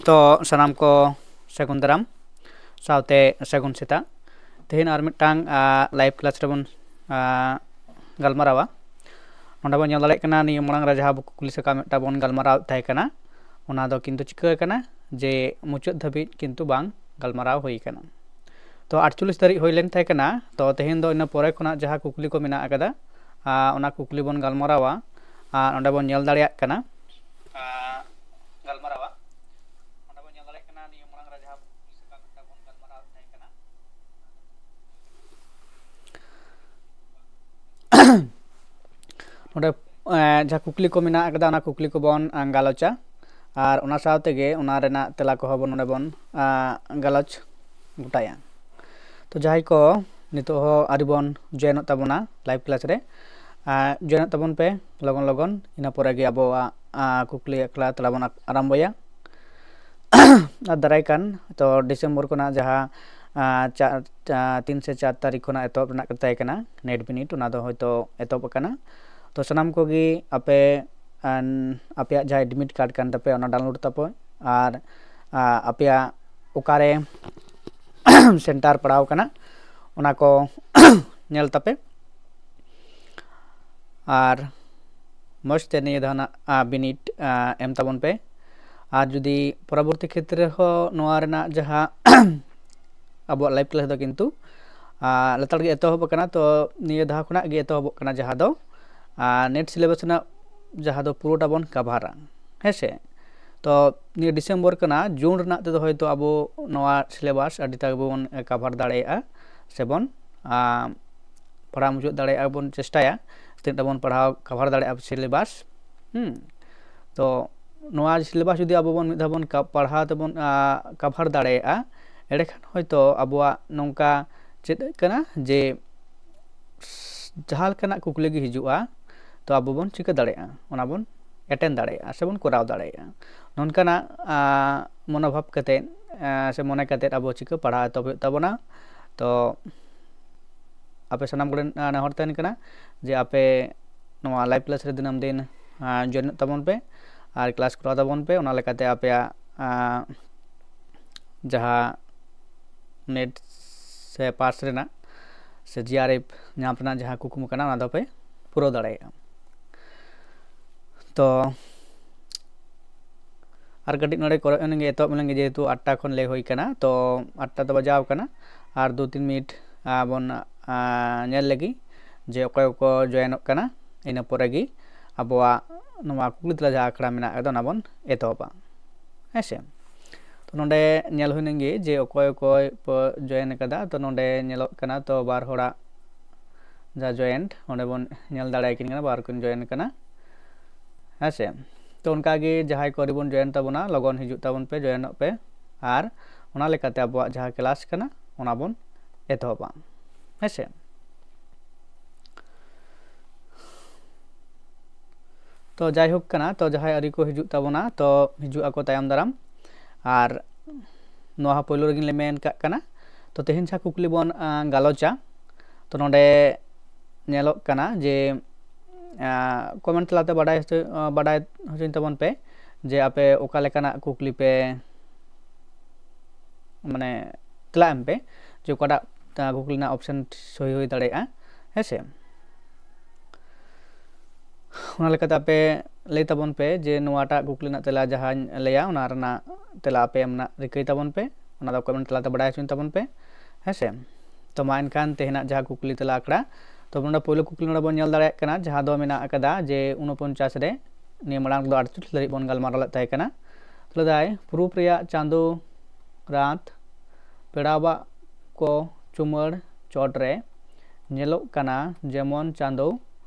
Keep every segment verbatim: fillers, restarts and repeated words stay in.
ᱛᱚ ᱥᱟᱱᱟᱢ ᱠᱚ ᱥᱟᱹᱜᱩᱱ ᱫᱟᱨᱟᱢ ᱥᱟᱶᱛᱮ ᱥᱟᱹᱜᱩᱱ ᱥᱮᱛᱟᱜ᱾ ᱛᱮᱦᱮᱧ ᱟᱨ ᱢᱤᱫᱴᱟᱝ live class ᱨᱮᱵᱚᱱ ᱜᱟᱞᱢᱟᱨᱟᱣᱟ᱾ ᱱᱚᱰᱮ ᱵᱚᱱ ᱧᱮᱞ ᱫᱟᱲᱮᱭᱟᱜ ᱠᱟᱱᱟ, ᱱᱤᱭᱟᱹ ᱢᱟᱲᱟᱝ ᱨᱮ ᱡᱟᱦᱟᱸ ᱠᱩᱠᱞᱤ ᱥᱟᱠᱟᱢ ᱢᱤᱫᱴᱟᱝ ᱵᱚᱱ ᱜᱟᱞᱢᱟᱨᱟᱣ ᱛᱟᱦᱮᱸ ᱠᱟᱱᱟ, ᱚᱱᱟ ᱫᱚ ᱠᱤᱱᱛᱩ ᱪᱤᱠᱟᱹ ᱟᱠᱟᱱᱟ ᱡᱮ ᱢᱩᱪᱟᱹᱫ ᱫᱷᱟᱹᱵᱤᱡ ᱠᱤᱱᱛᱩ ᱵᱟᱝ ᱜᱟᱞᱢᱟᱨᱟᱣ ᱦᱩᱭ ᱟᱠᱟᱱᱟ᱾ ᱛᱚ ᱟᱴᱪᱚᱞᱞᱤᱥ ᱫᱷᱟᱹᱨᱤᱡ ᱦᱩᱭ ᱞᱮᱱ ᱛᱟᱦᱮᱸ ᱠᱟᱱᱟ᱾ ᱛᱚ ᱛᱮᱦᱮᱧ ᱫᱚ ᱤᱱᱟᱹ ᱯᱚᱨᱮ ᱠᱷᱚᱱᱟᱜ ᱡᱟᱦᱟᱸ ᱠᱩᱠᱞᱤ ᱠᱚ ᱢᱮᱱᱟᱜ ᱟᱠᱟᱫᱟ, ᱟᱨ ᱚᱱᱟ ᱠᱩᱠᱞᱤ ᱵᱚᱱ ᱜᱟᱞᱢᱟᱨᱟᱣᱟ᱾ ᱟᱨ ᱚᱸᱰᱮ ᱵᱚᱱ ᱧᱮᱞ ᱫᱟᱲᱮᱭᱟᱜ ᱠᱟᱱᱟ, ᱟᱨ ᱜᱟᱞᱢᱟᱨᱟᱣᱟ, ᱚᱸᱰᱮ ᱵᱚᱱ ᱧᱮᱞ ᱫᱟᱲᱮᱭᱟᱜ ᱠᱟᱱᱟ, ᱱᱤᱭᱟᱹ ᱢᱟᱲᱟᱝ ᱨᱮ ᱡᱟᱦᱟᱸ ᱠᱩᱠᱞᱤ ᱥᱟᱠᱟᱢ ᱢᱤᱫᱴᱟᱝ ᱵᱚᱱ ᱜᱟᱞᱢᱟᱨᱟᱣ ᱛᱟᱦᱮᱸ ᱠᱟᱱᱟ, ᱱᱚᱰᱮ ᱡᱟᱦᱟᱸ ᱠᱩᱠᱞᱤ ᱠᱚ ᱢᱮᱱᱟᱜ ᱟᱠᱟᱫᱟ, ᱚᱱᱟ ᱠᱩᱠᱞᱤ ᱠᱚᱵᱚᱱ ᱜᱟᱞᱚᱪᱟ, ᱟᱨ ᱚᱱᱟ ᱥᱟᱶ ᱛᱮᱜᱮ ᱚᱱᱟ ᱨᱮᱱᱟᱜ ᱛᱮᱞᱟ ᱠᱚᱦᱚᱸ ᱵᱚᱱ ᱱᱚᱰᱮ ᱵᱚᱱ ᱜᱟᱞᱚᱪ ᱜᱚᱴᱟᱭᱟ᱾ ᱛᱚ ᱡᱟᱦᱟᱸᱭ ᱠᱚ ᱱᱤᱛᱚᱜ ᱦᱚᱸ ᱟᱹᱣᱨᱤ ᱵᱚᱱ ᱡᱚᱭᱮᱱᱚᱜ ᱛᱟᱵᱚᱱᱟ ᱞᱟᱭᱤᱵᱷ ᱠᱞᱟᱥ ᱨᱮ, ᱡᱚᱭᱮᱱᱚᱜ ᱛᱟᱵᱚᱱ ᱯᱮ ᱞᱚᱜᱚᱱ ᱞᱚᱜᱚᱱ᱾ ᱤᱱᱟᱹ ᱯᱚᱨᱮ ᱜᱮ ᱟᱵᱚᱣᱟᱜ ᱠᱩᱠᱞᱤ ᱮᱠᱞᱟ ᱛᱮᱞᱟ ᱵᱚᱱ ᱟᱨᱟᱢᱵᱚᱭᱟ᱾ ᱟᱨ ᱫᱟᱨᱟᱭ ᱠᱟᱱ ᱛᱚ ᱰᱤᱥᱮᱢᱵᱚᱨ ᱠᱷᱚᱱᱟᱜ ᱡᱟᱦᱟᱸ ᱪᱟᱨ ᱛᱤᱱ ᱥᱮ ᱪᱟᱨ ᱛᱟᱹᱨᱤᱠᱷ ᱠᱷᱚᱱᱟᱜ ᱮᱛᱚᱦᱚᱵ ᱨᱮᱱᱟᱜ ᱠᱟᱛᱷᱟ ᱠᱟᱱᱟ, ᱱᱮᱴ ᱵᱤᱱᱤᱰ, ᱚᱱᱟ ᱫᱚ ᱦᱚᱭᱛᱳ ᱮᱛᱚᱦᱚᱵ ᱟᱠᱟᱱᱟ᱾ ᱛᱚ ᱥᱟᱱᱟᱢ ᱠᱚᱜᱮ ᱟᱯᱮ ᱟᱯᱮᱭᱟᱜ ᱡᱟᱦᱟᱸ ᱮᱰᱢᱤᱴ ᱠᱟᱨᱰ ᱠᱟᱱ ᱛᱟᱯᱮᱭᱟ, ᱚᱱᱟ ᱰᱟᱣᱩᱱᱞᱳᱰ ᱛᱟᱯᱮ, ᱟᱨ ᱟᱯᱮᱭᱟᱜ ᱚᱠᱟᱨᱮ ᱥᱮᱱᱴᱟᱨ ᱯᱟᱲᱟᱣ ᱠᱟᱱᱟ, ᱚᱱᱟ ᱠᱚ ᱧᱮᱞ ᱛᱟᱯᱮ᱾ ᱟᱨ ᱢᱚᱡᱽ ᱛᱮ ᱱᱤᱭᱟᱹ ᱫᱷᱟᱣ ᱱᱟᱜ ᱵᱤᱱᱤᱰ ᱮᱢ ᱛᱟᱵᱚᱱ ᱯᱮ᱾ ᱟᱨ ᱡᱩᱫᱤ ᱯᱚᱨᱚᱵᱚᱨᱛᱤ ᱠᱷᱮᱛᱨᱮ ᱦᱚᱸ ᱱᱚᱣᱟ ᱨᱮᱱᱟᱜ ᱡᱟᱦᱟᱸ ᱟᱵᱚᱣᱟᱜ ᱞᱟᱭᱤᱵᱷ ᱠᱞᱟᱥ ᱫᱚ ᱠᱤᱱᱛᱩ ᱞᱮᱛᱟᱲ ᱜᱮ ᱮᱛᱚᱦᱚᱵ ᱟᱠᱟᱱᱟ᱾ ᱛᱚ ᱱᱤᱭᱟᱹ ᱫᱷᱟᱣ ᱠᱷᱚᱱᱟᱜ ᱜᱮ ᱮᱛᱚᱦᱚᱵᱚᱜ ᱠᱟᱱᱟ, ᱡᱟᱦᱟᱸ ᱫᱚ ᱱᱮᱴ ᱥᱤᱞᱮᱵᱟᱥ ᱨᱮᱱᱟᱜ ᱡᱟᱦᱟᱸ ᱫᱚ ᱯᱩᱨᱟᱹᱴᱟ ᱵᱚᱱ ᱠᱟᱵᱷᱟᱨᱟ, ᱦᱮᱸ ᱥᱮ᱾ ᱛᱚ ᱱᱤᱭᱟᱹ ᱰᱤᱥᱮᱢᱵᱚᱨ ᱠᱟᱱᱟ, ᱡᱩᱱ ᱨᱮᱱᱟᱜ ᱛᱮᱫᱚ ᱦᱚᱭᱛᱳ ᱟᱵᱚ ᱱᱚᱣᱟ ᱥᱤᱞᱮᱵᱟᱥ ᱟᱹᱰᱤ ᱛᱟᱜ ᱵᱚᱱ ᱠᱟᱵᱷᱟᱨ ᱫᱟᱲᱮᱭᱟᱜᱼᱟ ᱥᱮᱵᱚᱱ ᱯᱟᱲᱦᱟᱣ ᱢᱩᱪᱟᱹᱫ ᱫᱟᱲᱮᱭᱟᱜᱼᱟ ᱵᱚᱱ ᱪᱮᱥᱴᱟᱭᱟ, ᱛᱤᱱᱟᱹᱜ ᱴᱟ ᱵᱚᱱ ᱯᱟᱲᱦᱟᱣ ᱠᱟᱵᱷᱟᱨ ᱫᱟᱲᱮᱭᱟᱜᱼᱟ ᱥᱤᱞᱮᱵᱟᱥ᱾ ᱦᱩᱸ, ᱛᱚ ᱱᱚᱣᱟ ᱥᱤᱞᱮᱵᱟᱥ ᱡᱩᱫᱤ ᱟᱵᱚ ᱵᱚᱱ ᱢᱤᱫ ᱫᱷᱟᱣ ᱵᱚᱱ ᱯᱟᱲᱦᱟᱣ ᱛᱮᱵᱚᱱ ᱠᱟᱵᱷᱟᱨ ᱫᱟᱲᱮᱭᱟᱜᱼᱟ, ᱮᱸᱰᱮᱠᱷᱟᱱ ᱦᱚᱭᱛᱳ ᱟᱵᱚᱣᱟᱜ ᱱᱚᱝᱠᱟ ᱪᱮᱫ ᱠᱟᱱᱟ ᱡᱮ ᱡᱟᱦᱟᱸ ᱞᱮᱠᱟᱱᱟᱜ ᱠᱩᱠᱞᱤ ᱜᱮ ᱦᱤᱡᱩᱜᱼᱟ, ᱛᱚ ᱟᱵᱚ ᱵᱚᱱ ᱪᱤᱠᱟᱹ ᱫᱟᱲᱮᱭᱟᱜᱼᱟ, ᱚᱱᱟ ᱵᱚᱱ ᱮᱴᱮᱱ ᱫᱟᱲᱮᱭᱟᱜᱼᱟ ᱥᱮᱵᱚᱱ ᱠᱚᱨᱟᱣ ᱫᱟᱲᱮᱭᱟᱜᱼᱟ᱾ ᱱᱚᱝᱠᱟᱱᱟᱜ ᱢᱚᱱᱳᱵᱷᱟᱵ ᱠᱟᱛᱮᱫ ᱥᱮ ᱢᱚᱱᱮ ᱠᱟᱛᱮᱫ ᱟᱵᱚ ᱪᱤᱠᱟᱹ ᱯᱟᱲᱦᱟᱣ ᱮᱛᱚᱦᱚᱵ ᱦᱩᱭᱩᱜ ᱛᱟᱵᱚᱱᱟ᱾ ᱛᱚ ᱟᱯᱮ ᱥᱟᱱᱟᱢ ᱠᱚᱴᱷᱮᱱ ᱱᱮᱦᱚᱨ ᱛᱟᱦᱮᱱ ᱠᱟᱱᱟ ᱡᱮ ᱟᱯᱮ ᱱᱚᱣᱟ ᱞᱟᱭᱤᱵᱷ ᱠᱞᱟᱥ ᱨᱮ ᱫᱤᱱᱟᱹᱢ ᱫᱤᱱ ᱡᱚᱭᱮᱱᱚᱜ ᱛᱟᱵᱚᱱ ᱯᱮ ᱟᱨ ᱠᱞᱟᱥ ᱠᱚᱨᱟᱣ ᱛᱟᱵᱚᱱ ᱯᱮ᱾ ᱚᱱᱟ ᱞᱮᱠᱟᱛᱮ ᱟᱯᱮᱭᱟᱜ ᱡᱟᱦᱟᱸ ᱱᱮᱴ ᱥᱮ ᱯᱟᱥ ᱨᱮᱱᱟᱜ ᱥᱮ ᱡᱤ ᱟᱨ ᱮᱯᱷ ᱧᱟᱢ ᱨᱮᱱᱟᱜ ᱡᱟᱦᱟᱸ ᱠᱩᱠᱢᱩ ᱠᱟᱱᱟ, ᱚᱱᱟ ᱫᱚᱯᱮ ᱯᱩᱨᱟᱹᱣ ᱫᱟᱲᱮᱭᱟᱜᱼᱟ᱾ ᱛᱚ ᱟᱨ ᱠᱟᱹᱴᱤᱡ ᱱᱚᱰᱮ ᱠᱚᱨᱮ ᱮᱱ ᱜᱮ ᱮᱛᱚᱦᱚᱵ ᱞᱮᱱ ᱜᱮ, ᱡᱮᱦᱮᱛᱩ ᱟᱴᱴᱟ ᱠᱷᱚᱱ ᱞᱟᱹᱭ ᱦᱩᱭ ᱠᱟᱱᱟ, ᱛᱚ ᱟᱴᱴᱟ ᱫᱚ ᱵᱟᱡᱟᱣ ᱠᱟᱱᱟ, ᱟᱨ ᱫᱩ ᱛᱤᱱ ᱢᱤᱱᱤᱴ ᱵᱚᱱ ᱧᱮᱞ ᱞᱮᱜᱮ ᱡᱮ ᱚᱠᱚᱭ ᱠᱚ ᱡᱚᱭᱮᱱᱚᱜ ᱠᱟᱱᱟ᱾ ᱤᱱᱟᱹ ᱯᱚᱨᱮ ᱜᱮ ᱟᱵᱚᱣᱟᱜ ᱱᱚᱣᱟ ᱠᱩᱠᱞᱤ ᱛᱮᱞᱟ ᱡᱟᱦᱟᱸ ᱟᱠᱷᱲᱟ ᱢᱮᱱᱟᱜ ᱟᱠᱟᱫᱟ, ᱚᱱᱟ ᱵᱚᱱ ᱮᱛᱚᱦᱚᱵᱟ᱾ ᱦᱮᱸ ᱥᱮ? ᱛᱚ ᱱᱚᱰᱮ ᱧᱮᱞ ᱦᱩᱭ ᱞᱮᱱ ᱜᱮ ᱡᱮ ᱚᱠᱚᱭ ᱚᱠᱚᱭ ᱠᱚ ᱡᱚᱭᱮᱱ ᱟᱠᱟᱫᱟ᱾ ᱛᱚ ᱱᱚᱰᱮ ᱧᱮᱞᱚᱜ ᱠᱟᱱᱟ, ᱛᱚ ᱵᱟᱨ ᱦᱚᱲᱟᱜ ᱡᱟ ᱡᱚᱭᱮᱱᱴ, ᱚᱸᱰᱮ ᱵᱚᱱ ᱧᱮᱞ ᱫᱟᱲᱮᱭᱟᱠᱤᱱ ᱠᱟᱱᱟ, ᱵᱟᱨ ᱠᱤᱱ ᱡᱚᱭᱮᱱ ᱠᱟᱱᱟ᱾ ᱦᱮᱸ ᱥᱮ? ᱛᱚ ᱚᱱᱠᱟᱜᱮ ᱡᱟᱦᱟᱸᱭ ᱠᱚ ᱟᱹᱣᱨᱤ ᱵᱚᱱ ᱡᱚᱭᱮᱱ ᱛᱟᱵᱚᱱᱟ, ᱞᱚᱜᱚᱱ ᱦᱤᱡᱩᱜ ᱛᱟᱵᱚᱱ ᱯᱮ, ᱡᱚᱭᱮᱱᱚᱜ ᱯᱮ, ᱟᱨ ᱚᱱᱟ ᱞᱮᱠᱟᱛᱮ ᱟᱵᱚᱣᱟᱜ ᱡᱟᱦᱟᱸ ᱠᱞᱟᱥ ᱠᱟᱱᱟ, ᱚᱱᱟ ᱵᱚᱱ ᱮᱛᱚᱦᱚᱵᱟ᱾ ᱦᱮᱸ ᱥᱮ? ᱛᱚ ᱡᱟᱭᱦᱳᱠ ᱠᱟᱱᱟ, ᱛᱚ ᱡᱟᱦᱟᱸᱭ ᱟᱹᱣᱨᱤ ᱠᱚ ᱦᱤᱡᱩᱜ ᱛᱟᱵᱚᱱᱟ, ᱛᱚ ᱦᱤᱡᱩᱜ ᱟᱠᱚ ᱛᱟᱭᱚᱢ ᱫᱟᱨᱟᱢ᱾ ᱟᱨ ᱱᱚᱣᱟ ᱦᱚᱸ ᱯᱳᱭᱞᱳ ᱨᱮᱜᱮ ᱞᱮ ᱢᱮᱱ ᱠᱟᱜ ᱠᱟᱱᱟ᱾ ᱛᱚ ᱛᱮᱦᱮᱧ ᱡᱟᱦᱟᱸ ᱠᱩᱠᱞᱤ ᱵᱚᱱ ᱜᱟᱞᱚᱪᱟ, ᱛᱚ ᱱᱚᱰᱮ ᱧᱮᱞᱚᱜ ᱠᱟᱱᱟ ᱡᱮ ᱠᱚᱢᱮᱱᱴ ᱛᱟᱞᱟᱛᱮ ᱵᱟᱰᱟᱭ ᱦᱚᱪᱚ ᱵᱟᱰᱟᱭ ᱦᱚᱪᱚᱧ ᱛᱟᱵᱚᱱ ᱯᱮ ᱡᱮ ᱟᱯᱮ ᱚᱠᱟ ᱞᱮᱠᱟᱱᱟᱜ ᱠᱩᱠᱞᱤ ᱯᱮ, ᱢᱟᱱᱮ ᱛᱮᱞᱟ ᱮᱢ ᱯᱮ ᱡᱮ ᱚᱠᱟᱴᱟᱜ ᱠᱩᱠᱞᱤ ᱨᱮᱱᱟᱜ ᱚᱯᱥᱮᱱ ᱥᱳᱭ ᱦᱩᱭ ᱫᱟᱲᱮᱭᱟᱜᱼᱟ᱾ ᱦᱮᱸ ᱥᱮ? ᱚᱱᱟ ᱞᱮᱠᱟᱛᱮ ᱟᱯᱮ ᱞᱟᱹᱭ ᱛᱟᱵᱚᱱ ᱯᱮ ᱡᱮ ᱱᱚᱣᱟᱴᱟᱜ ᱠᱩᱠᱞᱤ ᱨᱮᱱᱟᱜ ᱛᱮᱞᱟ ᱡᱟᱦᱟᱸᱧ ᱞᱟᱹᱭᱟ, ᱚᱱᱟ ᱨᱮᱱᱟᱜ ᱛᱮᱞᱟ ᱟᱯᱮ ᱮᱢ ᱨᱮᱱᱟᱜ ᱨᱤᱠᱟᱹᱭ ᱛᱟᱵᱚᱱ ᱯᱮ᱾ ᱚᱱᱟ ᱫᱚ ᱠᱚᱢᱮᱱᱴ ᱛᱟᱞᱟᱛᱮ ᱵᱟᱰᱟᱭ ᱦᱚᱪᱚᱧ ᱛᱟᱵᱚᱱ ᱯᱮ᱾ ᱦᱮᱸ ᱥᱮ? ᱛᱚ ᱢᱟ ᱮᱱᱠᱷᱟᱱ ᱛᱮᱦᱮᱧᱟᱜ ᱡᱟᱦᱟᱸ ᱠᱩᱠᱞᱤ ᱛᱮᱞᱟ ᱟᱠᱷᱲᱟ, ᱛᱚ ᱱᱚᱰᱮ ᱯᱳᱭᱞᱳ ᱠᱩᱠᱞᱤ ᱱᱚᱰᱮ ᱵᱚᱱ ᱧᱮᱞ ᱫᱟᱲᱮᱭᱟᱜ ᱠᱟᱱᱟ, ᱡᱟᱦᱟᱸ ᱫᱚ ᱢᱮᱱᱟᱜ ᱟᱠᱟᱫᱟ ᱡᱮ ᱩᱱᱚᱯᱚᱧᱪᱟᱥ ᱨᱮ, ᱱᱤᱭᱟᱹ ᱢᱟᱲᱟᱝ ᱫᱚ ᱟᱴᱪᱚᱞᱞᱤᱥ ᱫᱷᱟᱹᱨᱤᱡ ᱵᱚᱱ ᱜᱟᱞᱢᱟᱨᱟᱣ ᱞᱮᱫ ᱛᱟᱦᱮᱸ ᱠᱟᱱᱟ᱾ ᱞᱟᱹᱭᱫᱟᱭ, ᱯᱩᱨᱩᱵ ᱨᱮᱭᱟᱜ ᱪᱟᱸᱫᱳ ᱨᱟᱛ ᱯᱮᱲᱟᱣᱟᱜ ᱠᱚ ᱪᱩᱢᱟᱹᱲ ᱪᱚᱴ ᱨᱮ ᱧᱮᱞᱚᱜ ᱠᱟᱱᱟ, ᱡᱮᱢᱚᱱ ᱪᱟᱸᱫᱳ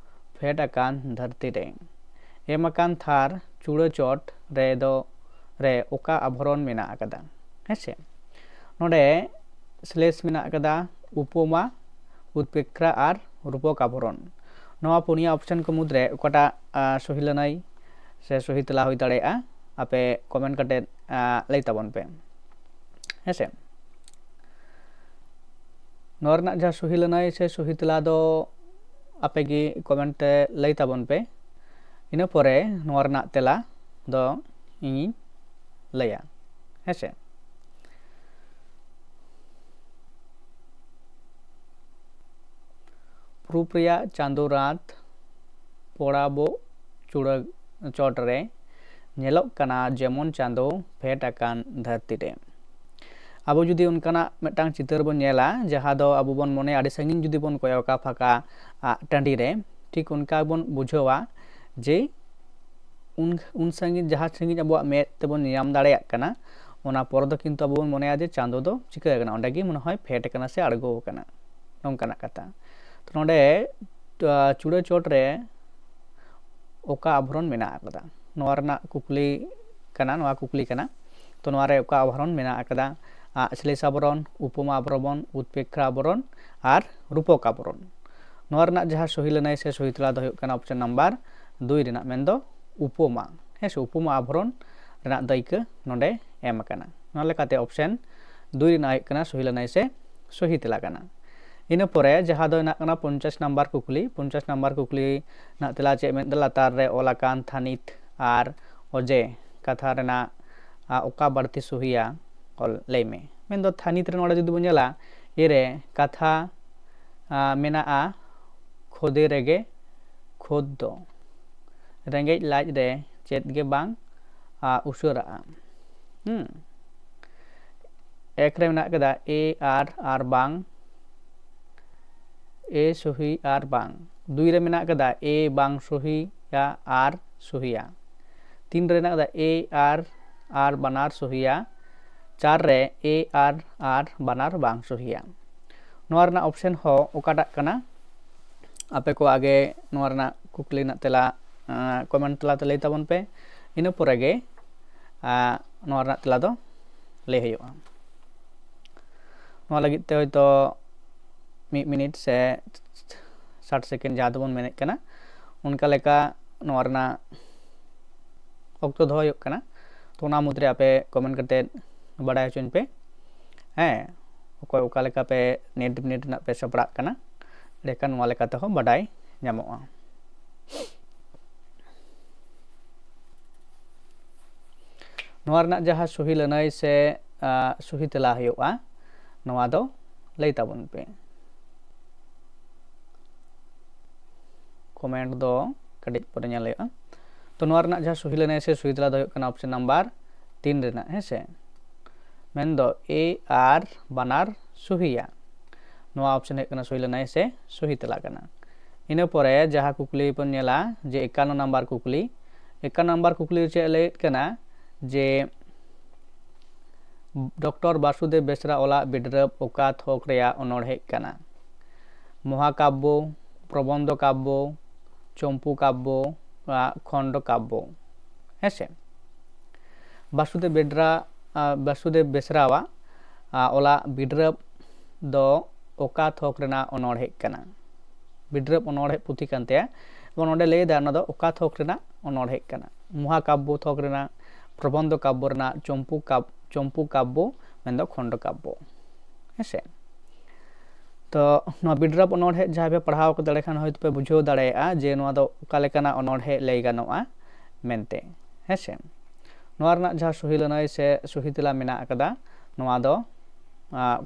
ᱯᱷᱮᱰ ᱟᱠᱟᱱ ᱫᱷᱟᱹᱨᱛᱤ ᱨᱮ᱾ ᱮᱢ ᱟᱠᱟᱱ ᱛᱷᱟᱨ ᱪᱩᱲᱟᱹ ᱪᱚᱴ ᱨᱮ ᱫᱚ, ᱨᱮ ᱚᱠᱟ ᱟᱵᱷᱚᱨᱚᱱ ᱢᱮᱱᱟᱜ ᱟᱠᱟᱫᱟ? ᱦᱮᱸ ᱥᱮ? ᱱᱚᱰᱮ ᱥᱞᱮᱥ ᱢᱮᱱᱟᱜ ᱟᱠᱟᱫᱟ, ᱩᱯᱚᱢᱟ, ᱩᱛᱯᱮᱠᱠᱷᱟ ᱟᱨ ᱨᱩᱯᱚᱠ ᱟᱵᱷᱚᱨᱚᱱ᱾ ᱱᱚᱣᱟ ᱯᱩᱱᱭᱟ ᱚᱯᱥᱮᱱ ᱠᱚ ᱢᱩᱫᱽᱨᱮ ᱚᱠᱟᱴᱟᱜ, ᱟ, ᱥᱚᱦᱤ ᱞᱟᱹᱱᱟᱹᱭ ᱥᱮ ᱥᱚᱦᱤ ᱛᱮᱞᱟ ᱦᱩᱭ ᱫᱟᱲᱮᱭᱟᱜᱼᱟ, ᱟᱯᱮ ᱠᱚᱢᱮᱱᱴ ᱠᱟᱛᱮ, ᱟ, ᱞᱟᱹᱭ ᱛᱟᱵᱚᱱ ᱯᱮ᱾ ᱦᱮᱸ ᱥᱮ? ᱱᱚᱣᱟ ᱨᱮᱱᱟᱜ ᱡᱟᱦᱟᱸ ᱥᱚᱦᱤ ᱞᱟᱹᱱᱟᱹᱭ ᱥᱮ ᱥᱚᱦᱤ ᱛᱮᱞᱟ ᱫᱚ ᱟᱯᱮ ᱜᱮ ᱠᱚᱢᱮᱱᱴ ᱛᱮ ᱞᱟᱹᱭ ᱛᱟᱵᱚᱱ ᱯᱮ᱾ ᱤᱱᱟᱹ ᱯᱚᱨᱮ ᱱᱚᱣᱟ ᱨᱮᱱᱟᱜ ᱛᱮᱞᱟ ᱫᱚ ᱤᱧᱤᱧ ᱞᱟᱹᱭᱟ, ᱦᱮᱸ ᱥᱮ᱾ ᱯᱩᱨᱩᱵ ᱨᱮᱭᱟᱜ ᱪᱟᱸᱫᱳ ᱨᱟᱛ ᱯᱚᱲᱟᱵᱚᱜ ᱪᱩᱲᱟᱹ ᱪᱚᱴ ᱨᱮ ᱧᱮᱞᱚᱜ ᱠᱟᱱᱟ, ᱡᱮᱢᱚᱱ ᱪᱟᱸᱫᱳ ᱯᱷᱮᱰ ᱟᱠᱟᱱ ᱫᱷᱟᱹᱨᱛᱤ ᱨᱮ᱾ ᱟᱵᱚ ᱡᱩᱫᱤ ᱚᱱᱠᱟᱱᱟᱜ ᱢᱤᱫᱴᱟᱝ ᱪᱤᱛᱟᱹᱨ ᱵᱚᱱ ᱧᱮᱞᱟ, ᱡᱟᱦᱟᱸ ᱫᱚ ᱟᱵᱚ ᱵᱚᱱ ᱢᱚᱱᱮᱭᱟ ᱟᱹᱰᱤ ᱥᱟᱺᱜᱤᱧ ᱡᱩᱫᱤ ᱵᱚᱱ ᱠᱚᱭᱚᱜᱟ ᱯᱷᱟᱸᱠᱟ ᱟᱜ ᱴᱟᱺᱰᱤ ᱨᱮ, ᱴᱷᱤᱠ ᱚᱱᱠᱟ ᱵᱚᱱ ᱵᱩᱡᱷᱟᱹᱣᱟ ᱡᱮ ᱩᱱ, ᱩᱱ ᱥᱟᱺᱜᱤᱧ, ᱡᱟᱦᱟᱸ ᱥᱟᱺᱜᱤᱧ ᱟᱵᱚᱣᱟᱜ ᱢᱮᱫ ᱛᱮᱵᱚᱱ ᱧᱮᱧᱟᱢ ᱫᱟᱲᱮᱭᱟᱜ ᱠᱟᱱᱟ, ᱚᱱᱟ ᱯᱚᱨ ᱫᱚ ᱠᱤᱱᱛᱩ ᱟᱵᱚ ᱵᱚᱱ ᱢᱚᱱᱮᱭᱟ ᱡᱮ ᱪᱟᱸᱫᱳ ᱫᱚ ᱪᱤᱠᱟᱹ ᱟᱠᱟᱱᱟ, ᱚᱸᱰᱮ ᱜᱮ ᱢᱚᱱᱮ ᱦᱚᱭ ᱯᱷᱮᱰ ᱟᱠᱟᱱᱟ ᱥᱮ ᱟᱬᱜᱚ ᱟᱠᱟᱱᱟ, ᱱᱚᱝᱠᱟᱱᱟᱜ ᱠᱟᱛᱷᱟ᱾ ᱛᱚ ᱱᱚᱰᱮ, ᱟ, ᱪᱩᱲᱟᱹ ᱪᱚᱴ ᱨᱮ ᱚᱠᱟ ᱟᱵᱷᱨᱚᱱ ᱢᱮᱱᱟᱜ ᱟᱠᱟᱫᱟ? ᱱᱚᱣᱟ ᱨᱮᱱᱟᱜ ᱠᱩᱠᱞᱤ ᱠᱟᱱᱟ, ᱱᱚᱣᱟ ᱠᱩᱠᱞᱤ ᱠᱟᱱᱟ᱾ ᱛᱚ ᱱᱚᱣᱟ ᱨᱮ ᱚᱠᱟ ᱟᱵᱷᱨᱚᱱ ᱢᱮᱱᱟᱜ ᱟᱠᱟᱫᱟ? ᱟᱜ, ᱥᱞᱮᱥ ᱟᱵᱷᱨᱚᱱ, ᱩᱯᱚᱢᱟ ᱟᱵᱷᱨᱚᱱ, ᱩᱛᱯᱮᱠᱷᱟ ᱟᱵᱷᱨᱚᱱ ᱟᱨ ᱨᱩᱯᱚᱠ ᱟᱵᱷᱨᱚᱱ᱾ ᱱᱚᱣᱟ ᱨᱮᱱᱟᱜ ᱡᱟᱦᱟᱸ ᱥᱚᱦᱤ ᱞᱟᱹᱱᱟᱹᱭ ᱥᱮ ᱥᱚᱦᱤ ᱛᱮᱞᱟ ᱫᱚ ᱦᱩᱭᱩᱜ ᱠᱟᱱᱟ ᱚᱯᱥᱚᱱ ᱱᱟᱢᱵᱟᱨ ᱫᱩᱭ ᱨᱮᱱᱟᱜ, ᱢᱮᱱᱫᱚ ᱩᱯᱚᱢᱟ, ᱦᱮᱸ ᱥᱮ, ᱩᱯᱚᱢᱟ ᱟᱵᱷᱨᱚᱱ ᱨᱮᱱᱟᱜ ᱫᱟᱹᱭᱠᱟᱹ ᱱᱚᱰᱮ ᱮᱢ ᱟᱠᱟᱱᱟ᱾ ᱚᱱᱟ ᱞᱮᱠᱟᱛᱮ ᱚᱯᱥᱚᱱ ᱫᱩᱭ ᱨᱮᱱᱟᱜ ᱦᱩᱭᱩᱜ ᱠᱟᱱᱟ ᱥᱚᱦᱤ ᱞᱟᱹᱱᱟᱹᱭ ᱥᱮ ᱥᱚᱦᱤ ᱛᱮᱞᱟ ᱠᱟᱱᱟ᱾ ᱤᱱᱟᱹ ᱯᱚᱨᱮ ᱡᱟᱦᱟᱸ ᱫᱚ ᱦᱮᱱᱟᱜ ᱠᱟᱱᱟ ᱯᱚᱧᱪᱟᱥ ᱱᱟᱢᱵᱟᱨ ᱠᱩᱠᱞᱤ, ᱯᱚᱧᱪᱟᱥ ᱱᱟᱢᱵᱟᱨ ᱠᱩᱠᱞᱤ ᱨᱮᱱᱟᱜ ᱛᱮᱞᱟ ᱪᱮᱫ ᱢᱮᱱ ᱞᱟᱛᱟᱨ ᱨᱮ ᱚᱞ ᱟᱠᱟᱱ ᱛᱷᱟᱹᱱᱤᱛ ᱟᱨ ᱚᱡᱮ ᱠᱟᱛᱷᱟ ᱨᱮᱱᱟᱜ, ᱟ, ᱚᱠᱟ ᱵᱟᱹᱲᱛᱤ ᱥᱚᱦᱤᱭᱟ? ᱚᱞ ᱞᱟᱹᱭ ᱢᱮ᱾ ᱢᱮᱱᱫᱚ ᱛᱷᱟᱹᱱᱤᱛ ᱨᱮ ᱱᱚᱰᱮ ᱡᱩᱫᱤ ᱵᱚᱱ ᱧᱮᱞᱟ, ᱮ ᱨᱮ ᱠᱟᱛᱷᱟ, ᱟ, ᱢᱮᱱᱟᱜᱼᱟ, ᱠᱷᱚᱫᱮ ᱨᱮᱜᱮ ᱠᱷᱚᱫ ᱫᱚ᱾ ᱨᱮᱸᱜᱮᱡ ᱞᱟᱡ ᱨᱮ ᱪᱮᱫ ᱜᱮ ᱵᱟᱝ, ᱟ, ᱩᱥᱟᱹᱨᱟᱜᱼᱟ᱾ ᱦᱩᱸ᱾ ᱮᱠ ᱨᱮ ᱢᱮᱱᱟᱜ ᱠᱟᱫᱟ ᱮ ᱟᱨ, ᱟᱨ ᱵᱟᱝ, ᱮ ᱥᱚᱦᱤ ᱟᱨ ᱵᱟᱝ᱾ ᱫᱩᱭ ᱨᱮ ᱢᱮᱱᱟᱜ ᱠᱟᱫᱟ ᱮ ᱵᱟᱝ ᱥᱚᱦᱤᱭᱟ ᱟᱨ ᱥᱚᱦᱤᱭᱟ᱾ ᱛᱤᱱ ᱨᱮ ᱢᱮᱱᱟᱜ ᱠᱟᱫᱟ ᱮ ᱟᱨ, ᱟᱨ ᱵᱟᱱᱟᱨ ᱥᱚᱦᱤᱭᱟ᱾ ᱪᱟᱨ ᱨᱮ ᱮ ᱟᱨ, ᱟᱨ ᱵᱟᱱᱟᱨ ᱵᱟᱝ ᱥᱚᱦᱤᱭᱟ᱾ ᱱᱚᱣᱟ ᱨᱮᱱᱟᱜ ᱚᱯᱥᱮᱱ ᱦᱚᱸ ᱚᱠᱟᱴᱟᱜ ᱠᱟᱱᱟ? ᱟᱯᱮ ᱠᱚ ᱟᱜᱮ ᱱᱚᱣᱟ ᱨᱮᱱᱟᱜ ᱠᱩᱠᱞᱤ ᱨᱮᱱᱟᱜ ᱛᱮᱞᱟ, ᱟᱸ, ᱠᱚᱢᱮᱱᱴ ᱛᱟᱞᱟᱛᱮ ᱞᱟᱹᱭ ᱛᱟᱵᱚᱱ ᱯᱮ᱾ ᱤᱱᱟᱹ ᱯᱚᱨᱮ ᱜᱮ, ᱟᱸ, ᱱᱚᱣᱟ ᱨᱮᱱᱟᱜ ᱛᱮᱞᱟ ᱫᱚ ᱞᱟᱹᱭ ᱦᱩᱭᱩᱜᱼᱟ᱾ ᱱᱚᱣᱟ ᱞᱟᱹᱜᱤᱫ ᱛᱮ ᱦᱚᱭᱛᱳ ᱢᱤᱫ ᱢᱤᱱᱤᱴ ᱥᱮ ᱥᱟᱴ ᱥᱮᱠᱮᱱᱰ ᱡᱟᱦᱟᱸ ᱫᱚᱵᱚᱱ ᱢᱮᱱᱮᱫ ᱠᱟᱱᱟ, ᱚᱱᱠᱟ ᱞᱮᱠᱟ ᱱᱚᱣᱟ ᱨᱮᱱᱟᱜ ᱚᱠᱛᱚ ᱫᱚᱦᱚ ᱦᱩᱭᱩᱜ ᱠᱟᱱᱟ᱾ ᱛᱚ ᱚᱱᱟ ᱢᱩᱫᱽᱨᱮ ᱟᱯᱮ ᱠᱚᱢᱮᱱᱴ ᱠᱟᱛᱮ ᱵᱟᱰᱟᱭ ᱦᱚᱪᱚᱧ ᱯᱮ, ᱦᱮᱸ, ᱚᱠᱚᱭ ᱚᱠᱟ ᱞᱮᱠᱟ ᱯᱮ ᱱᱮᱴ ᱢᱤᱱᱤᱴ ᱨᱮᱱᱟᱜ ᱯᱮ ᱥᱟᱯᱲᱟᱜ ᱠᱟᱱᱟ, ᱮᱸᱰᱮᱠᱷᱟᱱ ᱱᱚᱣᱟ ᱞᱮᱠᱟ ᱛᱮᱦᱚᱸ ᱵᱟᱰᱟᱭ ᱧᱟᱢᱚᱜᱼᱟ᱾ ᱱᱚᱣᱟ ᱨᱮᱱᱟᱜ ᱡᱟᱦᱟᱸ ᱥᱩᱦᱤ ᱞᱟᱹᱱᱟᱹᱭ ᱥᱮ ᱥᱩᱦᱤ ᱛᱮᱞᱟ ᱦᱩᱭᱩᱜᱼᱟ, ᱱᱚᱣᱟ ᱫᱚ ᱞᱟᱹᱭ ᱛᱟᱵᱚᱱ ᱯᱮ᱾ ᱠᱚᱢᱮᱱᱴ ᱫᱚ ᱠᱟᱹᱴᱤᱡ ᱯᱚᱨᱮ ᱧᱮᱞ ᱦᱩᱭᱩᱜᱼᱟ᱾ ᱛᱚ ᱱᱚᱣᱟ ᱨᱮᱱᱟᱜ ᱡᱟᱦᱟᱸ ᱥᱩᱦᱤ ᱞᱟᱹᱱᱟᱹᱭ ᱥᱮ ᱥᱩᱦᱤ ᱛᱮᱞᱟ ᱫᱚ ᱦᱩᱭᱩᱜ ᱠᱟᱱᱟ ᱚᱯᱥᱮᱱ ᱱᱟᱢᱵᱟᱨ ᱛᱤᱱ ᱨᱮᱱᱟᱜ, ᱦᱮᱸ ᱥᱮ? ᱢᱮᱱᱫᱚ ᱮ ᱟᱨ ᱵᱟᱱᱟᱨ ᱥᱩᱦᱤᱭᱟ᱾ ᱱᱚᱣᱟ ᱚᱯᱥᱮᱱ ᱦᱩᱭᱩᱜ ᱠᱟᱱᱟ ᱥᱩᱦᱤ ᱞᱟᱹᱱᱟᱹᱭ ᱥᱮ ᱥᱩᱦᱤ ᱛᱮᱞᱟ ᱠᱟᱱᱟ᱾ ᱤᱱᱟᱹ ᱯᱚᱨᱮ ᱡᱟᱦᱟᱸ ᱠᱩᱠᱞᱤ ᱵᱚᱱ ᱧᱮᱞᱟ ᱡᱮ ᱮᱠᱟᱱᱱᱚ ᱱᱟᱢᱵᱟᱨ ᱠᱩᱠᱞᱤ, ᱮᱠᱟᱱᱱᱚ ᱱᱟᱢᱵᱟᱨ ᱠᱩᱠᱞᱤ ᱨᱮ ᱪᱮᱫ ᱞᱟᱹᱭᱮᱫ ᱠᱟᱱᱟ ᱡᱮ ᱰᱚᱠᱴᱚᱨ ᱵᱟᱥᱩᱫᱮᱵ ᱵᱮᱥᱨᱟ ᱚᱞᱟᱜ ᱵᱤᱰᱨᱟᱹᱵ ᱚᱠᱟ ᱛᱷᱚᱠ ᱨᱮᱭᱟᱜ ᱚᱱᱚᱬᱦᱮ ᱠᱟᱱᱟ? ᱢᱚᱦᱟᱠᱟᱵᱽᱵᱚ, ᱯᱨᱚᱵᱚᱱᱫᱷᱚ ᱠᱟᱵᱽᱵᱚ, ᱪᱚᱢᱯᱩ ᱠᱟᱵᱽᱵᱚ, ᱠᱷᱚᱱᱰᱚ ᱠᱟᱵᱽᱵᱚ, ᱦᱮᱸ ᱥᱮ? ᱵᱟᱥᱩᱫᱮᱵ ᱵᱮᱰᱨᱟ ᱵᱟᱥᱩᱫᱮᱵ ᱵᱮᱥᱨᱟᱣᱟᱜ ᱚᱞᱟᱜ ᱵᱤᱰᱨᱟᱹᱵ ᱫᱚ ᱚᱠᱟ ᱛᱷᱚᱠ ᱨᱮᱱᱟᱜ ᱚᱱᱚᱬᱦᱮ ᱠᱟᱱᱟ? ᱵᱤᱰᱨᱟᱹᱵ ᱚᱱᱚᱬᱦᱮ ᱯᱩᱛᱷᱤ ᱠᱟᱱ ᱛᱟᱭᱟ᱾ ᱮᱵᱚᱝ ᱱᱚᱰᱮ ᱞᱟᱹᱭ ᱮᱫᱟ ᱚᱱᱟ ᱫᱚ ᱚᱠᱟ ᱛᱷᱚᱠ ᱨᱮᱱᱟᱜ ᱚᱱᱚᱬᱦᱮ ᱠᱟᱱᱟ, ᱢᱚᱦᱟᱠᱟᱵᱽᱵᱚ ᱛᱷᱚᱠ ᱨᱮᱱᱟᱜ, ᱯᱨᱚᱵᱚᱱᱫᱷᱚ ᱠᱟᱵᱽᱵᱚ ᱨᱮᱱᱟᱜ, ᱪᱚᱢᱯᱩ ᱠᱟᱵᱽ ᱪᱚᱢᱯᱩ ᱠᱟᱵᱽᱵᱚ ᱢᱮᱱᱫᱚ ᱠᱷᱚᱱᱰᱚ ᱠᱟᱵᱽᱵᱚ, ᱦᱮᱸ ᱥᱮ? ᱛᱚ ᱱᱚᱣᱟ ᱵᱤᱰᱨᱟᱹᱵ ᱚᱱᱚᱬᱦᱮ ᱡᱟᱦᱟᱸᱭ ᱯᱮ ᱯᱟᱲᱦᱟᱣ ᱠᱟᱫᱟ ᱮᱸᱰᱮᱠᱷᱟᱱ ᱦᱚᱭᱛᱳ ᱯᱮ ᱵᱩᱡᱷᱟᱹᱣ ᱫᱟᱲᱮᱭᱟᱜᱼᱟ ᱡᱮ ᱱᱚᱣᱟ ᱫᱚ ᱚᱠᱟ ᱞᱮᱠᱟᱱᱟᱜ ᱚᱱᱚᱬᱦᱮ ᱞᱟᱹᱭ ᱜᱟᱱᱚᱜᱼᱟ ᱢᱮᱱᱛᱮ, ᱦᱮᱸ ᱥᱮ? ᱱᱚᱣᱟ ᱨᱮᱱᱟᱜ ᱡᱟᱦᱟᱸ ᱥᱩᱦᱤ ᱞᱟᱹᱱᱟᱹᱭ ᱥᱮ ᱥᱩᱦᱤ ᱛᱮᱞᱟ ᱢᱮᱱᱟᱜ ᱟᱠᱟᱫᱟ, ᱱᱚᱣᱟ ᱫᱚ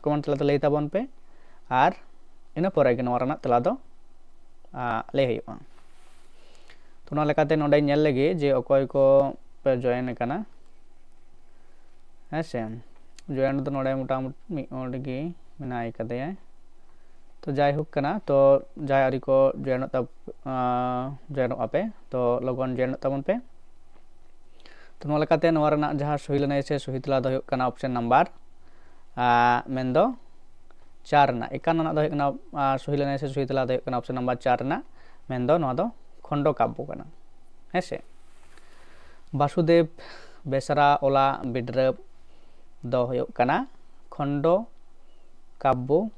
ᱠᱚᱢᱮᱱᱴ ᱛᱟᱞᱟᱛᱮ ᱞᱟᱹᱭ ᱛᱟᱵᱚᱱ ᱯᱮ, ᱟᱨ ᱤᱱᱟᱹ ᱯᱚᱨᱮ ᱜᱮ ᱱᱚᱣᱟ ᱨᱮᱱᱟᱜ ᱛᱮᱞᱟ ᱫᱚ ᱞᱟᱹᱭ ᱦᱩᱭᱩᱜᱼᱟ᱾ ᱛᱚ ᱚᱱᱟ ᱞᱮᱠᱟᱛᱮ ᱱᱚᱰᱮ ᱧᱮᱞ ᱞᱮᱜᱮ ᱡᱮ ᱚᱠᱚᱭ ᱠᱚ ᱯᱮ ᱡᱚᱭᱮᱱ ᱟᱠᱟᱱᱟ, ᱦᱮᱸ ᱥᱮ? ᱡᱚᱭᱮᱱ ᱫᱚ ᱱᱚᱰᱮ ᱢᱚᱴᱟᱢᱩᱴᱤ ᱢᱤᱫ ᱦᱚᱲ ᱜᱮ ᱢᱮᱱᱟᱭ ᱠᱟᱫᱮᱭᱟ᱾ ᱛᱚ ᱡᱟᱭᱦᱳᱠ ᱠᱟᱱᱟ, ᱛᱚ ᱡᱟᱦᱟᱸᱭ ᱟᱹᱣᱨᱤ ᱠᱚ ᱡᱚᱭᱮᱱᱚᱜ ᱛᱟ ᱡᱚᱭᱮᱱᱚᱜ ᱟᱯᱮ, ᱛᱚ ᱞᱚᱜᱚᱱ ᱡᱚᱭᱮᱱᱚᱜ ᱛᱟᱵᱚᱱ ᱯᱮ᱾ ᱛᱚ ᱱᱚᱣᱟ ᱞᱮᱠᱟᱛᱮ ᱱᱚᱣᱟ ᱨᱮᱱᱟᱜ ᱡᱟᱦᱟᱸ ᱥᱩᱦᱤ ᱞᱟᱹᱱᱟᱹᱭ ᱥᱮ ᱥᱩᱦᱤ ᱛᱮᱞᱟ ᱫᱚ ᱦᱩᱭᱩᱜ ᱠᱟᱱᱟ ᱚᱯᱥᱮᱱ ᱱᱟᱢᱵᱟᱨ ᱢᱮᱱᱫᱚ ᱪᱟᱨ ᱨᱮᱱᱟᱜ, ᱮᱠᱟᱱᱱᱚ ᱨᱮᱱᱟᱜ ᱫᱚ ᱦᱩᱭᱩᱜ ᱠᱟᱱᱟ ᱥᱩᱦᱤ ᱞᱟᱹᱱᱟᱹᱭ ᱥᱮ ᱥᱩᱦᱤ ᱛᱮᱞᱟ ᱫᱚ ᱦᱩᱭᱩᱜ ᱠᱟᱱᱟ ᱚᱯᱥᱮᱱ ᱱᱟᱢᱵᱟᱨ ᱪᱟᱨ ᱨᱮᱱᱟᱜ, ᱢᱮᱱᱫᱚ ᱱᱚᱣᱟ ᱫᱚ ᱠᱷᱚᱱᱰᱚ ᱠᱟᱵᱽᱵᱚ ᱠᱟᱱᱟ, ᱦᱮᱸ ᱥᱮ? ᱵᱟᱥᱩᱫᱮᱵ ᱵᱮᱥᱨᱟ ᱚᱞᱟᱜ ᱵᱤᱰᱨᱟᱹᱵ ᱫᱚ ᱦᱩᱭᱩᱜ ᱠᱟᱱᱟ ᱠᱷᱚᱱᱰᱚ ᱠᱟᱵᱽᱵᱚ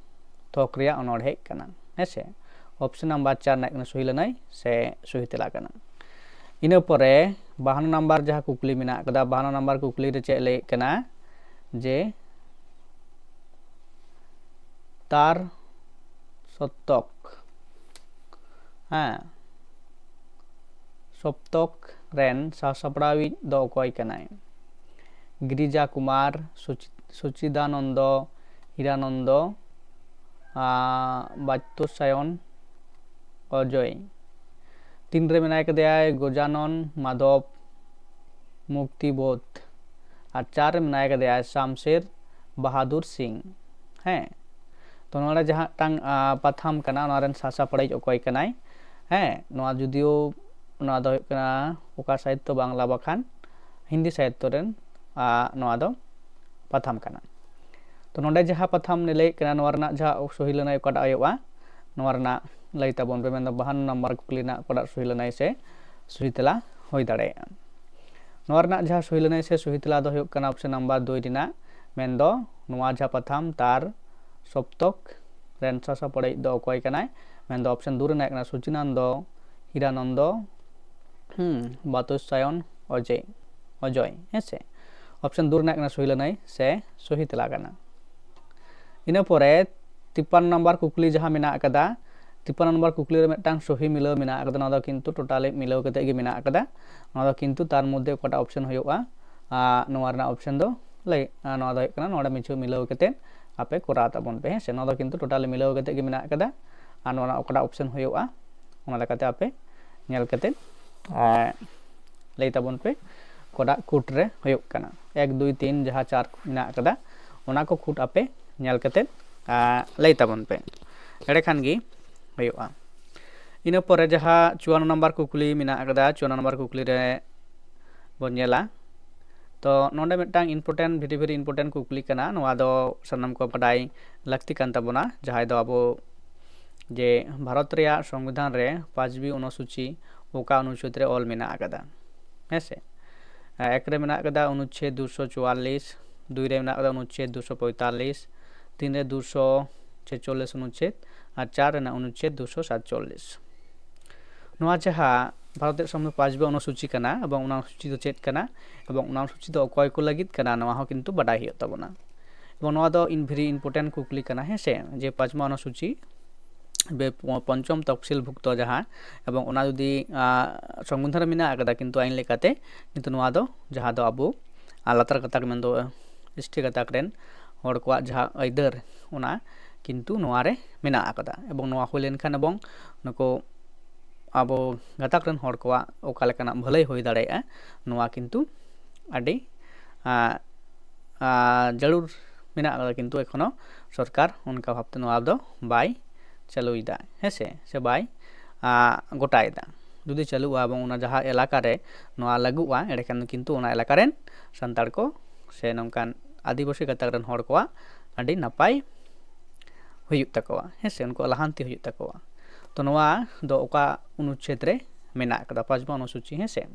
ᱛᱷᱚᱠ ᱨᱮᱭᱟᱜ ᱚᱱᱚᱬᱦᱮ ᱠᱟᱱᱟ, ᱦᱮᱸ ᱥᱮ? ᱚᱯᱥᱮᱱ ᱱᱟᱢᱵᱟᱨ ᱪᱟᱨ ᱨᱮᱱᱟᱜ ᱠᱟᱱᱟ ᱥᱩᱦᱤ ᱞᱟᱹᱱᱟᱹᱭ ᱥᱮ ᱥᱩᱦᱤ ᱛᱮᱞᱟ ᱠᱟᱱᱟ᱾ ᱤᱱᱟᱹ ᱯᱚᱨᱮ ᱵᱟᱦᱟᱱᱱᱚ ᱱᱟᱢᱵᱟᱨ ᱡᱟᱦᱟᱸ ᱠᱩᱠᱞᱤ ᱢᱮᱱᱟᱜ ᱟᱠᱟᱫᱟ, ᱵᱟᱦᱟᱱᱱᱚ ᱱᱟᱢᱵᱟᱨ ᱠᱩᱠᱞᱤ ᱨᱮ ᱪᱮᱫ ᱞᱟᱹᱭᱮᱫ ᱠᱟᱱᱟ ᱡᱮ ᱛᱟᱨ ᱥᱚᱛᱚᱠ, ᱦᱮᱸ, ᱥᱚᱯᱛᱚᱠ ᱨᱮᱱ ᱥᱟᱥᱟᱯᱲᱟᱣᱤᱡ ᱫᱚ ᱚᱠᱚᱭ ᱠᱟᱱᱟᱭ? ᱜᱤᱨᱤᱡᱟ ᱠᱩᱢᱟᱨ, ᱥᱩᱪᱤ-, ᱥᱩᱪᱤᱫᱟᱱᱚᱱᱫᱚ, ᱦᱤᱨᱟᱱᱚᱱᱫᱚ, ᱟᱨ ᱵᱟᱪᱛᱚᱥᱟᱭᱚᱱ ᱚᱡᱚᱭ᱾ ᱛᱤᱱ ᱨᱮ ᱢᱮᱱᱟᱭ ᱠᱟᱫᱮᱭᱟᱭ ᱜᱚᱡᱟᱱᱚᱱ ᱢᱟᱫᱷᱚᱵ ᱢᱩᱠᱛᱤᱵᱳᱫᱷ᱾ ᱟᱨ ᱪᱟᱨ ᱨᱮ ᱢᱮᱱᱟᱭ ᱠᱟᱫᱮᱭᱟᱭ ᱥᱟᱢᱥᱮᱨ ᱵᱟᱦᱟᱫᱩᱨ ᱥᱤᱝ᱾ ᱦᱮᱸ, ᱛᱚ ᱱᱚᱰᱮ ᱡᱟᱦᱟᱸ ᱢᱤᱫᱴᱟᱝ, ᱟ, ᱯᱟᱛᱷᱟᱢ ᱠᱟᱱᱟ, ᱚᱱᱟ ᱨᱮᱱ ᱥᱟᱥᱟᱯᱲᱟᱣᱤᱡ ᱚᱠᱚᱭ ᱠᱟᱱᱟᱭ? ᱦᱮᱸ, ᱱᱚᱣᱟ ᱡᱩᱫᱤᱭᱳ, ᱱᱚᱣᱟ ᱫᱚ ᱦᱩᱭᱩᱜ ᱠᱟᱱᱟ ᱚᱠᱟ ᱥᱟᱦᱤᱛᱛᱚ, ᱵᱟᱝᱞᱟ ᱵᱟᱠᱷᱟᱱ ᱦᱤᱱᱫᱤ ᱥᱟᱦᱤᱛᱛᱚ ᱨᱮᱱ, ᱟ, ᱱᱚᱣᱟ ᱫᱚ ᱯᱟᱛᱷᱟᱢ ᱠᱟᱱᱟ᱾ ᱛᱚ ᱱᱚᱰᱮ ᱡᱟᱦᱟᱸ ᱯᱟᱛᱷᱟᱢ ᱞᱟᱹᱭᱮᱫ ᱠᱟᱱᱟ, ᱱᱚᱣᱟ ᱨᱮᱱᱟᱜ ᱡᱟᱦᱟᱸ ᱥᱚᱦᱤ ᱞᱟᱹᱱᱟᱹᱭ ᱚᱠᱟᱴᱟᱜ ᱦᱩᱭᱩᱜᱼᱟ, ᱱᱚᱣᱟ ᱨᱮᱱᱟᱜ ᱞᱟᱹᱭ ᱛᱟᱵᱚᱱ ᱯᱮ᱾ ᱢᱮᱱᱫᱚ ᱵᱟᱦᱟᱱᱱᱚ ᱱᱟᱢᱵᱟᱨ ᱠᱩᱠᱞᱤ ᱨᱮᱱᱟᱜ ᱚᱠᱟᱴᱟᱜ ᱥᱚᱦᱤ ᱞᱟᱹᱱᱟᱹᱭ ᱥᱮ ᱥᱚᱦᱤ ᱛᱮᱞᱟ ᱦᱩᱭ ᱫᱟᱲᱮᱭᱟᱜᱼᱟ᱾ ᱱᱚᱣᱟ ᱨᱮᱱᱟᱜ ᱡᱟᱦᱟᱸ ᱥᱚᱦᱤ ᱞᱟᱹᱱᱟᱹᱭ ᱥᱮ ᱥᱚᱦᱤ ᱛᱮᱞᱟ ᱫᱚ ᱦᱩᱭᱩᱜ ᱠᱟᱱᱟ ᱚᱯᱥᱮᱱ ᱱᱟᱢᱵᱟᱨ ᱫᱩᱭ ᱨᱮᱱᱟᱜ, ᱢᱮᱱᱫᱚ ᱱᱚᱣᱟ ᱡᱟᱦᱟᱸ ᱯᱟᱛᱷᱟᱢ, ᱛᱟᱨ ᱥᱚᱯᱛᱚᱠ ᱨᱮᱱ ᱥᱟᱥᱟᱯᱲᱟᱣᱤᱡ ᱫᱚ ᱚᱠᱚᱭ ᱠᱟᱱᱟᱭ? ᱢᱮᱱᱫᱚ ᱚᱯᱥᱮᱱ ᱫᱩ ᱨᱮᱱᱟᱜ ᱠᱟᱱᱟ ᱥᱩᱪᱤᱱᱟᱱᱫᱚ, ᱦᱤᱨᱟᱱᱚᱱᱫᱚ, ᱦᱩᱸ, ᱵᱟᱛᱩᱥᱟᱭᱚᱱ ᱚᱡᱚᱭ, ᱚᱡᱚᱭ, ᱦᱮᱸ ᱥᱮ? ᱚᱯᱥᱮᱱ ᱫᱩ ᱨᱮᱱᱟᱜ ᱠᱟᱱᱟ ᱥᱚᱦᱤ ᱞᱟᱹᱱᱟᱹᱭ ᱥᱮ ᱥᱚᱦᱤ ᱛᱮᱞᱟ ᱠᱟᱱᱟ᱾ ᱤᱱᱟᱹ ᱯᱚᱨᱮ ᱛᱤᱯᱟᱱᱱᱚ ᱱᱟᱢᱵᱟᱨ ᱠᱩᱠᱞᱤ ᱡᱟᱦᱟᱸ ᱢᱮᱱᱟᱜ ᱟᱠᱟᱫᱟ, ᱛᱤᱯᱟᱱᱱᱚ ᱱᱟᱢᱵᱟᱨ ᱠᱩᱠᱞᱤ ᱨᱮ ᱢᱤᱫᱴᱟᱝ ᱥᱚᱦᱤ ᱢᱤᱞᱟᱹᱣ ᱢᱮᱱᱟᱜ ᱟᱠᱟᱫᱟ, ᱱᱚᱣᱟ ᱫᱚ ᱠᱤᱱᱛᱩ ᱴᱳᱴᱟᱞᱤ ᱢᱤᱞᱟᱹᱣ ᱠᱟᱛᱮ ᱜᱮ ᱢᱮᱱᱟᱜ ᱟᱠᱟᱫᱟ᱾ ᱱᱚᱣᱟ ᱫᱚ ᱠᱤᱱᱛᱩ ᱛᱟᱨ ᱢᱚᱫᱽᱫᱷᱮ ᱚᱠᱟᱴᱟᱜ ᱚᱯᱥᱮᱱ ᱦᱩᱭᱩᱜᱼᱟ, ᱟᱨ ᱱᱚᱣᱟ ᱨᱮᱱᱟᱜ ᱚᱯᱥᱮᱱ ᱫᱚ ᱞᱟᱹᱭ, ᱟᱨ ᱱᱚᱣᱟ ᱫᱚ ᱦᱩᱭᱩᱜ ᱠᱟᱱᱟ ᱱᱚᱰᱮ ᱢᱤᱪᱷᱩ ᱢᱤᱞᱟᱹᱣ ᱠᱟᱛᱮ ᱟᱯᱮ ᱠᱚᱨᱟᱣ ᱛᱟᱵᱚᱱ ᱯᱮ, ᱦᱮᱸ ᱥᱮ? ᱱᱚᱣᱟ ᱫᱚ ᱠᱤᱱᱛᱩ ᱴᱳᱴᱟᱞᱤ ᱢᱤᱞᱟᱹᱣ ᱠᱟᱛᱮ ᱜᱮ ᱢᱮᱱᱟᱜ ᱟᱠᱟᱫᱟ᱾ ᱟᱨ ᱱᱚᱣᱟ ᱨᱮᱱᱟᱜ ᱚᱠᱟᱴᱟᱜ ᱚᱯᱥᱮᱱ ᱦᱩᱭᱩᱜᱼᱟ, ᱚᱱᱟ ᱞᱮᱠᱟᱛᱮ ᱟᱯᱮ ᱧᱮᱞ ᱠᱟᱛᱮ, ᱟᱨ ᱞᱟᱹᱭ ᱛᱟᱵᱚᱱ ᱯᱮ ᱚᱠᱟᱴᱟᱜ ᱠᱳᱰ ᱨᱮ ᱦᱩᱭᱩᱜ ᱠᱟᱱᱟ, ᱮᱠ, ᱫᱩᱭ, ᱛᱤᱱ, ᱡᱟᱦᱟᱸ ᱪᱟᱨ ᱢᱮᱱᱟᱜ ᱟᱠᱟᱫᱟ, ᱚᱱᱟ ᱠᱚ ᱠᱳᱰ ᱟᱯᱮ ᱧᱮᱞ ᱠᱟᱛᱮ, ᱟᱨ ᱞᱟᱹᱭ ᱛᱟᱵᱚᱱ ᱯᱮ, ᱮᱸᱰᱮ ᱠᱷᱟᱱ ᱜᱮ ᱦᱩᱭᱩᱜᱼᱟ᱾ ᱤᱱᱟᱹ ᱯᱚᱨᱮ ᱡᱟᱦᱟᱸ ᱪᱩᱣᱟᱱᱱᱚ ᱱᱟᱢᱵᱟᱨ ᱠᱩᱠᱞᱤ ᱢᱮᱱᱟᱜ ᱟᱠᱟᱫᱟ, ᱪᱩᱣᱟᱱᱱᱚ ᱱᱟᱢᱵᱟᱨ ᱠᱩᱠᱞᱤ ᱨᱮ ᱵᱚᱱ ᱧᱮᱞᱟ᱾ ᱛᱚ ᱱᱚᱰᱮ ᱢᱤᱫᱴᱟᱝ important, very very important ᱠᱩᱠᱞᱤ ᱠᱟᱱᱟ, ᱱᱚᱣᱟ ᱫᱚ ᱥᱟᱱᱟᱢ ᱠᱚ ᱵᱟᱰᱟᱭ ᱞᱟᱹᱠᱛᱤ ᱠᱟᱱ ᱛᱟᱵᱚᱱᱟ, ᱡᱟᱦᱟᱸᱭ ᱫᱚ ᱟᱵᱚ ᱡᱮ ᱵᱷᱟᱨᱚᱛ ᱨᱮᱭᱟᱜ ᱥᱚᱝᱵᱤᱫᱷᱟᱱ ᱨᱮ ᱯᱟᱸᱪ ᱵᱤ ᱚᱱᱩᱥᱩᱪᱤ ᱚᱠᱟ ᱚᱱᱩᱪᱷᱮᱫ ᱨᱮ ᱚᱞ ᱢᱮᱱᱟᱜ ᱟᱠᱟᱫᱟ, ᱦᱮᱸ ᱥᱮ? ᱮᱠ ᱨᱮ ᱢᱮᱱᱟᱜ ᱟᱠᱟᱫᱟ ᱚᱱᱩᱪᱷᱮᱫ ᱫᱩᱥᱚ ᱪᱩᱣᱟᱞᱞᱤᱥ, ᱫᱩᱭ ᱨᱮ ᱢᱮᱱᱟᱜ ᱟᱠᱟᱫᱟ ᱚᱱᱩᱪᱷᱮᱫ ᱫᱩᱥᱚ ᱯᱚᱸᱭᱛᱟᱞᱞᱤᱥ, ᱛᱤᱱ ᱨᱮ ᱫᱩᱥᱚ ᱪᱷᱮᱪᱚᱞᱞᱤᱥ ᱚᱱᱩᱪᱷᱮᱫ, ᱟᱨ ᱪᱟᱨ ᱨᱮᱱᱟᱜ ᱚᱱᱩᱪᱷᱮᱫ ᱫᱩᱥᱚ ᱥᱟᱛᱪᱚᱞᱞᱤᱥ᱾ ᱱᱚᱣᱟ ᱡᱟᱦᱟᱸ ᱵᱷᱟᱨᱚᱛ ᱨᱮᱭᱟᱜ ᱥᱚᱝᱵᱤᱫᱷᱟᱱ ᱯᱟᱸᱪ ᱵᱤ ᱚᱱᱩᱥᱩᱪᱤ ᱠᱟᱱᱟ, ᱮᱵᱚᱝ ᱚᱱᱟ ᱚᱱᱩᱥᱩᱪᱤ ᱫᱚ ᱪᱮᱫ ᱠᱟᱱᱟ, ᱮᱵᱚᱝ ᱚᱱᱟ ᱚᱱᱩᱥᱩᱪᱤ ᱫᱚ ᱚᱠᱚᱭ ᱠᱚ ᱞᱟᱹᱜᱤᱫ ᱠᱟᱱᱟ, ᱱᱚᱣᱟ ᱦᱚᱸ ᱠᱤᱱᱛᱩ ᱵᱟᱰᱟᱭ ᱦᱩᱭᱩᱜ ᱛᱟᱵᱚᱱᱟ᱾ ᱮᱵᱚᱝ ᱱᱚᱣᱟ ᱫᱚ in very important ᱠᱩᱠᱞᱤ ᱠᱟᱱᱟ, ᱦᱮᱸ ᱥᱮ, ᱡᱮ ᱯᱟᱸᱪ ᱵᱤ ᱚᱱᱩᱥᱩᱪᱤ ᱵᱮ-, ᱯᱚᱧᱪᱚᱢ ᱛᱚᱯᱥᱤᱞ ᱵᱷᱩᱠᱛᱚ ᱡᱟᱦᱟᱸ, ᱮᱵᱚᱝ ᱚᱱᱟ ᱡᱩᱫᱤ, ᱟᱸ, ᱥᱚᱝᱵᱤᱫᱷᱟᱱ ᱨᱮ ᱢᱮᱱᱟᱜ ᱟᱠᱟᱫᱟ, ᱠᱤᱱᱛᱩ ᱟᱭᱤᱱ ᱞᱮᱠᱟᱛᱮ, ᱠᱤᱱᱛᱩ ᱱᱚᱣᱟ ᱫᱚ ᱡᱟᱦᱟᱸ ᱫᱚ ᱟᱵᱚ, ᱟᱨ ᱞᱟᱛᱟᱨ ᱜᱟᱛᱟᱠ ᱢᱮᱱᱫᱚ ᱮᱥ ᱴᱤ ᱜᱟᱛᱟᱠ ᱨᱮᱱ ᱦᱚᱲ ᱠᱚᱣᱟᱜ ᱡᱟᱦᱟᱸ ᱟᱹᱭᱫᱟᱹᱨ, ᱚᱱᱟ ᱠᱤᱱᱛᱩ ᱱᱚᱣᱟ ᱨᱮ ᱢᱮᱱᱟᱜ ᱟᱠᱟᱫᱟ᱾ ᱮᱵᱚᱝ ᱱᱚᱣᱟ ᱦᱩᱭ ᱞᱮᱱᱠᱷᱟᱱ ᱮᱵᱚᱝ ᱱᱩᱠᱩ ᱟᱵᱚ ᱜᱟᱛᱟᱠ ᱨᱮᱱ ᱦᱚᱲ ᱠᱚᱣᱟᱜ ᱚᱠᱟ ᱞᱮᱠᱟᱱᱟᱜ ᱵᱷᱟᱹᱞᱟᱹᱭ ᱦᱩᱭ ᱫᱟᱲᱮᱭᱟᱜᱼᱟ, ᱱᱚᱣᱟ ᱠᱤᱱᱛᱩ ᱟᱹᱰᱤ ᱟᱸ, ᱟᱸ, ᱡᱟᱹᱨᱩᱲ ᱢᱮᱱᱟᱜ ᱟᱠᱟᱫᱟ, ᱠᱤᱱᱛᱩ ᱮᱠᱷᱚᱱᱳ ᱥᱚᱨᱠᱟᱨ ᱚᱱᱠᱟ ᱵᱷᱟᱵᱛᱮ ᱱᱚᱣᱟ ᱫᱚ ᱵᱟᱭ ᱪᱟᱹᱞᱩᱭᱮᱫᱟ, ᱦᱮᱸ ᱥᱮ, ᱥᱮ ᱵᱟᱭ ᱟᱸ, ᱜᱚᱴᱟᱭᱮᱫᱟ᱾ ᱡᱩᱫᱤ ᱪᱟᱹᱞᱩᱜᱼᱟ ᱮᱵᱚᱝ ᱚᱱᱟ ᱡᱟᱦᱟᱸ ᱮᱞᱟᱠᱟ ᱨᱮ ᱱᱚᱣᱟ ᱞᱟᱹᱜᱩᱜᱼᱟ, ᱮᱸᱰᱮᱠᱷᱟᱱ ᱫᱚ ᱠᱤᱱᱛᱩ ᱚᱱᱟ ᱮᱞᱟᱠᱟ ᱨᱮᱱ ᱥᱟᱱᱛᱟᱲ ᱠᱚ ᱥᱮ ᱱᱚᱝᱠᱟᱱ ᱟᱹᱫᱤᱵᱟᱹᱥᱤ ᱜᱟᱛᱟᱠ ᱨᱮᱱ ᱦᱚᱲ ᱠᱚᱣᱟᱜ ᱟᱹᱰᱤ ᱱᱟᱯᱟᱭ ᱦᱩᱭᱩᱜ ᱛᱟᱠᱚᱣᱟ, ᱦᱮᱸ ᱥᱮ, ᱩᱱᱠᱩᱣᱟᱜ ᱞᱟᱦᱟᱱᱛᱤ ᱦᱩᱭᱩᱜ ᱛᱟᱠᱚᱣᱟ᱾ ᱛᱚ ᱱᱚᱣᱟ ᱫᱚ ᱚᱠᱟ ᱚᱱᱩᱪᱪᱷᱮᱫ ᱨᱮ ᱢᱮᱱᱟᱜ ᱟᱠᱟᱫᱟ, ᱯᱟᱸᱪᱣᱟ ᱚᱱᱩᱥᱩᱪᱤ, ᱦᱮᱸ ᱥᱮ᱾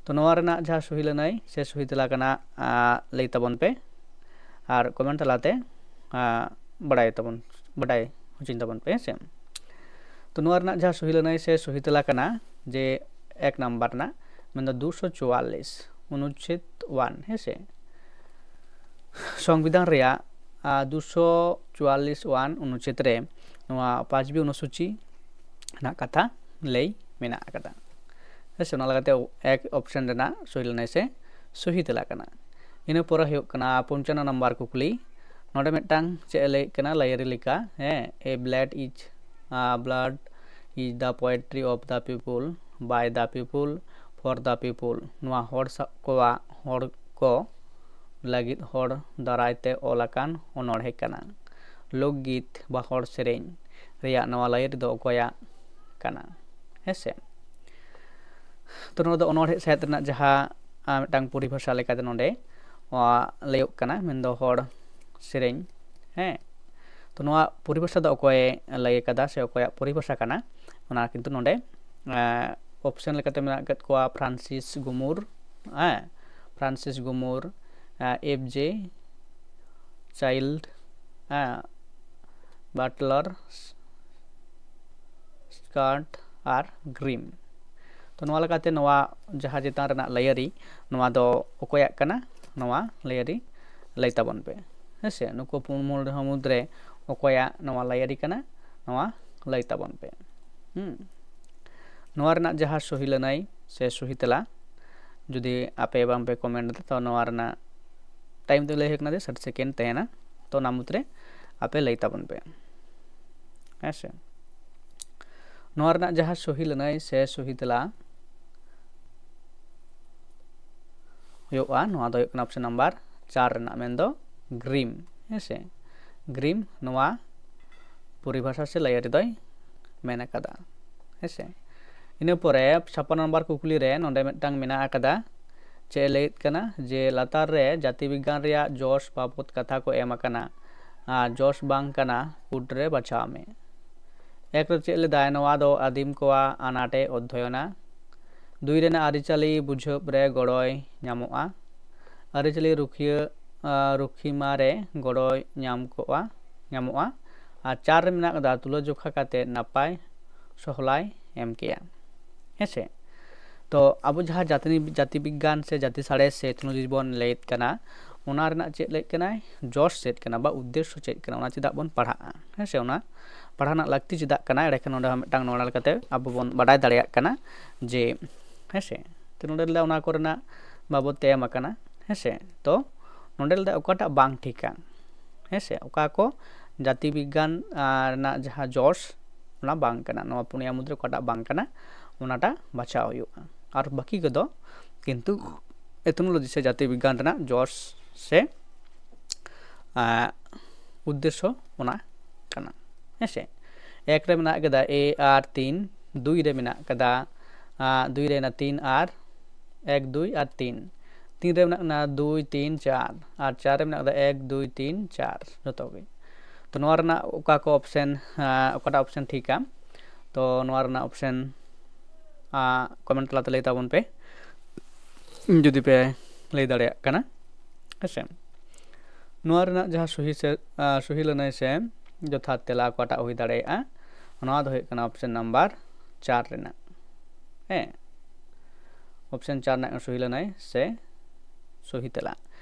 ᱛᱚ ᱱᱚᱣᱟ ᱨᱮᱱᱟᱜ ᱡᱟᱦᱟᱸ ᱥᱚᱦᱤ ᱞᱟᱹᱱᱟᱹᱭ ᱥᱮ ᱥᱚᱦᱤ ᱛᱮᱞᱟ ᱠᱟᱱᱟ, ᱟᱸ, ᱞᱟᱹᱭ ᱛᱟᱵᱚᱱ ᱯᱮ ᱟᱨ ᱠᱚᱢᱮᱱᱴ ᱛᱟᱞᱟᱛᱮ, ᱟᱸ, ᱵᱟᱰᱟᱭ ᱛᱟᱵᱚᱱ, ᱵᱟᱰᱟᱭ ᱦᱚᱪᱚᱧ ᱛᱟᱵᱚᱱ ᱯᱮ, ᱦᱮᱸ ᱥᱮ᱾ ᱛᱚ ᱱᱚᱣᱟ ᱨᱮᱱᱟᱜ ᱡᱟᱦᱟᱸ ᱥᱚᱦᱤ ᱞᱟᱹᱱᱟᱹᱭ ᱥᱮ ᱥᱚᱦᱤ ᱛᱮᱞᱟ ᱠᱟᱱᱟ, ᱡᱮ ᱮᱠ ᱱᱟᱢᱵᱟᱨ ᱨᱮᱱᱟᱜ, ᱢᱮᱱᱫᱚ ᱫᱩᱥᱚ ᱪᱩᱣᱟᱞᱞᱤᱥ, ᱚᱱᱩᱪᱪᱷᱮᱫ ᱚᱣᱟᱱ, ᱦᱮᱸ ᱥᱮ᱾ ᱥᱚᱝᱵᱤᱫᱷᱟᱱ ᱨᱮᱭᱟᱜ, ᱟᱸ, ᱫᱩᱥᱚ ᱪᱩᱣᱟᱞᱞᱤᱥ ᱚᱣᱟᱱ ᱚᱱᱩᱪᱪᱷᱮᱫ ᱨᱮ ᱱᱚᱣᱟ ᱯᱟᱸᱪᱣᱟ ᱚᱱᱩᱥᱩᱪᱤ ᱨᱮᱱᱟᱜ ᱠᱟᱛᱷᱟ ᱞᱟᱹᱭ ᱢᱮᱱᱟᱜ ᱟᱠᱟᱫᱟ, ᱦᱮᱸ ᱥᱮ᱾ ᱚᱱᱟ ᱞᱮᱠᱟᱛᱮ ᱮᱠ ᱚᱯᱥᱮᱱ ᱨᱮᱱᱟᱜ ᱥᱚᱦᱤ ᱞᱟᱹᱱᱟᱹᱭ ᱥᱮ ᱥᱚᱦᱤ ᱛᱮᱞᱟ ᱠᱟᱱᱟ᱾ ᱤᱱᱟᱹ ᱯᱚᱨᱮ ᱦᱩᱭᱩᱜ ᱠᱟᱱᱟ ᱯᱚᱧᱪᱟᱱᱱᱚ ᱱᱟᱢᱵᱟᱨ ᱠᱩᱠᱞᱤ᱾ ᱱᱚᱰᱮ ᱢᱤᱫᱴᱟᱝ ᱪᱮᱫ ᱮ ᱞᱟᱹᱭᱮᱫ ᱠᱟᱱᱟ, ᱞᱟᱹᱭᱟᱹᱨᱤ ᱞᱮᱠᱟ, ᱦᱮᱸ, a ballad is, uh, ballad is the poetry of the people, by the people, for the people. ᱱᱚᱣᱟ ᱦᱚᱲ ᱥᱟ-, ᱠᱚᱣᱟᱜ, ᱦᱚᱲ ᱠᱚ ᱞᱟᱹᱜᱤᱫ ᱦᱚᱲ ᱫᱟᱨᱟᱭ ᱛᱮ ᱚᱞ ᱟᱠᱟᱱ ᱚᱱᱚᱬᱦᱮ ᱠᱟᱱᱟ᱾ ᱞᱳᱠᱜᱤᱛ ᱵᱟ ᱦᱚᱲ ᱥᱮᱨᱮᱧ ᱨᱮᱭᱟᱜ ᱱᱚᱣᱟ ᱞᱟᱹᱭᱟᱹᱨᱤ ᱫᱚ ᱚᱠᱚᱭᱟᱜ ᱠᱟᱱᱟ? ᱦᱮᱸ ᱥᱮ? ᱛᱚ ᱱᱚᱣᱟ ᱫᱚ ᱚᱱᱚᱬᱦᱮ ᱥᱟᱶᱦᱮᱫ ᱨᱮᱱᱟᱜ ᱡᱟᱦᱟᱸ, ᱟᱸ, ᱢᱤᱫᱴᱟᱝ ᱯᱚᱨᱤᱵᱷᱟᱥᱟ ᱞᱮᱠᱟᱛᱮ ᱱᱚᱰᱮ, ᱟᱸ, ᱞᱟᱹᱭᱚᱜ ᱠᱟᱱᱟ, ᱢᱮᱱᱫᱚ ᱦᱚᱲ ᱥᱮᱨᱮᱧ, ᱦᱮᱸ᱾ ᱛᱚ ᱱᱚᱣᱟ ᱯᱚᱨᱤᱵᱷᱟᱥᱟ ᱫᱚ ᱚᱠᱚᱭᱮ ᱞᱟᱹᱭ ᱟᱠᱟᱫᱟ ᱥᱮ ᱚᱠᱚᱭᱟᱜ ᱯᱚᱨᱤᱵᱷᱟᱥᱟ ᱠᱟᱱᱟ, ᱚᱱᱟ ᱠᱤᱱᱛᱩ ᱱᱚᱰᱮ, ᱟᱸ, ᱚᱯᱥᱮᱱ ᱞᱮᱠᱟᱛᱮ ᱢᱮᱱᱟᱜ ᱟᱠᱟᱫ ᱠᱚᱣᱟ ᱯᱷᱨᱟᱱᱥᱤᱥ ᱜᱩᱢᱩᱨ, ᱦᱮᱸ, ᱯᱷᱨᱟᱱᱥᱤᱥ ᱜᱩᱢᱩᱨ, ᱟᱸ, ᱮᱯᱷ ᱡᱮ ᱪᱟᱭᱤᱞᱰ, ᱦᱮᱸ, ᱵᱟᱴᱞᱟᱨ, ᱥᱠᱟᱨᱴ ᱟᱨ ᱜᱨᱤᱢ᱾ ᱛᱚ ᱱᱚᱣᱟ ᱞᱮᱠᱟᱛᱮ ᱱᱚᱣᱟ ᱡᱟᱦᱟᱸ ᱪᱮᱛᱟᱱ ᱨᱮᱱᱟᱜ ᱞᱟᱹᱭᱟᱹᱨᱤ, ᱱᱚᱣᱟ ᱫᱚ ᱚᱠᱚᱭᱟᱜ ᱠᱟᱱᱟ? ᱱᱚᱣᱟ ᱞᱟᱹᱭᱟᱹᱨᱤ ᱞᱟᱹᱭ ᱛᱟᱵᱚᱱ ᱯᱮ, ᱦᱮᱸ ᱥᱮ᱾ ᱱᱩᱠᱩ ᱯᱩᱱ ᱢᱩᱞ ᱨᱮᱦᱚᱸ ᱢᱩᱫᱽᱨᱮ ᱚᱠᱚᱭᱟᱜ ᱱᱚᱣᱟ ᱞᱟᱹᱭᱟᱹᱨᱤ ᱠᱟᱱᱟ? ᱱᱚᱣᱟ ᱞᱟᱹᱭ ᱛᱟᱵᱚᱱ ᱯᱮ᱾ ᱦᱩᱸ᱾ ᱱᱚᱣᱟ ᱨᱮᱱᱟᱜ ᱡᱟᱦᱟᱸ ᱥᱚᱦᱤ ᱞᱟᱹᱱᱟᱹᱭ ᱥᱮ ᱥᱚᱦᱤ ᱛᱮᱞᱟ, ᱡᱩᱫᱤ ᱟᱯᱮ ᱵᱟᱝ ᱯᱮ ᱠᱚᱢᱮᱱᱴ ᱮᱫᱟ, ᱛᱚ ᱱᱚᱣᱟ ᱨᱮᱱᱟᱜ ᱴᱟᱭᱤᱢ ᱫᱚ ᱞᱟᱹᱭ ᱦᱩᱭ ᱠᱟᱱᱟ ᱡᱮ ᱥᱟᱴ ᱥᱮᱠᱮᱱᱰ ᱛᱟᱦᱮᱱᱟ᱾ ᱛᱚ ᱚᱱᱟ ᱢᱩᱫᱽᱨᱮ ᱟᱯᱮ ᱞᱟᱹᱭ ᱛᱟᱵᱚᱱ ᱯᱮ, ᱦᱮᱸ ᱥᱮ᱾ ᱱᱚᱣᱟ ᱨᱮᱱᱟᱜ ᱡᱟᱦᱟᱸ ᱥᱚᱦᱤ ᱞᱟᱹᱱᱟᱹᱭ ᱥᱮ ᱥᱚᱦᱤ ᱛᱮᱞᱟ ᱦᱩᱭᱩᱜᱼᱟ, ᱱᱚᱣᱟ ᱫᱚ ᱦᱩᱭᱩᱜ ᱠᱟᱱᱟ ᱚᱯᱥᱮᱱ ᱱᱟᱢᱵᱟᱨ ᱪᱟᱨ ᱨᱮᱱᱟᱜ, ᱢᱮᱱᱫᱚ ᱜᱨᱤᱢ, ᱦᱮᱸ ᱥᱮ᱾ ᱜᱨᱤᱢ ᱱᱚᱣᱟ ᱯᱚᱨᱤᱵᱷᱟᱥᱟ ᱥᱮ ᱞᱟᱹᱭᱟᱹᱨᱤ ᱫᱚᱭ ᱢᱮᱱ ᱟᱠᱟᱫᱟ, ᱦᱮᱸ ᱥᱮ᱾ ᱤᱱᱟᱹ ᱯᱚᱨᱮ ᱪᱷᱟᱯᱟᱱᱱᱚ ᱱᱟᱢᱵᱟᱨ ᱠᱩᱠᱞᱤ ᱨᱮ ᱱᱚᱰᱮ ᱢᱤᱫᱴᱟᱝ ᱢᱮᱱᱟᱜ ᱟᱠᱟᱫᱟ, ᱪᱮᱫ ᱮ ᱞᱟᱹᱭᱮᱫ ᱠᱟᱱᱟ ᱡᱮ ᱞᱟᱛᱟᱨ ᱨᱮ ᱡᱟᱹᱛᱤ ᱵᱤᱜᱽᱜᱟᱱ ᱨᱮᱭᱟᱜ ᱡᱚᱥ ᱵᱟᱵᱚᱛ ᱠᱟᱛᱷᱟ ᱠᱚ ᱮᱢ ᱟᱠᱟᱱᱟ, ᱟᱨ ᱡᱚᱥ ᱵᱟᱝ ᱠᱟᱱᱟ ᱠᱩᱴ ᱨᱮ ᱵᱟᱪᱷᱟᱣ ᱢᱮ᱾ ᱮᱠ ᱨᱮ ᱪᱮᱫ ᱞᱮᱫᱟᱭ? ᱱᱚᱣᱟ ᱫᱚ ᱟᱹᱫᱤᱢ ᱠᱚᱣᱟᱜ ᱟᱱᱟᱴ ᱮ ᱚᱫᱽᱫᱷᱚᱭᱚᱱᱟ᱾ ᱫᱩᱭ ᱨᱮᱱᱟᱜ ᱟᱹᱨᱤᱪᱟᱹᱞᱤ ᱵᱩᱡᱷᱟᱹᱣ ᱨᱮ ᱜᱚᱲᱚᱭ ᱧᱟᱢᱚᱜᱼᱟ᱾ ᱟᱹᱨᱤᱪᱟᱹᱞᱤ ᱨᱩᱠᱷᱤᱭᱟᱹ, ᱟᱸ, ᱨᱩᱠᱷᱤᱢᱟ ᱨᱮ ᱜᱚᱲᱚᱭ ᱧᱟᱢ ᱠᱚᱜᱼᱟ, ᱧᱟᱢᱚᱜᱼᱟ᱾ ᱟᱨ ᱪᱟᱨ ᱨᱮ ᱢᱮᱱᱟᱜ ᱟᱠᱟᱫᱟ, ᱛᱩᱞᱟᱹᱡᱚᱠᱷᱟ ᱠᱟᱛᱮ ᱱᱟᱯᱟᱭ ᱥᱚᱦᱞᱟᱭ ᱮᱢ ᱠᱮᱭᱟ, ᱦᱮᱸ ᱥᱮ᱾ ᱛᱚ ᱟᱵᱚ ᱡᱟᱦᱟᱸ ᱡᱟᱹᱛᱤ, ᱡᱟᱹᱛᱤ ᱵᱤᱜᱽᱜᱟᱱ ᱥᱮ ᱡᱟᱹᱛᱤ ᱥᱟᱬᱮᱥ ᱥᱮ ᱮᱛᱷᱱᱳᱞᱚᱡᱤ ᱵᱚᱱ ᱞᱟᱹᱭᱮᱫ ᱠᱟᱱᱟ, ᱚᱱᱟ ᱨᱮᱱᱟᱜ ᱪᱮᱫ ᱞᱟᱹᱭᱮᱫ ᱠᱟᱱᱟᱭ, ᱡᱚᱥ ᱪᱮᱫ ᱠᱟᱱᱟ ᱵᱟ ᱩᱫᱽᱫᱮᱥᱥᱚ ᱪᱮᱫ ᱠᱟᱱᱟ, ᱚᱱᱟ ᱪᱮᱫᱟᱜ ᱵᱚᱱ ᱯᱟᱲᱦᱟᱜᱼᱟ, ᱦᱮᱸ ᱥᱮ? ᱚᱱᱟ ᱯᱟᱲᱦᱟᱣ ᱨᱮᱱᱟᱜ ᱞᱟᱹᱠᱛᱤ ᱪᱮᱫᱟᱜ ᱠᱟᱱᱟ? ᱮᱸᱰᱮᱠᱷᱟᱱ ᱱᱚᱰᱮ ᱦᱚᱸ ᱢᱤᱫᱴᱟᱝ ᱱᱚᱲᱟ ᱞᱮᱠᱟᱛᱮ ᱟᱵᱚ ᱵᱚᱱ ᱵᱟᱰᱟᱭ ᱫᱟᱲᱮᱭᱟᱜ ᱠᱟᱱᱟ ᱡᱮ, ᱦᱮᱸ ᱥᱮ, ᱛᱚ ᱱᱚᱰᱮ ᱞᱮᱫᱟ ᱚᱱᱟ ᱠᱚᱨᱮᱱᱟᱜ ᱵᱟᱵᱚᱫ ᱛᱮ ᱮᱢ ᱟᱠᱟᱱᱟ, ᱦᱮᱸ ᱥᱮ᱾ ᱛᱚ ᱱᱚᱰᱮ ᱞᱮᱫᱟ ᱚᱠᱟᱴᱟᱜ ᱵᱟᱝ ᱴᱷᱤᱠᱟ, ᱦᱮᱸ ᱥᱮ, ᱚᱠᱟ ᱠᱚ ᱡᱟᱹᱛᱤ ᱵᱤᱜᱽᱜᱟᱱ, ᱟᱨ, ᱨᱮᱱᱟᱜ ᱡᱟᱦᱟᱸ ᱡᱚᱥ, ᱚᱱᱟ ᱵᱟᱝ ᱠᱟᱱᱟ, ᱱᱚᱣᱟ ᱯᱩᱱᱭᱟ ᱢᱩᱫᱽᱨᱮ ᱚᱠᱟᱴᱟᱜ ᱵᱟᱝ ᱠᱟᱱᱟ, ᱚᱱᱟᱴᱟᱜ ᱵᱟᱪᱷᱟᱣ ᱦᱩᱭᱩᱜᱼᱟ᱾ ᱟᱨ ᱵᱟᱹᱠᱤ ᱠᱚᱫᱚ ᱠᱤᱱᱛᱩ ᱮᱛᱷᱱᱳᱞᱚᱡᱤ ᱥᱮ ᱡᱟᱹᱛᱤ ᱵᱤᱜᱽᱜᱟᱱ ᱨᱮᱱᱟᱜ ᱡᱚᱥ ᱥᱮ, ᱟᱸ, ᱩᱫᱽᱫᱮᱥᱥᱚ ᱚᱱᱟ ᱠᱟᱱᱟ, ᱦᱮᱸ ᱥᱮ᱾ ᱮᱠ ᱨᱮ ᱢᱮᱱᱟᱜ ᱠᱟᱫᱟ ᱮ ᱟᱨ ᱛᱤᱱ, ᱫᱩᱭ ᱨᱮ ᱢᱮᱱᱟᱜ ᱠᱟᱫᱟ, ᱟᱸ, ᱫᱩᱭ ᱨᱮ ᱢᱮᱱᱟᱜ ᱛᱤᱱ ᱟᱨ ᱮᱠ, ᱫᱩᱭ ᱟᱨ ᱛᱤᱱ, ᱛᱤᱱ ᱨᱮ ᱢᱮᱱᱟᱜ ᱠᱟᱱᱟ ᱫᱩᱭ, ᱛᱤᱱ, ᱪᱟᱨ, ᱟᱨ ᱪᱟᱨ ᱨᱮ ᱢᱮᱱᱟᱜ ᱠᱟᱫᱟ ᱮᱠ, ᱫᱩᱭ, ᱛᱤᱱ, ᱪᱟᱨ, ᱡᱚᱛᱚ ᱜᱮ᱾ ᱛᱚ ᱱᱚᱣᱟ ᱨᱮᱱᱟᱜ ᱚᱠᱟ ᱠᱚ ᱚᱯᱥᱮᱱ, ᱟᱸ, ᱚᱠᱟᱴᱟᱜ ᱚᱯᱥᱮᱱ ᱴᱷᱤᱠᱟ? ᱛᱚ ᱱᱚᱣᱟ ᱨᱮᱱᱟᱜ ᱚᱯᱥᱮᱱ, ᱟᱸ, ᱠᱚᱢᱮᱱᱴ ᱛᱟᱞᱟᱛᱮ ᱞᱟᱹᱭ ᱛᱟᱵᱚᱱ ᱯᱮ ᱡᱩᱫᱤ ᱯᱮ ᱞᱟᱹᱭ ᱫᱟᱲᱮᱭᱟᱜ ᱠᱟᱱᱟ, ᱦᱮᱸ ᱥᱮ᱾ ᱱᱚᱣᱟ ᱨᱮᱱᱟᱜ ᱡᱟᱦᱟᱸ ᱥᱚᱦᱤ ᱥᱮ, ᱟᱸ, ᱥᱚᱦᱤ ᱞᱟᱹᱱᱟᱹᱭ ᱥᱮ ᱡᱚᱛᱷᱟᱛ ᱛᱮᱞᱟ ᱚᱠᱟᱴᱟᱜ ᱦᱩᱭ ᱫᱟᱲᱮᱭᱟᱜᱼᱟ, ᱱᱚᱣᱟ ᱫᱚ ᱦᱩᱭᱩᱜ ᱠᱟᱱᱟ ᱚᱯᱥᱮᱱ ᱱᱟᱢᱵᱟᱨ ᱪᱟᱨ ᱨᱮᱱᱟᱜ, ᱦᱮᱸ, ᱚᱯᱥᱮᱱ ᱪᱟᱨ ᱨᱮᱱᱟᱜ ᱥᱚᱦᱤ ᱞᱟᱹᱱᱟᱹᱭ ᱥᱮ ᱥᱚᱦᱤ ᱛᱮᱞᱟ᱾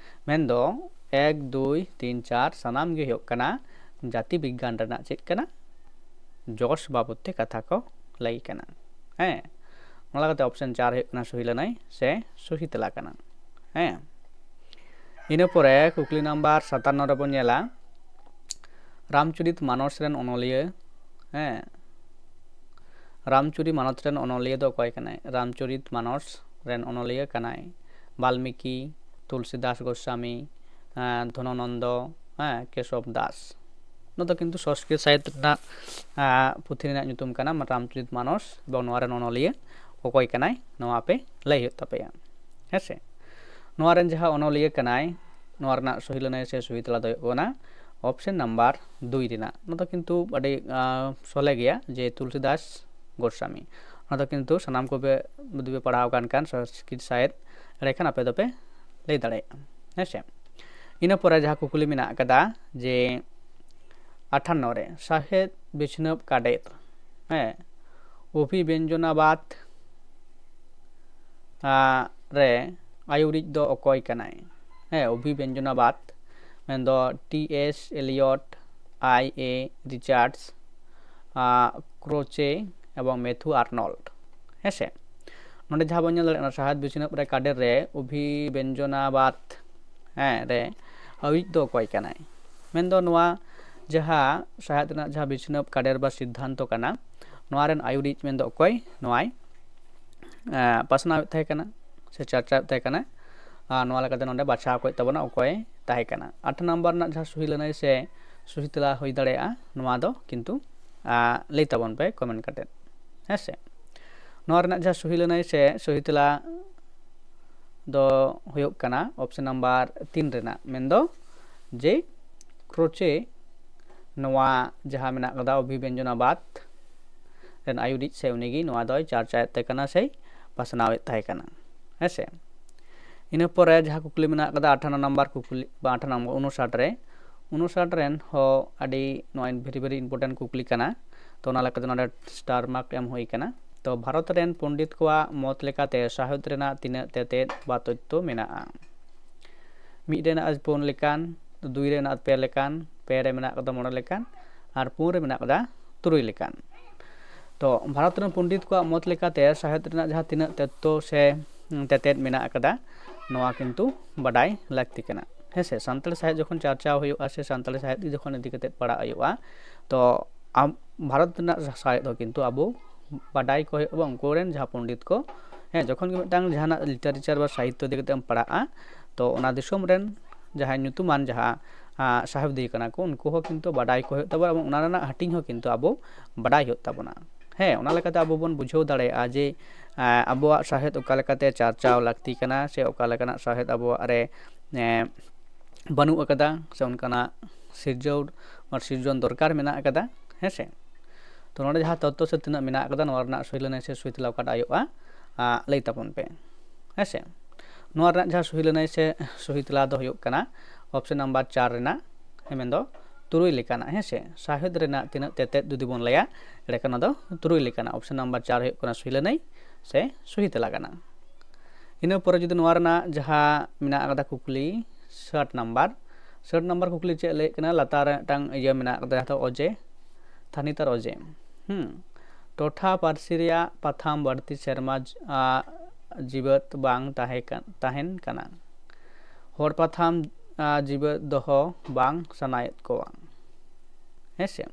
ᱢᱮᱱᱫᱚ ᱮᱠ, ᱫᱩᱭ, ᱛᱤᱱ, ᱪᱟᱨ ᱥᱟᱱᱟᱢ ᱜᱮ ᱦᱩᱭᱩᱜ ᱠᱟᱱᱟ ᱡᱟᱹᱛᱤ ᱵᱤᱜᱽᱜᱟᱱ ᱨᱮᱱᱟᱜ ᱪᱮᱫ ᱠᱟᱱᱟ, ᱡᱚᱥ ᱵᱟᱵᱚᱫ ᱛᱮ ᱠᱟᱛᱷᱟ ᱠᱚ ᱞᱟᱹᱭ ᱠᱟᱱᱟ, ᱦᱮᱸ᱾ ᱚᱱᱟ ᱞᱮᱠᱟᱛᱮ ᱚᱯᱥᱮᱱ ᱪᱟᱨ ᱦᱩᱭᱩᱜ ᱠᱟᱱᱟ ᱥᱩᱦᱤ ᱞᱟᱹᱱᱟᱹᱭ ᱥᱮ ᱥᱩᱦᱤ ᱛᱮᱞᱟ ᱠᱟᱱᱟ᱾ ᱦᱮᱸ, ᱤᱱᱟᱹ ᱯᱚᱨᱮ ᱠᱩᱠᱞᱤ ᱱᱟᱢᱵᱟᱨ ᱥᱟᱛᱟᱱᱱᱚ ᱨᱮᱵᱚᱱ ᱧᱮᱞᱟ, ᱨᱟᱢᱪᱚᱨᱤᱛ ᱢᱟᱱᱚᱥ ᱨᱮᱱ ᱚᱱᱚᱞᱤᱭᱟᱹ, ᱦᱮᱸ, ᱨᱟᱢᱪᱚᱨᱤ ᱢᱟᱱᱚᱥ ᱨᱮᱱ ᱚᱱᱚᱞᱤᱭᱟᱹ ᱫᱚ ᱚᱠᱚᱭ ᱠᱟᱱᱟᱭ? ᱨᱟᱢᱪᱚᱨᱤᱛ ᱢᱟᱱᱚᱥ ᱨᱮᱱ ᱚᱱᱚᱞᱤᱭᱟᱹ ᱠᱟᱱᱟᱭ ᱵᱟᱞᱢᱤᱠᱤ, ᱛᱩᱞᱥᱤᱫᱟᱥ ᱜᱳᱥᱟᱢᱤ, ᱫᱷᱚᱱᱚᱱᱚᱱᱫᱚ, ᱦᱮᱸ, ᱠᱮᱥᱚᱵ ᱫᱟᱥ᱾ ᱱᱚᱣᱟ ᱫᱚ ᱠᱤᱱᱛᱩ ᱥᱚᱸᱥᱠᱨᱤᱛ ᱥᱟᱦᱤᱛ ᱨᱮᱱᱟᱜ ᱯᱩᱛᱷᱤ ᱨᱮᱱᱟᱜ ᱧᱩᱛᱩᱢ ᱠᱟᱱᱟ ᱨᱟᱢᱪᱚᱨᱤᱛ ᱢᱟᱱᱚᱥ, ᱮᱵᱚᱝ ᱱᱚᱣᱟ ᱨᱮᱱ ᱚᱱᱚᱞᱤᱭᱟᱹ ᱚᱠᱚᱭ ᱠᱟᱱᱟᱭ, ᱱᱚᱣᱟ ᱟᱯᱮ ᱞᱟᱹᱭ ᱦᱩᱭᱩᱜ ᱛᱟᱯᱮᱭᱟ᱾ ᱦᱮᱸ ᱥᱮ, ᱱᱚᱣᱟ ᱨᱮᱱ ᱡᱟᱦᱟᱸ ᱚᱱᱚᱞᱤᱭᱟᱹ ᱠᱟᱱᱟᱭ, ᱱᱚᱣᱟ ᱨᱮᱱᱟᱜ ᱥᱩᱦᱤ ᱞᱟᱹᱱᱟᱹᱭ ᱥᱮ ᱥᱩᱦᱤ ᱛᱮᱞᱟ ᱫᱚ ᱦᱩᱭᱩᱜ ᱠᱟᱱᱟ ᱚᱯᱥᱮᱱ ᱱᱟᱢᱵᱟᱨ ᱫᱩᱭ ᱨᱮᱱᱟᱜ᱾ ᱱᱚᱣᱟ ᱫᱚ ᱠᱤᱱᱛᱩ ᱟᱹᱰᱤ ᱥᱚᱞᱦᱮ ᱜᱮᱭᱟ, ᱡᱮ ᱛᱩᱞᱥᱤᱫᱟᱥ ᱜᱳᱥᱟᱢᱤ᱾ ᱚᱱᱟ ᱫᱚ ᱠᱤᱱᱛᱩ ᱥᱟᱱᱟᱢ ᱠᱚᱜᱮ ᱡᱩᱫᱤ ᱯᱮ ᱯᱟᱲᱦᱟᱣ ᱟᱠᱟᱱ ᱠᱷᱟᱱ ᱥᱚᱸᱥᱠᱨᱤᱛ ᱥᱟᱦᱤᱛ, ᱮᱸᱰᱮᱠᱷᱟᱱ ᱟᱯᱮ ᱫᱚᱯᱮ ᱞᱟᱹᱭ ᱫᱟᱲᱮᱭᱟᱜᱼᱟ᱾ ᱦᱮᱸ ᱥᱮ, ᱤᱱᱟᱹ ᱯᱚᱨᱮ ᱡᱟᱦᱟᱸ ᱠᱩᱠᱞᱤ ᱢᱮᱱᱟᱜ ᱟᱠᱟᱫᱟ ᱡᱮ ᱟᱴᱷᱟᱱᱱᱚ ᱨᱮ ᱥᱟᱦᱮᱫ ᱵᱤᱪᱷᱱᱟᱹᱯ ᱠᱟᱰᱮᱨ, ᱦᱮᱸ, ᱚᱵᱷᱤᱵᱮᱧᱡᱚᱱᱟᱵᱟᱫ ᱨᱮ ᱟᱭᱩᱨᱤᱡ ᱫᱚ ᱚᱠᱚᱭ ᱠᱟᱱᱟᱭ? ᱦᱮᱸ, ᱚᱵᱷᱤᱵᱮᱧᱡᱚᱱᱟᱵᱟᱫ ᱢᱮᱱᱫᱚ ᱴᱤ ᱮᱥ ᱮᱞᱤᱭᱚᱴ, ᱟᱭ ᱮ ᱨᱤᱪᱟᱨᱰᱥ, ᱠᱨᱳᱪᱮ ᱮᱵᱚᱝ ᱢᱮᱛᱷᱩ ᱟᱨᱱᱚᱞᱰ᱾ ᱦᱮᱸ ᱥᱮ, ᱱᱚᱰᱮ ᱡᱟᱦᱟᱸ ᱵᱚᱱ ᱧᱮᱞ ᱫᱟᱲᱮᱭᱟᱜ ᱠᱟᱱᱟ, ᱥᱟᱦᱮᱫ ᱵᱤᱪᱷᱱᱟᱹᱯ ᱨᱮ ᱠᱟᱰᱮᱨ ᱨᱮ ᱚᱵᱷᱤᱵᱮᱧᱡᱚᱱᱟᱵᱟᱫ, ᱦᱮᱸ, ᱨᱮ ᱟᱭᱩᱨᱤᱡ ᱫᱚ ᱚᱠᱚᱭ ᱠᱟᱱᱟᱭ? ᱢᱮᱱᱫᱚ ᱱᱚᱣᱟ ᱡᱟᱦᱟᱸ ᱥᱟᱦᱮᱫ ᱨᱮᱱᱟᱜ ᱡᱟᱦᱟᱸ ᱵᱤᱪᱷᱱᱟᱹᱯ ᱠᱟᱰᱮᱨ ᱵᱟ ᱥᱤᱫᱽᱫᱷᱟᱱᱛᱚ ᱠᱟᱱᱟ, ᱱᱚᱣᱟ ᱨᱮᱱ ᱟᱭᱩᱨᱤᱡ ᱢᱮᱱᱫᱚ ᱚᱠᱚᱭ ᱱᱚᱣᱟᱭ ᱯᱟᱥᱱᱟᱣᱮᱫ ᱛᱟᱦᱮᱸ ᱠᱟᱱᱟ ᱥᱮ ᱪᱟᱨᱪᱟᱣᱮᱫ ᱛᱟᱦᱮᱸ ᱠᱟᱱᱟ᱾ ᱟᱨ ᱱᱚᱣᱟ ᱞᱮᱠᱟᱛᱮ ᱱᱚᱰᱮ ᱵᱟᱪᱷᱟᱣ ᱠᱚ ᱦᱩᱭᱩᱜ ᱛᱟᱵᱚᱱᱟ ᱚᱠᱚᱭ ᱛᱟᱦᱮᱸ ᱠᱟᱱᱟ᱾ ᱟᱴ ᱱᱟᱢᱵᱟᱨ ᱨᱮᱱᱟᱜ ᱡᱟᱦᱟᱸ ᱥᱩᱦᱤ ᱞᱟᱹᱱᱟᱹᱭ ᱥᱮ ᱥᱩᱦᱤ ᱛᱮᱞᱟ ᱦᱩᱭ ᱫᱟᱲᱮᱭᱟᱜᱼᱟ, ᱱᱚᱣᱟ ᱫᱚ ᱠᱤᱱᱛᱩ ᱞᱟᱹᱭ ᱛᱟᱵᱚᱱ ᱯᱮ ᱠᱚᱢᱮᱱᱴ ᱠᱟᱛᱮᱫ᱾ ᱦᱮᱸ ᱥᱮ, ᱱᱚᱣᱟ ᱨᱮᱱᱟᱜ ᱡᱟᱦᱟᱸ ᱥᱩᱦᱤ ᱞᱟᱹᱱᱟᱹᱭ ᱥᱮ ᱥᱩᱦᱤ ᱛᱮᱞᱟ ᱫᱚ ᱦᱩᱭᱩᱜ ᱠᱟᱱᱟ ᱚᱯᱥᱮᱱ ᱱᱟᱢᱵᱟᱨ ᱛᱤᱱ ᱨᱮᱱᱟᱜ, ᱢᱮᱱᱫᱚ ᱡᱮ ᱠᱨᱳᱪᱮ ᱱᱚᱣᱟ ᱡᱟᱦᱟᱸ ᱢᱮᱱᱟᱜ ᱠᱟᱫᱟ ᱚᱵᱷᱤᱵᱮᱧᱡᱚᱱᱟᱵᱟᱫ ᱨᱮᱱ ᱟᱭᱩᱨᱤᱡ ᱥᱮ ᱩᱱᱤᱜᱮ ᱱᱚᱣᱟ ᱫᱚᱭ ᱪᱟᱨᱪᱟᱭᱮᱫ ᱛᱟᱦᱮᱸ ᱠᱟᱱᱟ ᱥᱮᱭ ᱯᱟᱥᱱᱟᱣᱮᱫ ᱛᱟᱦᱮᱸ ᱠᱟᱱᱟ᱾ ᱦᱮᱸ ᱥᱮ, ᱤᱱᱟᱹ ᱯᱚᱨᱮ ᱡᱟᱦᱟᱸ ᱠᱩᱠᱞᱤ ᱢᱮᱱᱟᱜ ᱠᱟᱫᱟ ᱟᱴᱷᱟᱱᱱᱚ ᱱᱟᱢᱵᱟᱨ ᱠᱩᱠᱞᱤ ᱵᱟ ᱟᱴᱷᱟᱱᱱᱚ ᱱᱟᱢᱵᱟᱨ ᱩᱱᱩᱥᱟᱴ ᱨᱮ, ᱩᱱᱩᱥᱟᱴ ᱨᱮᱱ ᱦᱚᱸ ᱟᱹᱰᱤ ᱱᱚᱣᱟ very very important ᱠᱩᱠᱞᱤ ᱠᱟᱱᱟ᱾ ᱛᱚ ᱚᱱᱟ ᱞᱮᱠᱟᱛᱮ ᱱᱚᱰᱮ ᱥᱴᱟᱨ ᱢᱟᱨᱠ ᱮᱢ ᱦᱩᱭ ᱠᱟᱱᱟ᱾ ᱛᱚ ᱵᱷᱟᱨᱚᱛ ᱨᱮᱱ ᱯᱚᱱᱰᱤᱛ ᱠᱚᱣᱟᱜ ᱢᱚᱛ ᱞᱮᱠᱟᱛᱮ ᱥᱟᱶᱦᱮᱫ ᱨᱮᱱᱟᱜ ᱛᱤᱱᱟᱹᱜ ᱛᱮᱛᱮᱫ ᱵᱟ ᱛᱚᱛᱛᱷᱚ ᱢᱮᱱᱟᱜᱼᱟ? ᱢᱤᱫ ᱨᱮ ᱢᱮᱱᱟᱜᱼᱟ ᱯᱩᱱ ᱞᱮᱠᱟᱱ, ᱫᱩᱭ ᱨᱮ ᱢᱮᱱᱟᱜᱼᱟ ᱯᱮ ᱞᱮᱠᱟᱱ, ᱯᱮ ᱨᱮ ᱢᱮᱱᱟᱜ ᱠᱟᱫᱟ ᱢᱚᱬᱮ ᱞᱮᱠᱟᱱ, ᱟᱨ ᱯᱩᱱ ᱨᱮ ᱢᱮᱱᱟᱜ ᱠᱟᱫᱟ ᱛᱩᱨᱩᱭ ᱞᱮᱠᱟᱱ᱾ ᱛᱚ ᱵᱷᱟᱨᱚᱛ ᱨᱮᱱ ᱯᱚᱱᱰᱤᱛ ᱠᱚᱣᱟᱜ ᱢᱚᱛ ᱞᱮᱠᱟᱛᱮ ᱥᱟᱶᱦᱮᱫ ᱨᱮᱱᱟᱜ ᱡᱟᱦᱟᱸ ᱛᱤᱱᱟᱹᱜ ᱛᱚᱛᱛᱚ ᱥᱮ ᱛᱮᱛᱮᱫ ᱢᱮᱱᱟᱜ ᱟᱠᱟᱫᱟ, ᱱᱚᱣᱟ ᱠᱤᱱᱛᱩ ᱵᱟᱰᱟᱭ ᱞᱟᱹᱠᱛᱤ ᱠᱟᱱᱟ᱾ ᱦᱮᱸ ᱥᱮ, ᱥᱟᱱᱛᱟᱲ ᱥᱟᱶᱦᱮᱫ ᱡᱚᱠᱷᱚᱱ ᱪᱟᱨᱪᱟᱣ ᱦᱩᱭᱩᱜᱼᱟ ᱥᱮ ᱥᱟᱱᱛᱟᱲ ᱥᱟᱶᱦᱮᱫ ᱡᱚᱠᱷᱚᱱ ᱤᱫᱤ ᱠᱟᱛᱮ ᱯᱟᱲᱦᱟᱜ ᱦᱩᱭᱩᱜᱼᱟ, ᱛᱚ ᱟᱢ ᱵᱷᱟᱨᱚᱛ ᱨᱮᱱᱟᱜ ᱥᱟᱶᱦᱮᱫ ᱦᱚᱸ ᱠᱤᱱᱛᱩ ᱟᱵᱚ ᱵᱟᱰᱟᱭ ᱠᱚ ᱦᱩᱭᱩᱜᱼᱟ, ᱩᱱᱠᱩ ᱨᱮᱱ ᱡᱟᱦᱟᱸ ᱯᱚᱱᱰᱤᱛ ᱠᱚ, ᱦᱮᱸ, ᱡᱚᱠᱷᱚᱱ ᱜᱮ ᱢᱤᱫᱴᱟᱝ ᱡᱟᱦᱟᱱᱟᱜ ᱞᱤᱴᱟᱨᱮᱪᱟᱨ ᱵᱟ ᱥᱟᱦᱤᱛᱛᱚ ᱤᱫᱤ ᱠᱟᱛᱮ ᱮᱢ ᱯᱟᱲᱦᱟᱜᱼᱟ, ᱛᱚ ᱚᱱᱟ ᱫᱤᱥᱚᱢ ᱨᱮᱱ ᱡᱟᱦᱟᱸᱭ ᱧᱩᱛᱩᱢᱟᱱ ᱡᱟᱦᱟᱸ ᱥᱟᱦᱮᱵᱽᱫᱤ ᱠᱟᱱᱟ ᱠᱚ, ᱩᱱᱠᱩ ᱦᱚᱸ ᱠᱤᱱᱛᱩ ᱵᱟᱰᱟᱭ ᱠᱚ ᱦᱩᱭᱩᱜ ᱛᱟᱵᱚᱱᱟ ᱮᱵᱚᱝ ᱚᱱᱟ ᱨᱮᱱᱟᱜ ᱦᱟᱹᱴᱤᱧ ᱦᱚᱸ ᱠᱤᱱᱛᱩ ᱟᱵᱚ ᱵᱟᱰᱟᱭ ᱦᱩᱭᱩᱜ ᱛᱟᱵᱚᱱᱟ᱾ ᱦᱮᱸ, ᱚᱱᱟ ᱞᱮᱠᱟᱛᱮ ᱟᱵᱚ ᱵᱚᱱ ᱵᱩᱡᱷᱟᱹᱣ ᱫᱟᱲᱮᱭᱟᱜᱼᱟ ᱡᱮ ᱟᱵᱚᱣᱟᱜ ᱥᱟᱶᱦᱮᱫ ᱚᱠᱟ ᱞᱮᱠᱟᱛᱮ ᱪᱟᱨᱪᱟᱣ ᱞᱟᱹᱠᱛᱤ ᱠᱟᱱᱟ ᱥᱮ ᱚᱠᱟ ᱞᱮᱠᱟᱱᱟᱜ ᱥᱟᱶᱦᱮᱫ ᱟᱵᱚᱣᱟᱜ ᱨᱮ ᱵᱟᱹᱱᱩᱜ ᱟᱠᱟᱫᱟ ᱥᱮ ᱚᱱᱠᱟᱱᱟᱜ ᱥᱤᱨᱡᱟᱹᱣ ᱟᱨ ᱥᱤᱨᱡᱚᱱ ᱫᱚᱨᱠᱟᱨ ᱢᱮᱱᱟᱜ ᱟᱠᱟᱫᱟ᱾ ᱦᱮᱸ ᱥᱮ, ᱛᱚ ᱱᱚᱰᱮ ᱡᱟᱦᱟᱸ ᱛᱚᱛᱛᱚ ᱥᱮ ᱛᱤᱱᱟᱹᱜ ᱢᱮᱱᱟᱜ ᱟᱠᱟᱫᱟ, ᱱᱚᱣᱟ ᱨᱮᱱᱟᱜ ᱥᱩᱭ ᱞᱟᱹᱱᱟᱹᱭ ᱥᱮ ᱥᱩᱭ ᱛᱮᱞᱟ ᱚᱠᱟᱴᱟᱜ ᱦᱩᱭᱩᱜᱼᱟ, ᱞᱟᱹᱭ ᱛᱟᱵᱚᱱ ᱯᱮ᱾ ᱦᱮᱸ ᱥᱮ, ᱱᱚᱣᱟ ᱨᱮᱱᱟᱜ ᱡᱟᱦᱟᱸ ᱥᱩᱭ ᱞᱟᱹᱱᱟᱹᱭ ᱥᱮ ᱥᱩᱭ ᱛᱮᱞᱟ ᱫᱚ ᱦᱩᱭᱩᱜ ᱠᱟᱱᱟ ᱚᱯᱥᱮᱱ ᱱᱟᱢᱵᱟᱨ ᱪᱟᱨ ᱨᱮᱱᱟᱜ, ᱦᱮᱸ, ᱢᱮᱱᱫᱚ ᱛᱩᱨᱩᱭ ᱞᱮᱠᱟᱱᱟᱜ᱾ ᱦᱮᱸ ᱥᱮ, ᱥᱟᱶᱦᱮᱫ ᱨᱮᱱᱟᱜ ᱛᱤᱱᱟᱹᱜ ᱛᱮᱛᱮᱫ ᱡᱩᱫᱤ ᱵᱚᱱ ᱞᱟᱹᱭᱟ, ᱮᱸᱰᱮᱠᱷᱟᱱ ᱚᱱᱟ ᱫᱚ ᱛᱩᱨᱩᱭ ᱞᱮᱠᱟᱱᱟᱜ᱾ ᱚᱯᱥᱮᱱ ᱱᱟᱢᱵᱟᱨ ᱪᱟᱨ ᱦᱩᱭᱩᱜ ᱠᱟᱱᱟ ᱥᱩᱭ ᱞᱟᱹᱱᱟᱹᱭ ᱥᱮ ᱥᱩᱭ ᱛᱮᱞᱟ ᱠᱟᱱᱟ᱾ ᱤᱱᱟᱹ ᱯᱚᱨᱮ ᱡᱩᱫᱤ ᱱᱚᱣᱟ ᱨᱮᱱᱟᱜ ᱡᱟᱦᱟᱸ ᱢᱮᱱᱟᱜ ᱟᱠᱟᱫᱟ ᱠᱩᱠᱞᱤ, ᱥᱟᱴ ᱱᱟᱢᱵᱟᱨ, ᱥᱟᱴ ᱱᱟᱢᱵᱟᱨ ᱠᱩᱠᱞᱤ ᱪᱮᱫ ᱞᱟᱹᱭᱮᱫ ᱠᱟᱱᱟ, ᱞᱟᱛᱟᱨ ᱨᱮ ᱢᱤᱫᱴᱟᱝ ᱤᱭᱟᱹ ᱢᱮᱱᱟᱜ ᱟᱠᱟᱫᱟ, ᱡᱟᱦᱟᱸ ᱫᱚ ᱚᱡᱮ, ᱛᱷᱟᱱᱤᱛ ᱟᱨ ᱚᱡᱮ᱾ ᱦᱩᱸ, ᱴᱚᱴᱷᱟ ᱯᱟᱹᱨᱥᱤ ᱨᱮᱭᱟᱜ ᱯᱟᱛᱷᱟᱢ ᱵᱟᱹᱲᱛᱤ ᱥᱮᱨᱢᱟ ᱡᱤᱵᱟᱹᱛ ᱵᱟᱝ ᱛᱟᱦᱮᱸ ᱛᱟᱦᱮᱱ ᱠᱟᱱᱟ᱾ ᱦᱚᱲ ᱯᱟᱛᱷᱟᱢ ᱡᱤᱵᱟᱹᱛ ᱫᱚᱦᱚ ᱵᱟᱝ ᱥᱟᱱᱟᱭᱮᱫ ᱠᱚᱣᱟ᱾ ᱦᱮᱸ ᱥᱮ,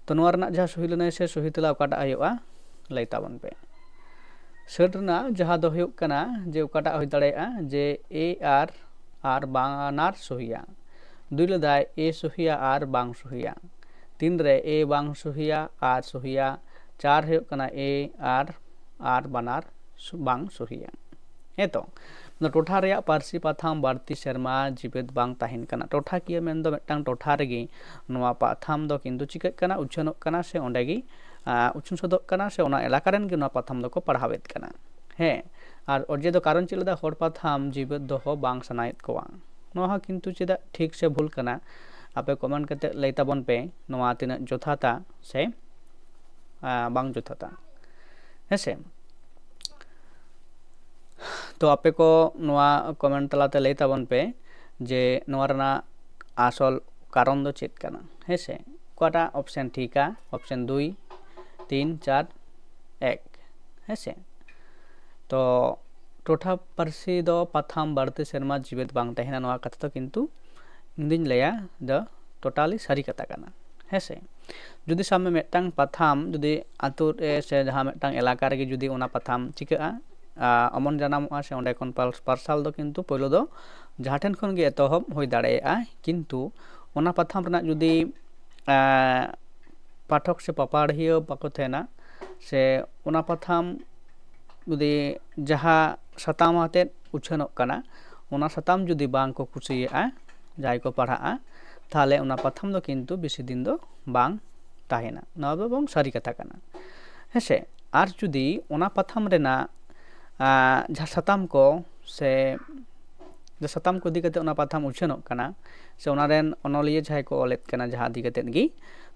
ᱛᱚ ᱱᱚᱣᱟ ᱨᱮᱱᱟᱜ ᱡᱟᱦᱟᱸ ᱥᱩᱦᱤ ᱞᱟᱹᱱᱟᱹᱭ ᱥᱮ ᱥᱩᱦᱤ ᱛᱮᱞᱟ ᱚᱠᱟᱴᱟᱜ ᱦᱩᱭᱩᱜᱼᱟ, ᱞᱟᱹᱭ ᱛᱟᱵᱚᱱ ᱯᱮ᱾ ᱥᱟᱹᱴ ᱨᱮᱱᱟᱜ ᱡᱟᱦᱟᱸ ᱫᱚ ᱦᱩᱭᱩᱜ ᱠᱟᱱᱟ ᱡᱮ ᱚᱠᱟᱴᱟᱜ ᱦᱩᱭ ᱫᱟᱲᱮᱭᱟᱜᱼᱟ ᱡᱮ ᱮ ᱟᱨ ᱟᱨ ᱵᱟᱱᱟᱨ ᱥᱩᱦᱤᱭᱟ᱾ ᱫᱩᱭ ᱞᱮᱫᱟᱭ ᱮ ᱥᱩᱦᱤᱭᱟ ᱟᱨ ᱵᱟᱝ ᱥᱩᱦᱤᱭᱟ᱾ ᱛᱤᱱ ᱨᱮ ᱮ ᱵᱟᱝ ᱥᱩᱦᱤᱭᱟ ᱟᱨ ᱥᱩᱦᱤᱭᱟ᱾ ᱪᱟᱨ ᱦᱩᱭᱩᱜ ᱠᱟᱱᱟ ᱮ ᱟᱨ ᱟᱨ ᱵᱟᱱᱟᱨ ᱵᱟᱝ ᱥᱩᱦᱤᱭᱟ᱾ ᱦᱮᱸ ᱛᱚ, ᱴᱚᱴᱷᱟ ᱨᱮᱭᱟᱜ ᱯᱟᱹᱨᱥᱤ ᱯᱟᱛᱷᱟᱢ ᱵᱟᱹᱲᱛᱤ ᱥᱮᱨᱢᱟ ᱡᱤᱵᱟᱹᱫ ᱵᱟᱝ ᱛᱟᱦᱮᱱ ᱠᱟᱱᱟ᱾ ᱴᱚᱴᱷᱟᱠᱤᱭᱟᱹ ᱢᱮᱱᱫᱚ ᱢᱤᱫᱴᱟᱝ ᱴᱚᱴᱷᱟ ᱨᱮᱜᱮ ᱱᱚᱣᱟ ᱯᱟᱛᱷᱟᱢ ᱫᱚ ᱠᱤᱱᱛᱩ ᱪᱤᱠᱟᱹᱜ ᱠᱟᱱᱟ, ᱩᱪᱷᱟᱹᱱᱚᱜ ᱠᱟᱱᱟ ᱥᱮ ᱚᱸᱰᱮ ᱜᱮ ᱩᱪᱷᱟᱹᱱ ᱥᱚᱫᱚᱜ ᱠᱟᱱᱟ ᱥᱮ ᱚᱱᱟ ᱮᱞᱟᱠᱟ ᱨᱮᱱ ᱜᱮ ᱱᱚᱣᱟ ᱯᱟᱛᱷᱟᱢ ᱫᱚᱠᱚ ᱯᱟᱲᱦᱟᱣᱮᱫ ᱠᱟᱱᱟ᱾ ᱦᱮᱸ, ᱟᱨ ᱚᱡᱮ ᱫᱚ ᱠᱟᱨᱚᱱ ᱪᱮᱫ ᱞᱮᱫᱟ, ᱦᱚᱲ ᱯᱟᱛᱷᱟᱢ ᱡᱤᱵᱟᱹᱫ ᱫᱚᱦᱚ ᱵᱟᱝ ᱥᱟᱱᱟᱭᱮᱫ ᱠᱚᱣᱟ᱾ ᱱᱚᱣᱟ ᱦᱚᱸ ᱠᱤᱱᱛᱩ ᱪᱮᱫᱟᱜ ᱴᱷᱤᱠ ᱥᱮ ᱵᱷᱩᱞ ᱠᱟᱱᱟ, ᱟᱯᱮ ᱠᱚᱢᱮᱱᱴ ᱠᱟᱛᱮ ᱞᱟᱹᱭ ᱛᱟᱵᱚᱱ ᱯᱮ ᱱᱚᱣᱟ ᱛᱤᱱᱟᱹᱜ ᱡᱚᱛᱷᱟᱛᱟ ᱥᱮ ᱵᱟᱝ ᱡᱚᱛᱷᱟᱛᱟ᱾ ᱦᱮᱸ ᱥᱮ, ᱛᱚ ᱟᱯᱮ ᱠᱚ ᱱᱚᱣᱟ ᱠᱚᱢᱮᱱᱴ ᱛᱟᱞᱟᱛᱮ ᱞᱟᱹᱭ ᱛᱟᱵᱚᱱ ᱯᱮ ᱡᱮ ᱱᱚᱣᱟ ᱨᱮᱱᱟᱜ ᱟᱥᱚᱞ ᱠᱟᱨᱚᱱ ᱫᱚ ᱪᱮᱫ ᱠᱟᱱᱟ᱾ ᱦᱮᱸ ᱥᱮ, ᱚᱠᱟᱴᱟᱜ ᱚᱯᱥᱮᱱ ᱴᱷᱤᱠᱟ? ᱚᱯᱥᱮᱱ ᱫᱩᱭ, ᱛᱤᱱ ᱪᱟᱨ ᱮᱠ᱾ ᱦᱮᱸ ᱥᱮ? ᱛᱚ ᱴᱚᱴᱷᱟ ᱯᱟᱹᱨᱥᱤ ᱫᱚ ᱯᱟᱛᱷᱟᱢ ᱵᱟᱹᱲᱛᱤ ᱥᱮᱨᱢᱟ ᱡᱤᱣᱮᱫ ᱵᱟᱝ ᱛᱟᱦᱮᱱᱟ, ᱱᱚᱣᱟ ᱠᱟᱛᱷᱟ ᱫᱚ ᱠᱤᱱᱛᱩ ᱤᱧ ᱫᱩᱧ ᱞᱟᱹᱭᱟ ᱫᱚ ᱴᱳᱴᱟᱞᱤ ᱥᱟᱹᱨᱤ ᱠᱟᱛᱷᱟ ᱠᱟᱱᱟ᱾ ᱦᱮᱸ ᱥᱮ? ᱡᱩᱫᱤ ᱥᱟᱵ ᱢᱮ ᱢᱤᱫᱴᱟᱝ ᱯᱟᱛᱷᱟᱢ ᱡᱩᱫᱤ ᱟᱛᱳ ᱨᱮ ᱥᱮ ᱡᱟᱦᱟᱸ ᱢᱤᱫᱴᱟᱝ ᱮᱞᱟᱠᱟ ᱨᱮᱜᱮ ᱡᱩᱫᱤ ᱚᱱᱟ ᱯᱟᱛᱷᱟᱢ ᱪᱤᱠᱟᱹᱜᱼᱟ, ᱟᱨ ᱚᱢᱚᱱ ᱡᱟᱱᱟᱢᱚᱜᱼᱟ ᱥᱮ ᱚᱸᱰᱮ ᱠᱷᱚᱱ ᱯᱟᱨᱥᱟᱞ ᱫᱚ ᱠᱤᱱᱛᱩ ᱯᱳᱭᱞᱳ ᱫᱚ ᱡᱟᱦᱟᱸ ᱴᱷᱮᱱ ᱠᱷᱚᱱ ᱜᱮ ᱮᱛᱚᱦᱚᱵ ᱦᱩᱭ ᱫᱟᱲᱮᱭᱟᱜᱼᱟ, ᱠᱤᱱᱛᱩ ᱚᱱᱟ ᱯᱟᱛᱷᱟᱢ ᱨᱮᱱᱟᱜ ᱡᱩᱫᱤ ᱯᱟᱴᱷᱚᱠ ᱥᱮ ᱯᱟᱯᱟᱲᱦᱤᱭᱟᱹ ᱵᱟᱠᱚ ᱛᱟᱦᱮᱱᱟ ᱥᱮ ᱚᱱᱟ ᱯᱟᱛᱷᱟᱢ ᱡᱩᱫᱤ ᱡᱟᱦᱟᱸ ᱥᱟᱛᱟᱢ ᱟᱛᱮᱫ ᱩᱪᱷᱟᱹᱱᱚᱜ ᱠᱟᱱᱟ, ᱚᱱᱟ ᱥᱟᱛᱟᱢ ᱡᱩᱫᱤ ᱵᱟᱝ ᱠᱚ ᱠᱩᱥᱤᱭᱟᱜᱼᱟ ᱡᱟᱦᱟᱸᱭ ᱠᱚ ᱯᱟᱲᱦᱟᱜᱼᱟ, ᱛᱟᱦᱚᱞᱮ ᱚᱱᱟ ᱯᱟᱛᱷᱟᱢ ᱫᱚ ᱠᱤᱱᱛᱩ ᱵᱮᱥᱤ ᱫᱤᱱ ᱫᱚ ᱵᱟᱝ ᱛᱟᱦᱮᱱᱟ᱾ ᱱᱚᱣᱟ ᱫᱚ ᱵᱚᱝ ᱥᱟᱹᱨᱤ ᱠᱟᱛᱷᱟ ᱠᱟᱱᱟ᱾ ᱦᱮᱸᱥᱮ? ᱟᱨ ᱡᱩᱫᱤ ᱚᱱᱟ ᱯᱟᱛᱷᱟᱢ ᱨᱮᱱᱟᱜ ᱡᱟᱦᱟᱸ ᱥᱟᱛᱟᱢ ᱠᱚ ᱥᱮ ᱡᱟᱦᱟᱸ ᱥᱟᱛᱟᱢ ᱠᱚ ᱤᱫᱤ ᱠᱟᱛᱮ ᱚᱱᱟ ᱯᱟᱛᱷᱟᱢ ᱩᱪᱷᱟᱹᱱᱚᱜ ᱠᱟᱱᱟ ᱥᱮ ᱚᱱᱟ ᱨᱮᱱ ᱚᱱᱚᱞᱤᱭᱟᱹ ᱡᱟᱦᱟᱸᱭ ᱠᱚ ᱚᱞᱮᱫ ᱠᱟᱱᱟ ᱡᱟᱦᱟᱸ ᱤᱫᱤ ᱠᱟᱛᱮᱫ ᱜᱮ,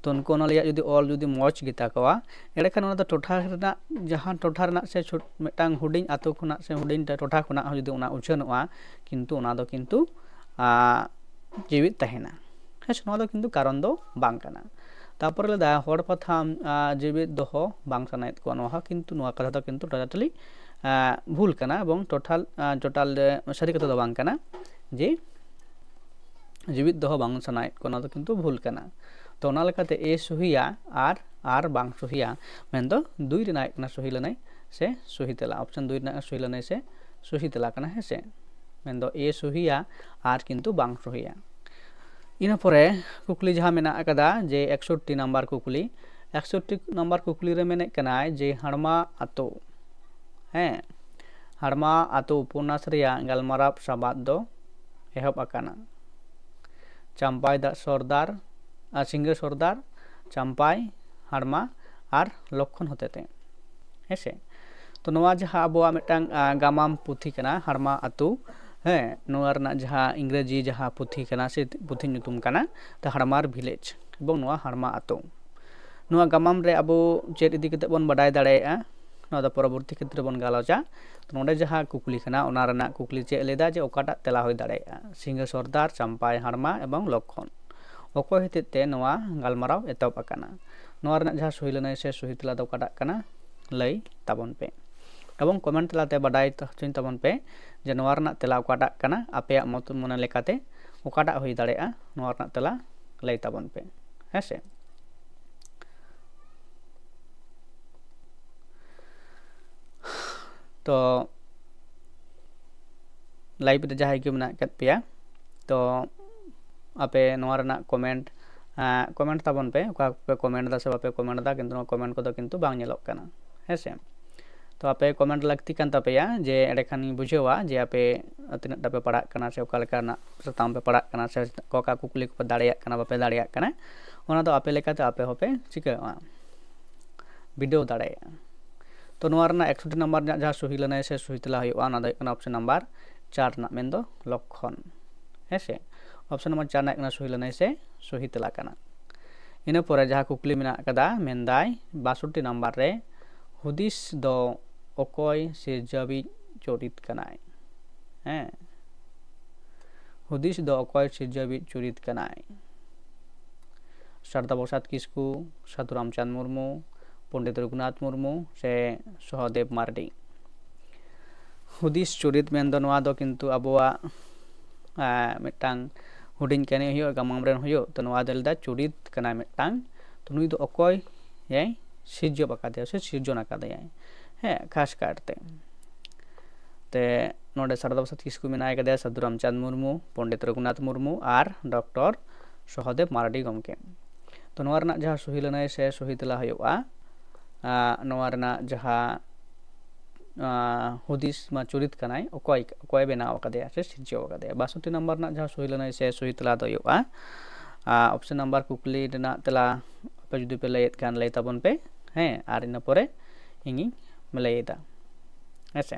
ᱛᱚ ᱩᱱᱠᱩ ᱚᱱᱚᱞᱤᱭᱟᱹ ᱡᱩᱫᱤ ᱚᱞ ᱡᱩᱫᱤ ᱢᱚᱡᱽ ᱜᱮᱛᱟ ᱠᱚᱣᱟ, ᱮᱸᱰᱮᱠᱷᱟᱱ ᱚᱱᱟ ᱫᱚ ᱴᱚᱴᱷᱟ ᱨᱮᱱᱟᱜ ᱡᱟᱦᱟᱸ ᱴᱚᱴᱷᱟ ᱨᱮᱱᱟᱜ ᱥᱮ ᱢᱤᱫᱴᱟᱝ ᱦᱩᱰᱤᱧ ᱟᱛᱳ ᱠᱷᱚᱱᱟᱜ ᱥᱮ ᱦᱩᱰᱤᱧ ᱴᱚᱴᱷᱟ ᱠᱷᱚᱱᱟᱜ ᱦᱚᱸ ᱡᱩᱫᱤ ᱚᱱᱟ ᱩᱪᱷᱟᱹᱱᱚᱜᱼᱟ, ᱠᱤᱱᱛᱩ ᱚᱱᱟ ᱫᱚ ᱠᱤᱱᱛᱩ ᱡᱤᱣᱤᱫ ᱛᱟᱦᱮᱱᱟ᱾ ᱦᱮᱸ ᱥᱮ? ᱱᱚᱣᱟ ᱫᱚ ᱠᱤᱱᱛᱩ ᱠᱟᱨᱚᱱ ᱫᱚ ᱵᱟᱝ ᱠᱟᱱᱟ᱾ ᱛᱟᱨᱯᱚᱨᱮ ᱞᱟᱹᱭᱫᱟ ᱦᱚᱲ ᱯᱟᱛᱷᱟᱢ ᱡᱤᱣᱤᱫ ᱫᱚᱦᱚ ᱵᱟᱝ ᱥᱟᱱᱟᱭᱮᱫ ᱠᱚᱣᱟ, ᱱᱚᱣᱟ ᱦᱚᱸ ᱠᱤᱱᱛᱩ ᱱᱚᱣᱟ ᱠᱟᱛᱷᱟ ᱫᱚ ᱠᱤᱱᱛᱩ ᱴᱳᱴᱟᱞᱤ ᱵᱷᱩᱞ ᱠᱟᱱᱟ ᱮᱵᱚᱝ ᱴᱳᱴᱟᱞ ᱴᱳᱴᱟᱞ ᱥᱟᱹᱨᱤ ᱠᱟᱛᱷᱟ ᱫᱚ ᱵᱟᱝ ᱠᱟᱱᱟ ᱡᱮ ᱡᱤᱣᱤᱫ ᱫᱚᱦᱚ ᱵᱟᱝ ᱥᱟᱱᱟᱭᱮᱫ ᱠᱚᱣᱟ, ᱱᱚᱣᱟ ᱫᱚ ᱠᱤᱱᱛᱩ ᱵᱷᱩᱞ ᱠᱟᱱᱟ᱾ ᱛᱚ ᱚᱱᱟ ᱞᱮᱠᱟᱛᱮ ᱮ ᱥᱩᱦᱤᱭᱟ ᱟᱨ ᱟᱨ ᱵᱟᱝ ᱥᱩᱦᱤᱭᱟ, ᱢᱮᱱᱫᱚ ᱫᱩᱭ ᱨᱮᱱᱟᱜ ᱦᱩᱭᱩᱜ ᱠᱟᱱᱟ ᱥᱩᱦᱤ ᱞᱟᱹᱱᱟᱹᱭ ᱥᱮ ᱥᱩᱦᱤ ᱛᱮᱞᱟ, ᱚᱯᱥᱮᱱ ᱫᱩᱭ ᱨᱮᱱᱟᱜ ᱥᱩᱦᱤ ᱞᱟᱹᱱᱟᱹᱭ ᱥᱮ ᱥᱩᱦᱤ ᱛᱮᱞᱟ ᱠᱟᱱᱟ᱾ ᱦᱮᱸ ᱥᱮ? ᱢᱮᱱᱫᱚ ᱮ ᱥᱩᱦᱤᱭᱟ ᱟᱨ ᱠᱤᱱᱛᱩ ᱵᱟᱝ ᱥᱩᱦᱤᱭᱟ᱾ ᱤᱱᱟᱹ ᱯᱚᱨᱮ ᱠᱩᱠᱞᱤ ᱡᱟᱦᱟᱸ ᱢᱮᱱᱟᱜ ᱟᱠᱟᱫᱟ ᱡᱮ ᱮᱠᱥᱚᱴᱴᱤ ᱱᱟᱢᱵᱟᱨ ᱠᱩᱠᱞᱤ, ᱮᱠᱥᱚᱴᱴᱤ ᱱᱟᱢᱵᱟᱨ ᱠᱩᱠᱞᱤ ᱨᱮ ᱢᱮᱱᱮᱫ ᱠᱟᱱᱟᱭ ᱡᱮ ᱦᱟᱲᱢᱟ ᱟᱛᱳ, ᱦᱮᱸ, ᱦᱟᱲᱢᱟ ᱟᱛᱳ ᱩᱯᱚᱱᱱᱟᱥ ᱨᱮᱭᱟᱜ ᱜᱟᱞᱢᱟᱨᱟᱣ ᱥᱟᱵᱟᱫ ᱫᱚ ᱮᱦᱚᱵ ᱟᱠᱟᱱᱟ ᱪᱟᱢᱯᱟᱭ ᱫᱟᱜ ᱥᱚᱨᱫᱟᱨ, ᱟᱨ ᱥᱤᱝᱦᱟᱹ ᱥᱚᱨᱫᱟᱨ, ᱪᱟᱢᱯᱟᱭ, ᱦᱟᱲᱢᱟ ᱟᱨ ᱞᱚᱠᱠᱷᱚᱱ ᱦᱚᱛᱮᱛᱮ᱾ ᱦᱮᱸ ᱥᱮ? ᱛᱚ ᱱᱚᱣᱟ ᱡᱟᱦᱟᱸ ᱟᱵᱚᱣᱟᱜ ᱢᱤᱫᱴᱟᱝ ᱜᱟᱢᱟᱢ ᱯᱩᱛᱷᱤ ᱠᱟᱱᱟ ᱦᱟᱲᱢᱟ ᱟᱛᱳ, ᱦᱮᱸ, ᱱᱚᱣᱟ ᱨᱮᱱᱟᱜ ᱡᱟᱦᱟᱸ ᱤᱝᱨᱮᱡᱤ ᱡᱟᱦᱟᱸ ᱯᱩᱛᱷᱤ ᱠᱟᱱᱟ ᱥᱮ ᱯᱩᱛᱷᱤ ᱧᱩᱛᱩᱢ ᱠᱟᱱᱟ ᱛᱚ ᱦᱟᱲᱢᱟᱨ ᱵᱷᱤᱞᱮᱡᱽ ᱮᱵᱚᱝ ᱱᱚᱣᱟ ᱦᱟᱲᱢᱟ ᱟᱛᱳ᱾ ᱱᱚᱣᱟ ᱜᱟᱢᱟᱢ ᱨᱮ ᱟᱵᱚ ᱪᱮᱫ ᱤᱫᱤ ᱠᱟᱛᱮ ᱵᱚᱱ ᱵᱟᱰᱟᱭ ᱫᱟᱲᱮᱭᱟᱜᱼᱟ, ᱱᱚᱣᱟ ᱫᱚ ᱯᱚᱨᱚᱵᱚᱨᱛᱤ ᱠᱷᱮᱛᱨᱮ ᱵᱚᱱ ᱜᱟᱞᱚᱪᱟ᱾ ᱛᱚ ᱱᱚᱰᱮ ᱡᱟᱦᱟᱸ ᱠᱩᱠᱞᱤ ᱠᱟᱱᱟ ᱚᱱᱟ ᱨᱮᱱᱟᱜ ᱠᱩᱠᱞᱤ ᱪᱮᱫ ᱞᱟᱹᱭᱫᱟ ᱡᱮ ᱚᱠᱟᱴᱟᱜ ᱛᱮᱞᱟ ᱦᱩᱭ ᱫᱟᱲᱮᱭᱟᱜᱼᱟ, ᱥᱤᱝᱦᱟᱹ ᱥᱚᱨᱫᱟᱨ, ᱪᱟᱢᱯᱟᱭ ᱦᱟᱲᱢᱟ ᱮᱵᱚᱝ ᱞᱚᱠᱠᱷᱚᱱ, ᱚᱠᱚᱭ ᱦᱚᱛᱮᱡ ᱛᱮ ᱱᱚᱣᱟ ᱜᱟᱞᱢᱟᱨᱟᱣ ᱮᱛᱚᱦᱚᱵ ᱟᱠᱟᱱᱟ? ᱱᱚᱣᱟ ᱨᱮᱱᱟᱜ ᱡᱟᱦᱟᱸ ᱥᱩᱦᱤ ᱞᱟᱹᱱᱟᱹᱭ ᱥᱮ ᱥᱩᱦᱤ ᱛᱮᱞᱟ ᱫᱚ ᱚᱠᱟᱴᱟᱜ ᱠᱟᱱᱟ, ᱞᱟᱹᱭ ᱛᱟᱵᱚᱱ ᱯᱮ᱾ ᱮᱵᱚᱝ ᱠᱚᱢᱮᱱᱴ ᱛᱟᱞᱟᱛᱮ ᱵᱟᱰᱟᱭ ᱦᱚᱪᱚᱧ ᱛᱟᱵᱚᱱ ᱯᱮ ᱡᱮ ᱱᱚᱣᱟ ᱨᱮᱱᱟᱜ ᱛᱮᱞᱟ ᱚᱠᱟᱴᱟᱜ ᱠᱟᱱᱟ, ᱟᱯᱮᱭᱟᱜ ᱢᱚᱛ ᱢᱚᱱᱮ ᱞᱮᱠᱟᱛᱮ ᱚᱠᱟᱴᱟᱜ ᱦᱩᱭ ᱫᱟᱲᱮᱭᱟᱜᱼᱟ, ᱱᱚᱣᱟ ᱨᱮᱱᱟᱜ ᱛᱮᱞᱟ ᱞᱟᱹᱭ ᱛᱟᱵᱚᱱ ᱯᱮ, ᱦᱮᱸ ᱥᱮ᱾ ᱛᱚ ᱞᱟᱭᱤᱵᱷ ᱨᱮ ᱡᱟᱦᱟᱸᱭ ᱜᱮ ᱢᱮᱱᱟᱜ ᱟᱠᱟᱫ ᱯᱮᱭᱟ, ᱛᱚ ᱟᱯᱮ ᱱᱚᱣᱟ ᱨᱮᱱᱟᱜ ᱠᱚᱢᱮᱱᱴ, ᱠᱚᱢᱮᱱᱴ ᱛᱟᱵᱚᱱ ᱯᱮ, ᱚᱠᱟ ᱯᱮ ᱠᱚᱢᱮᱱᱴ ᱮᱫᱟ ᱥᱮ ᱵᱟᱯᱮ ᱠᱚᱢᱮᱱᱴ ᱮᱫᱟ, ᱠᱤᱱᱛᱩ ᱱᱚᱣᱟ ᱠᱚᱢᱮᱱᱴ ᱠᱚᱫᱚ ᱠᱤᱱᱛᱩ ᱵᱟᱝ ᱧᱮᱞᱚᱜ ᱠᱟᱱᱟ, ᱦᱮᱸ ᱥᱮ᱾ ᱛᱚ ᱟᱯᱮ ᱠᱚᱢᱮᱱᱴ ᱞᱟᱹᱠᱛᱤ ᱠᱟᱱ ᱛᱟᱯᱮᱭᱟ, ᱡᱮ ᱮᱸᱰᱮᱠᱷᱟᱱᱤᱧ ᱵᱩᱡᱷᱟᱹᱣᱟ ᱡᱮ ᱟᱯᱮ ᱛᱤᱱᱟᱹᱜ ᱴᱟ ᱯᱮ ᱯᱟᱲᱦᱟᱜ ᱠᱟᱱᱟ ᱥᱮ ᱚᱠᱟ ᱞᱮᱠᱟᱱᱟᱜ ᱥᱟᱛᱟᱢ ᱯᱮ ᱯᱟᱲᱦᱟᱜ ᱠᱟᱱᱟ ᱥᱮ ᱚᱠᱟ ᱚᱠᱟ ᱠᱩᱠᱞᱤ ᱠᱚᱯᱮ ᱫᱟᱲᱮᱭᱟᱜ ᱠᱟᱱᱟ, ᱵᱟᱯᱮ ᱫᱟᱲᱮᱭᱟᱜ ᱠᱟᱱᱟ, ᱚᱱᱟ ᱫᱚ ᱟᱯᱮ ᱞᱮᱠᱟᱛᱮ ᱟᱯᱮ ᱦᱚᱸᱯᱮ ᱪᱤᱠᱟᱹᱜᱼᱟ, ᱵᱤᱰᱟᱹᱣ ᱫᱟᱲᱮᱭᱟᱜᱼᱟ᱾ ᱛᱚ ᱱᱚᱣᱟ ᱨᱮᱱᱟᱜ ᱮᱠᱥᱚᱴᱤ ᱱᱟᱢᱵᱟᱨ ᱨᱮᱱᱟᱜ ᱡᱟᱦᱟᱸ ᱥᱩᱦᱤ ᱞᱟᱹᱱᱟᱹᱭ ᱥᱮ ᱥᱩᱦᱤ ᱛᱮᱞᱟ ᱦᱩᱭᱩᱜᱼᱟ, ᱚᱱᱟ ᱫᱚ ᱦᱩᱭᱩᱜ ᱠᱟᱱᱟ ᱚᱯᱥᱮᱱ ᱱᱟᱢᱵᱟᱨ ᱪᱟᱨ ᱨᱮᱱᱟᱜ, ᱢᱮᱱᱫᱚ ᱞᱚᱠᱠᱷᱚᱱ, ᱦᱮᱸ ᱥᱮ᱾ ᱚᱯᱥᱮᱱ ᱱᱟᱢᱵᱟᱨ ᱪᱟᱨ ᱨᱮᱱᱟᱜ ᱠᱟᱱᱟ ᱥᱩᱦᱤ ᱞᱟᱹᱱᱟᱹᱭ ᱥᱮ ᱥᱩᱦᱤ ᱛᱮᱞᱟ ᱠᱟᱱᱟ᱾ ᱤᱱᱟᱹ ᱯᱚᱨᱮ ᱡᱟᱦᱟᱸ ᱠᱩᱠᱞᱤ ᱢᱮᱱᱟᱜ ᱟᱠᱟᱫᱟ, ᱢᱮᱱᱫᱟᱭ ᱵᱟᱥᱚᱴᱴᱤ ᱱᱟᱢᱵᱟᱨ ᱨᱮ, ᱦᱩᱫᱤᱥ ᱫᱚ ᱚᱠᱚᱭ ᱥᱤᱨᱡᱟᱹᱣᱤᱡ ᱪᱚᱨᱤᱛ ᱠᱟᱱᱟᱭ? ᱦᱮᱸ, ᱦᱩᱫᱤᱥ ᱫᱚ ᱚᱠᱚᱭ ᱥᱤᱨᱡᱟᱹᱣᱤᱡ ᱪᱚᱨᱤᱛ ᱠᱟᱱᱟᱭ? ᱥᱟᱨᱫᱟ ᱯᱨᱚᱥᱟᱫᱽ ᱠᱤᱥᱠᱩ, ᱥᱟᱹᱫᱷᱩ ᱨᱟᱢᱪᱟᱸᱫᱽ ᱢᱩᱨᱢᱩ, ᱯᱚᱱᱰᱤᱛ ᱨᱚᱜᱷᱩᱱᱟᱛᱷ ᱢᱩᱨᱢᱩ ᱥᱮ ᱥᱚᱦᱚᱫᱮᱵ ᱢᱟᱨᱰᱤ? ᱦᱩᱫᱤᱥ ᱪᱚᱨᱤᱛ ᱢᱮᱱᱫᱚ ᱱᱚᱣᱟ ᱫᱚ ᱠᱤᱱᱛᱩ ᱟᱵᱚᱣᱟᱜ, ᱟᱸ, ᱢᱤᱫᱴᱟᱝ ᱦᱩᱰᱤᱧ ᱠᱟᱹᱦᱱᱤ ᱦᱩᱭᱩᱜ, ᱜᱟᱢᱟᱢ ᱨᱮᱱ ᱦᱩᱭᱩᱜ, ᱛᱚ ᱱᱚᱣᱟ ᱫᱚ ᱞᱟᱹᱭᱫᱟ ᱪᱚᱨᱤᱛ ᱠᱟᱱᱟᱭ ᱢᱤᱫᱴᱟᱝ, ᱛᱚ ᱱᱩᱭ ᱫᱚ ᱚᱠᱚᱭ ᱮ ᱥᱤᱨᱡᱟᱹᱣ ᱟᱠᱟᱫᱮᱭᱟ ᱥᱮ ᱥᱤᱨᱡᱚᱱ ᱟᱠᱟᱫᱮᱭᱟᱭ? ᱦᱮᱸ, ᱠᱷᱟᱥ ᱠᱟᱨᱛᱮ ᱛᱮ ᱱᱚᱰᱮ ᱥᱟᱨᱚᱫᱟ ᱯᱨᱚᱥᱟᱫᱽ ᱠᱤᱥᱠᱩ ᱢᱮᱱᱟᱭ ᱠᱟᱫᱮᱭᱟ, ᱥᱟᱹᱫᱷᱩ ᱨᱟᱢᱪᱟᱸᱫᱽ ᱢᱩᱨᱢᱩ, ᱯᱚᱱᱰᱤᱛ ᱨᱚᱜᱷᱩᱱᱟᱛᱷ ᱢᱩᱨᱢᱩ ᱟᱨ ᱰᱚᱠᱴᱚᱨ ᱥᱚᱦᱚᱫᱮᱵ ᱢᱟᱨᱰᱤ ᱜᱚᱢᱠᱮ᱾ ᱛᱚ ᱱᱚᱣᱟ ᱨᱮᱱᱟᱜ ᱡᱟᱦᱟᱸ ᱥᱩᱦᱤ ᱞᱟᱹᱱᱟᱹᱭ ᱥᱮ ᱥᱩᱦᱤ ᱛᱮᱞᱟ ᱦᱩᱭᱩᱜᱼᱟ, ᱟᱸ, ᱱᱚᱣᱟ ᱨᱮᱱᱟᱜ ᱡᱟᱦᱟᱸ, ᱟᱸ, ᱦᱩᱫᱤᱥ ᱢᱟ ᱪᱚᱨᱤᱛ ᱠᱟᱱᱟᱭ, ᱚᱠᱚᱭ, ᱚᱠᱚᱭ ᱵᱮᱱᱟᱣ ᱟᱠᱟᱫᱮᱭᱟ ᱥᱮ ᱥᱤᱨᱡᱟᱹᱣ ᱟᱠᱟᱫᱮᱭᱟ? ᱵᱟᱥᱚᱴᱴᱤ ᱱᱟᱢᱵᱟᱨ ᱨᱮᱱᱟᱜ ᱡᱟᱦᱟᱸ ᱥᱩᱦᱤ ᱞᱟᱹᱱᱟᱹᱭ ᱥᱮ ᱥᱩᱦᱤ ᱛᱮᱞᱟ ᱫᱚ ᱦᱩᱭᱩᱜᱼᱟ, ᱟᱸ, ᱚᱯᱥᱮᱱ ᱱᱟᱢᱵᱟᱨ ᱠᱩᱠᱞᱤ ᱨᱮᱱᱟᱜ ᱛᱮᱞᱟ ᱟᱯᱮ ᱡᱩᱫᱤ ᱯᱮ ᱞᱟᱹᱭᱮᱫ ᱠᱷᱟᱱ ᱞᱟᱹᱭ ᱛᱟᱵᱚᱱ ᱯᱮ, ᱦᱮᱸ, ᱟᱨ ᱤᱱᱟᱹ ᱯᱚᱨᱮ ᱤᱧᱤᱧ ᱞᱟᱹᱭᱮᱫᱟ, ᱦᱮᱸ ᱥᱮ᱾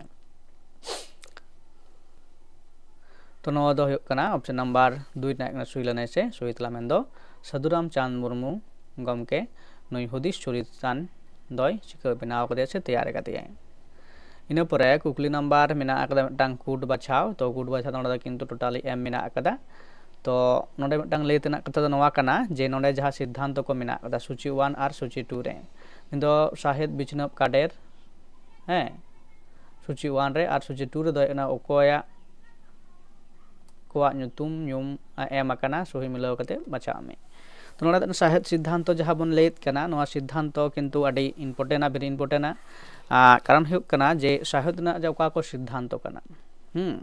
ᱛᱚ ᱱᱚᱣᱟ ᱫᱚ ᱦᱩᱭᱩᱜ ᱠᱟᱱᱟ ᱚᱯᱥᱮᱱ ᱱᱟᱢᱵᱟᱨ ᱫᱩᱭ ᱨᱮᱱᱟᱜ ᱠᱟᱱᱟ ᱥᱩᱦᱤ ᱞᱟᱹᱱᱟᱹᱭ ᱥᱮ ᱥᱩᱦᱤ ᱛᱮᱞᱟ, ᱢᱮᱱᱫᱚ ᱥᱟᱹᱫᱷᱩ ᱨᱟᱢᱪᱟᱸᱫᱽ ᱢᱩᱨᱢᱩ ᱜᱚᱢᱠᱮ ᱱᱩᱭ ᱦᱩᱫᱤᱥ ᱪᱚᱨᱤᱛ ᱪᱟᱸᱫᱽ ᱫᱚᱭ ᱪᱤᱠᱟᱹ ᱵᱮᱱᱟᱣ ᱠᱟᱫᱮᱭᱟ ᱥᱮ ᱛᱮᱭᱟᱨ ᱠᱟᱫᱮᱭᱟᱭ᱾ ᱤᱱᱟᱹ ᱯᱚᱨᱮ ᱠᱩᱠᱞᱤ ᱱᱟᱢᱵᱟᱨ ᱢᱮᱱᱟᱜ ᱟᱠᱟᱫᱟ ᱢᱤᱫᱴᱟᱝ ᱠᱩᱴ ᱵᱟᱪᱷᱟᱣ᱾ ᱛᱚ ᱠᱩᱴ ᱵᱟᱪᱷᱟᱣ ᱱᱚᱰᱮ ᱫᱚ ᱠᱤᱱᱛᱩ ᱴᱳᱴᱟᱞᱤ ᱮᱢ ᱢᱮᱱᱟᱜ ᱟᱠᱟᱫᱟ᱾ ᱛᱚ ᱱᱚᱰᱮ ᱢᱤᱫᱴᱟᱝ ᱞᱟᱹᱭ ᱛᱮᱱᱟᱜ ᱠᱟᱛᱷᱟ ᱫᱚ ᱱᱚᱣᱟ ᱠᱟᱱᱟ ᱡᱮ ᱱᱚᱰᱮ ᱡᱟᱦᱟᱸ ᱥᱤᱫᱽᱫᱷᱟᱱᱛᱚ ᱠᱚ ᱢᱮᱱᱟᱜ ᱟᱠᱟᱫᱟ ᱥᱩᱪᱤ ᱳᱣᱟᱱ ᱟᱨ ᱥᱩᱪᱤ ᱴᱩ ᱨᱮ, ᱢᱮᱱᱫᱚ ᱥᱟᱦᱮᱫ ᱵᱤᱪᱷᱱᱟᱹᱯ ᱠᱟᱰᱮᱨ, ᱦᱮᱸ, ᱥᱩᱪᱤ ᱳᱣᱟᱱ ᱨᱮ ᱟᱨ ᱥᱩᱪᱤ ᱴᱩ ᱨᱮᱫᱚ ᱦᱩᱭᱩᱜ ᱠᱟᱱᱟ ᱚᱠᱚᱭᱟᱜ ᱠᱚᱣᱟᱜ ᱧᱩᱛᱩᱢ ᱧᱩᱢ ᱮᱢ ᱟᱠᱟᱱᱟ, ᱥᱚᱦᱤ ᱢᱤᱞᱟᱹᱣ ᱠᱟᱛᱮ ᱵᱟᱪᱷᱟᱜ ᱢᱮ᱾ ᱛᱚ ᱱᱚᱰᱮ ᱫᱚ ᱥᱟᱦᱮᱫ ᱥᱤᱫᱽᱫᱷᱟᱱᱛᱚ ᱡᱟᱦᱟᱸ ᱵᱚᱱ ᱞᱟᱹᱭᱮᱫ ᱠᱟᱱᱟ, ᱱᱚᱣᱟ ᱥᱤᱫᱽᱫᱷᱟᱱᱛᱚ ᱠᱤᱱᱛᱩ ᱟᱹᱰᱤ important ᱟ, very important ᱟ᱾ ᱟᱨ ᱠᱟᱨᱚᱱ ᱦᱩᱭᱩᱜ ᱠᱟᱱᱟ ᱡᱮ ᱥᱟᱦᱮᱫ ᱨᱮᱱᱟᱜ ᱡᱮ ᱚᱠᱟ ᱠᱚ ᱥᱤᱫᱽᱫᱷᱟᱱᱛᱚ ᱠᱟᱱᱟ, ᱦᱩᱸ,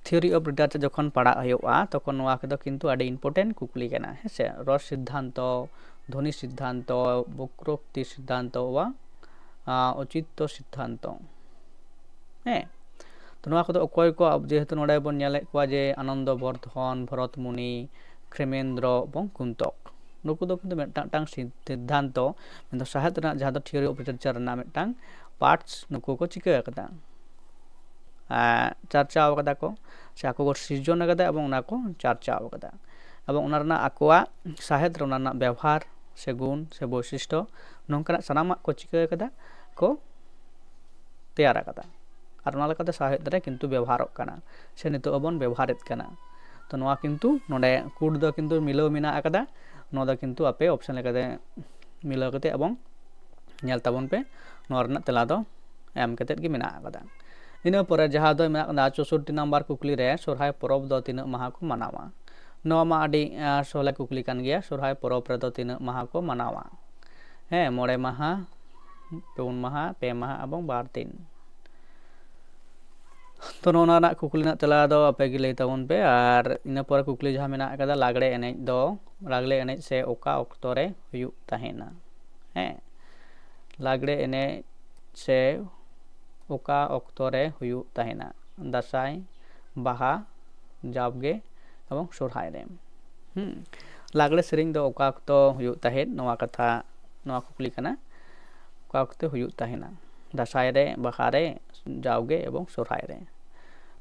theory of literature ᱡᱚᱠᱷᱚᱱ ᱯᱟᱲᱦᱟᱜ ᱦᱩᱭᱩᱜᱼᱟ, ᱛᱚᱠᱷᱚᱱ ᱱᱚᱣᱟ ᱠᱚᱫᱚ ᱠᱤᱱᱛᱩ ᱟᱹᱰᱤ important ᱠᱩᱠᱞᱤ ᱠᱟᱱᱟ, ᱦᱮᱸ ᱥᱮ? ᱨᱚᱥ ᱥᱤᱫᱽᱫᱷᱟᱱᱛᱚ, ᱫᱷᱚᱱᱤ ᱥᱤᱫᱽᱫᱷᱟᱱᱛᱚ, ᱵᱚᱠᱨᱳᱠᱛᱤ ᱥᱤᱫᱽᱫᱷᱟᱱᱛᱚ ᱵᱟ, ᱟ, ᱚᱪᱤᱛᱛᱚ ᱥᱤᱫᱽᱫᱷᱟᱱᱛᱚ, ᱦᱮᱸ᱾ ᱛᱚ ᱱᱚᱣᱟ ᱠᱚᱫᱚ ᱚᱠᱚᱭ ᱠᱚ, ᱡᱮᱦᱮᱛᱩ ᱱᱚᱰᱮ ᱵᱚᱱ ᱧᱮᱞᱮᱫ ᱠᱚᱣᱟ ᱡᱮ ᱟᱱᱚᱱᱫᱚ ᱵᱚᱨᱫᱷᱚᱱ, ᱵᱷᱚᱨᱚᱛ ᱢᱩᱱᱤ, ᱠᱷᱮᱢᱮᱱᱫᱨᱚ ᱮᱵᱚᱝ ᱠᱩᱱᱛᱚᱠ, ᱱᱩᱠᱩ ᱫᱚ ᱠᱤᱱᱛᱩ ᱢᱤᱫᱴᱟᱝ ᱢᱤᱫᱴᱟᱝ ᱥᱤᱫᱽᱫᱷᱟᱱᱛᱚ, ᱢᱮᱱᱫᱚ ᱥᱟᱦᱮᱫ ᱨᱮᱱᱟᱜ ᱡᱟᱦᱟᱸ ᱫᱚ theory of literature ᱨᱮᱱᱟᱜ ᱢᱤᱫᱴᱟᱝ parts ᱱᱩᱠᱩ ᱠᱚ ᱪᱤᱠᱟᱹ ᱟᱠᱟᱫᱟ, ᱮᱸ, ᱪᱟᱨᱪᱟᱣ ᱟᱠᱟᱫᱟ ᱠᱚ, ᱥᱮ ᱟᱠᱚ ᱠᱚ ᱥᱤᱨᱡᱚᱱ ᱟᱠᱟᱫᱟ ᱮᱵᱚᱝ ᱚᱱᱟ ᱠᱚ ᱪᱟᱨᱪᱟᱣ ᱟᱠᱟᱫᱟ᱾ ᱮᱵᱚᱝ ᱚᱱᱟ ᱨᱮᱱᱟᱜ ᱟᱠᱚᱣᱟᱜ ᱥᱟᱦᱮᱫ ᱨᱮ ᱚᱱᱟ ᱨᱮᱱᱟᱜ ᱵᱮᱣᱦᱟᱨ ᱥᱮ ᱜᱩᱱ ᱥᱮ ᱵᱳᱭᱥᱤᱥᱴᱚ, ᱱᱚᱝᱠᱟᱱᱟᱜ ᱥᱟᱱᱟᱢᱟᱜ ᱠᱚ ᱪᱤᱠᱟᱹ ᱟᱠᱟᱫᱟ, ᱠᱚ ᱛᱮᱭᱟᱨ ᱟᱠᱟᱫᱟ᱾ ᱟᱨ ᱚᱱᱟ ᱞᱮᱠᱟᱛᱮ ᱥᱟᱶᱦᱮᱫ ᱨᱮ ᱠᱤᱱᱛᱩ ᱵᱮᱵᱚᱦᱟᱨᱚᱜ ᱠᱟᱱᱟ, ᱥᱮ ᱱᱤᱛᱚᱜ ᱦᱚᱸᱵᱚᱱ ᱵᱮᱵᱚᱦᱟᱨᱮᱫ ᱠᱟᱱᱟ᱾ ᱛᱚ ᱱᱚᱣᱟ ᱠᱤᱱᱛᱩ ᱱᱚᱰᱮ ᱠᱳᱰ ᱫᱚ ᱠᱤᱱᱛᱩ ᱢᱤᱞᱟᱹᱣ ᱢᱮᱱᱟᱜ ᱟᱠᱟᱫᱟ᱾ ᱱᱚᱣᱟ ᱫᱚ ᱠᱤᱱᱛᱩ ᱟᱯᱮ option ᱞᱮᱠᱟᱛᱮ ᱢᱤᱞᱟᱹᱣ ᱠᱟᱛᱮ ᱮᱵᱚᱝ ᱧᱮᱞ ᱛᱟᱵᱚᱱ ᱯᱮ, ᱱᱚᱣᱟ ᱨᱮᱱᱟᱜ ᱛᱮᱞᱟ ᱫᱚ ᱮᱢ ᱠᱟᱛᱮᱫ ᱜᱮ ᱢᱮᱱᱟᱜ ᱟᱠᱟᱫᱟ᱾ ᱤᱱᱟᱹ ᱯᱚᱨᱮ ᱡᱟᱦᱟᱸ ᱫᱚ ᱢᱮᱱᱟᱜ ᱠᱟᱫᱟ ᱪᱳᱥᱳᱴᱴᱤ ᱱᱟᱢᱵᱟᱨ ᱠᱩᱠᱞᱤ ᱨᱮ, ᱥᱚᱨᱦᱟᱭ ᱯᱚᱨᱚᱵᱽ ᱫᱚ ᱛᱤᱱᱟᱹᱜ ᱢᱟᱦᱟ ᱠᱚ ᱢᱟᱱᱟᱣᱟ? ᱱᱚᱣᱟ ᱢᱟ ᱟᱹᱰᱤ, ᱟᱸ, ᱥᱚᱦᱞᱮ ᱠᱩᱠᱞᱤ ᱠᱟᱱ ᱜᱮᱭᱟ, ᱥᱚᱨᱦᱟᱭ ᱯᱚᱨᱚᱵᱽ ᱨᱮᱫᱚ ᱛᱤᱱᱟᱹᱜ ᱢᱟᱦᱟ ᱠᱚ ᱢᱟᱱᱟᱣᱟ? ᱦᱮᱸ, ᱢᱚᱬᱮ ᱢᱟᱦᱟ, ᱯᱩᱱ ᱢᱟᱦᱟ, ᱯᱮ ᱢᱟᱦᱟ ᱮᱵᱚᱝ ᱵᱟᱨ ᱫᱤᱱ᱾ ᱛᱚ ᱱᱚᱣᱟ ᱨᱮᱱᱟᱜ ᱠᱩᱠᱞᱤ ᱨᱮᱱᱟᱜ ᱛᱮᱞᱟ ᱫᱚ ᱟᱯᱮ ᱜᱮ ᱞᱟᱹᱭ ᱛᱟᱵᱚᱱ ᱯᱮ᱾ ᱟᱨ ᱤᱱᱟᱹ ᱯᱚᱨᱮ ᱠᱩᱠᱞᱤ ᱡᱟᱦᱟᱸ ᱢᱮᱱᱟᱜ ᱟᱠᱟᱫᱟ, ᱞᱟᱜᱽᱲᱮ ᱮᱱᱮᱡ ᱫᱚ, ᱞᱟᱜᱽᱲᱮ ᱮᱱᱮᱡ ᱥᱮ ᱚᱠᱟ ᱚᱠᱛᱚ ᱨᱮ ᱦᱩᱭᱩᱜ ᱛᱟᱦᱮᱱᱟ? ᱦᱮᱸ, ᱞᱟᱜᱽᱲᱮ ᱮᱱᱮᱡ ᱥᱮ ᱚᱠᱟ ᱚᱠᱛᱚ ᱨᱮ ᱦᱩᱭᱩᱜ ᱛᱟᱦᱮᱱᱟ? ᱫᱟᱸᱥᱟᱭ, ᱵᱟᱦᱟ, ᱡᱟᱣᱜᱮ ᱮᱵᱚᱝ ᱥᱚᱨᱦᱟᱭ ᱨᱮ᱾ ᱦᱩᱸ, ᱞᱟᱜᱽᱲᱮ ᱥᱮᱨᱮᱧ ᱫᱚ ᱚᱠᱟ ᱚᱠᱛᱚ ᱦᱩᱭᱩᱜ ᱛᱟᱦᱮᱸᱫ? ᱱᱚᱣᱟ ᱠᱟᱛᱷᱟ, ᱱᱚᱣᱟ ᱠᱩᱠᱞᱤ ᱠᱟᱱᱟ, ᱚᱠᱟ ᱚᱠᱛᱚ ᱦᱩᱭᱩᱜ ᱛᱟᱦᱮᱱᱟ? ᱫᱟᱸᱥᱟᱭ ᱨᱮ, ᱵᱟᱦᱟ ᱨᱮ, ᱡᱟᱣᱜᱮ ᱮᱵᱚᱝ ᱥᱚᱨᱦᱟᱭ ᱨᱮ᱾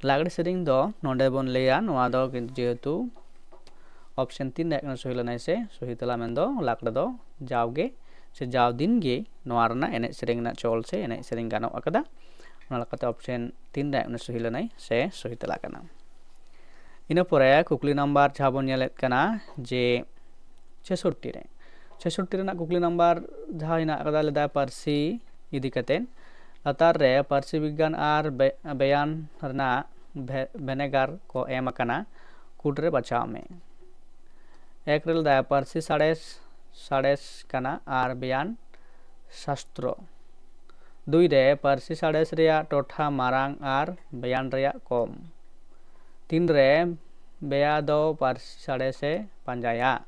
ᱞᱟᱜᱽᱲᱮ ᱥᱮᱨᱮᱧ ᱫᱚ ᱱᱚᱰᱮ ᱵᱚᱱ ᱞᱟᱹᱭᱟ, ᱱᱚᱣᱟ ᱫᱚ ᱠᱤᱱᱛᱩ ᱡᱮᱦᱮᱛᱩ option ᱛᱤᱱ ᱨᱮᱭᱟᱜ ᱠᱟᱱᱟ ᱥᱚᱦᱤ ᱞᱟᱹᱱᱟᱹᱭ ᱥᱮ ᱥᱚᱦᱤ ᱛᱮᱞᱟ, ᱢᱮᱱᱫᱚ ᱞᱟᱜᱽᱲᱮ ᱫᱚ ᱡᱟᱣᱜᱮ ᱥᱮ ᱡᱟᱣ ᱫᱤᱱ ᱜᱮ ᱱᱚᱣᱟ ᱨᱮᱱᱟᱜ ᱮᱱᱮᱡ ᱥᱮᱨᱮᱧ ᱨᱮᱱᱟᱜ ᱪᱚᱞ ᱥᱮ ᱮᱱᱮᱡ ᱥᱮᱨᱮᱧ ᱜᱟᱱᱚᱜ ᱟᱠᱟᱫᱟ᱾ ᱚᱱᱟ ᱞᱮᱠᱟᱛᱮ option ᱛᱤᱱ ᱨᱮᱭᱟᱜ ᱠᱟᱱᱟ ᱥᱚᱦᱤ ᱞᱟᱹᱱᱟᱹᱭ ᱥᱮ ᱥᱚᱦᱤ ᱛᱮᱞᱟ ᱠᱟᱱᱟ᱾ ᱤᱱᱟᱹ ᱯᱚᱨᱮ ᱠᱩᱠᱞᱤ ᱱᱟᱢᱵᱟᱨ ᱡᱟᱦᱟᱸ ᱵᱚᱱ ᱧᱮᱞᱮᱫ ᱠᱟᱱᱟ ᱡᱮ ᱪᱷᱮᱥᱚᱴᱴᱤ ᱨᱮ, ᱪᱷᱮᱥᱚᱴᱴᱤ ᱨᱮᱱᱟᱜ ᱠᱩᱠᱞᱤ ᱱᱟᱢᱵᱟᱨ ᱡᱟᱦᱟᱸ ᱦᱮᱱᱟᱜ ᱟᱠᱟᱫᱟ, ᱞᱟᱹᱭᱫᱟᱭ ᱯᱟᱹᱨᱥᱤ ᱤᱫᱤ ᱠᱟᱛᱮᱫ, ᱞᱟᱛᱟᱨ ᱨᱮ ᱯᱟᱹᱨᱥᱤ ᱵᱤᱜᱽᱜᱟᱱ ᱟᱨ ᱵᱮ-, ᱵᱮᱭᱟᱱ ᱨᱮᱱᱟᱜ ᱵᱷᱮ-, ᱵᱷᱮᱱᱮᱜᱟᱨ ᱠᱚ ᱮᱢ ᱟᱠᱟᱱᱟ, ᱠᱩᱴ ᱨᱮ ᱵᱟᱪᱷᱟᱣ ᱢᱮ᱾ ᱮᱠ ᱨᱮ ᱞᱟᱹᱭᱫᱟᱭ ᱯᱟᱹᱨᱥᱤ ᱥᱟᱬᱮᱥ, ᱥᱟᱬᱮᱥ ᱠᱟᱱᱟ ᱟᱨ ᱵᱮᱭᱟᱱ ᱥᱟᱥᱛᱨᱚ᱾ ᱫᱩᱭ ᱨᱮ ᱯᱟᱹᱨᱥᱤ ᱥᱟᱬᱮᱥ ᱨᱮᱭᱟᱜ ᱴᱚᱴᱷᱟ ᱢᱟᱨᱟᱝ ᱟᱨ ᱵᱮᱭᱟᱱ ᱨᱮᱭᱟᱜ ᱠᱚᱢ᱾ ᱛᱤᱱ ᱨᱮ ᱵᱮᱭᱟ ᱫᱚ ᱯᱟᱹᱨᱥᱤ ᱥᱟᱬᱮᱥᱮ ᱯᱟᱸᱡᱟᱭᱟ᱾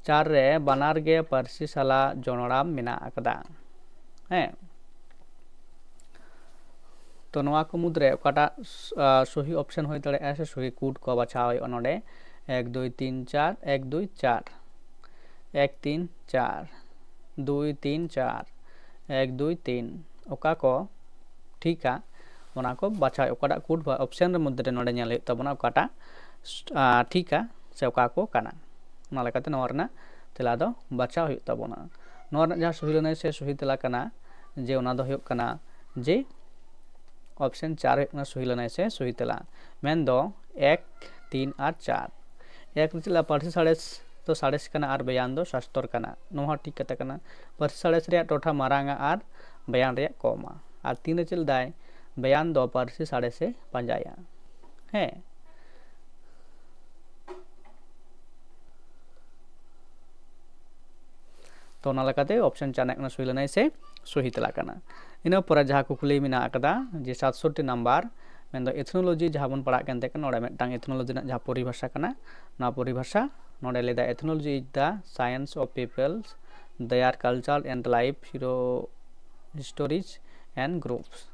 ᱪᱟᱨ ᱨᱮ ᱵᱟᱱᱟᱨ ᱜᱮ ᱯᱟᱹᱨᱥᱤ ᱥᱟᱞᱟᱜ ᱡᱚᱱᱚᱲᱟᱢ ᱢᱮᱱᱟᱜ ᱟᱠᱟᱫᱟ᱾ ᱦᱮᱸ, ᱛᱚ ᱱᱚᱣᱟ ᱠᱚ ᱢᱩᱫᱽᱨᱮ ᱚᱠᱟᱴᱟᱜ ᱥ-, ᱟ, ᱥᱚᱦᱤ ᱚᱯᱥᱮᱱ ᱦᱩᱭ ᱫᱟᱲᱮᱭᱟᱜᱼᱟ ᱥᱮ ᱥᱚᱦᱤ ᱠᱩᱴ ᱠᱚ ᱵᱟᱪᱷᱟᱣ ᱦᱩᱭᱩᱜᱼᱟ ᱱᱚᱰᱮ, ᱮᱠ ᱫᱩᱭ ᱛᱤᱱ ᱪᱟᱨ, ᱮᱠ ᱫᱩᱭ ᱪᱟᱨ, ᱮᱠ ᱛᱤᱱ ᱪᱟᱨ, ᱫᱩᱭ ᱛᱤᱱ ᱪᱟᱨ, ᱮᱠ ᱫᱩᱭ ᱛᱤᱱ, ᱚᱠᱟ ᱠᱚ ᱴᱷᱤᱠᱟ ᱚᱱᱟ ᱠᱚ ᱵᱟᱪᱷᱟᱣ, ᱚᱠᱟᱴᱟᱜ ᱠᱩᱴ ᱵᱟ ᱚᱯᱥᱮᱱ ᱨᱮ ᱢᱚᱫᱽᱫᱷᱮ ᱨᱮ ᱱᱚᱰᱮ ᱧᱮᱞ ᱦᱩᱭᱩᱜ ᱛᱟᱵᱚᱱᱟ ᱚᱠᱟᱴᱟᱜ, ᱟ, ᱴᱷᱤᱠᱟ ᱥᱮ ᱚᱠᱟ ᱠᱚ ᱠᱟᱱᱟ᱾ ᱚᱱᱟ ᱞᱮᱠᱟᱛᱮ ᱱᱚᱣᱟ ᱨᱮᱱᱟᱜ ᱛᱮᱞᱟ ᱫᱚ ᱵᱟᱪᱷᱟᱣ ᱦᱩᱭᱩᱜ ᱛᱟᱵᱚᱱᱟ᱾ ᱱᱚᱣᱟ ᱨᱮᱱᱟᱜ ᱡᱟᱦᱟᱸ ᱥᱚᱦᱤ ᱞᱟᱹᱱᱟᱹᱭ ᱥᱮ ᱥᱚᱦᱤ ᱛᱮᱞᱟ ᱠᱟᱱᱟ, ᱡᱮ ᱚᱱᱟ ᱫᱚ ᱦᱩᱭᱩᱜ ᱠᱟᱱᱟ ᱡᱮ ᱚᱯᱥᱮᱱ ᱪᱟᱨ ᱦᱩᱭᱩᱜ ᱠᱟᱱᱟ ᱥᱚᱦᱤ ᱞᱟᱹᱱᱟᱹᱭ ᱥᱮ ᱥᱚᱦᱤ ᱛᱮᱞᱟ, ᱢᱮᱱᱫᱚ ᱮᱠ, ᱛᱤᱱ ᱟᱨ ᱪᱟᱨ᱾ ᱮᱠ ᱨᱮ ᱪᱮᱫ ᱞᱮᱠᱟ ᱯᱟᱹᱨᱥᱤ ᱥᱟᱬᱮᱥ ᱫᱚ ᱥᱟᱬᱮᱥ ᱠᱟᱱᱟ ᱟᱨ ᱵᱮᱭᱟᱱ ᱫᱚ ᱥᱟᱥᱛᱚᱨ ᱠᱟᱱᱟ, ᱱᱚᱣᱟ ᱦᱚᱸ ᱴᱷᱤᱠ ᱠᱟᱛᱷᱟ ᱠᱟᱱᱟ᱾ ᱯᱟᱹᱨᱥᱤ ᱥᱟᱬᱮᱥ ᱨᱮᱭᱟᱜ ᱴᱚᱴᱷᱟ ᱢᱟᱨᱟᱝᱟ ᱟᱨ ᱵᱮᱭᱟᱱ ᱨᱮᱭᱟᱜ ᱠᱚᱢᱟ᱾ ᱟᱨ ᱛᱤᱱ ᱨᱮ ᱪᱮᱫ ᱞᱮᱫᱟᱭ? ᱵᱮᱭᱟᱱ ᱫᱚ ᱯᱟᱹᱨᱥᱤ ᱥᱟᱬᱮᱥᱮ ᱯᱟᱸᱡᱟᱭᱟ᱾ ᱦᱮᱸ, ᱛᱚ ᱚᱱᱟ ᱞᱮᱠᱟᱛᱮ ᱚᱯᱥᱮᱱ ᱪᱟᱨ ᱨᱮᱱᱟᱜ ᱠᱟᱱᱟ ᱥᱚᱦᱤ ᱞᱟᱹᱱᱟᱹᱭ ᱥᱮ ᱥᱚᱦᱤ ᱛᱮᱞᱟ ᱠᱟᱱᱟ᱾ ᱤᱱᱟᱹ ᱯᱚᱨᱮ ᱡᱟᱦᱟᱸ ᱠᱩᱠᱞᱤ ᱢᱮᱱᱟᱜ ᱟᱠᱟᱫᱟ ᱡᱮ ᱥᱟᱛᱥᱚᱴᱴᱤ ᱱᱟᱢᱵᱟᱨ, ᱢᱮᱱᱫᱚ ᱮᱛᱷᱱᱳᱞᱚᱡᱤ ᱡᱟᱦᱟᱸ ᱵᱚᱱ ᱯᱟᱲᱦᱟᱜ ᱠᱟᱱ ᱛᱟᱦᱮᱸ ᱠᱟᱱᱟ, ᱱᱚᱰᱮ ᱢᱤᱫᱴᱟᱝ ᱮᱛᱷᱱᱳᱞᱚᱡᱤ ᱨᱮᱱᱟᱜ ᱡᱟᱦᱟᱸ ᱯᱚᱨᱤᱵᱷᱟᱥᱟ ᱠᱟᱱᱟ, ᱱᱚᱣᱟ ᱯᱚᱨᱤᱵᱷᱟᱥᱟ ᱱᱚᱰᱮ ᱞᱟᱹᱭᱫᱟ, "Ethnology is the science of peoples, their culture and life, hero, histories and groups."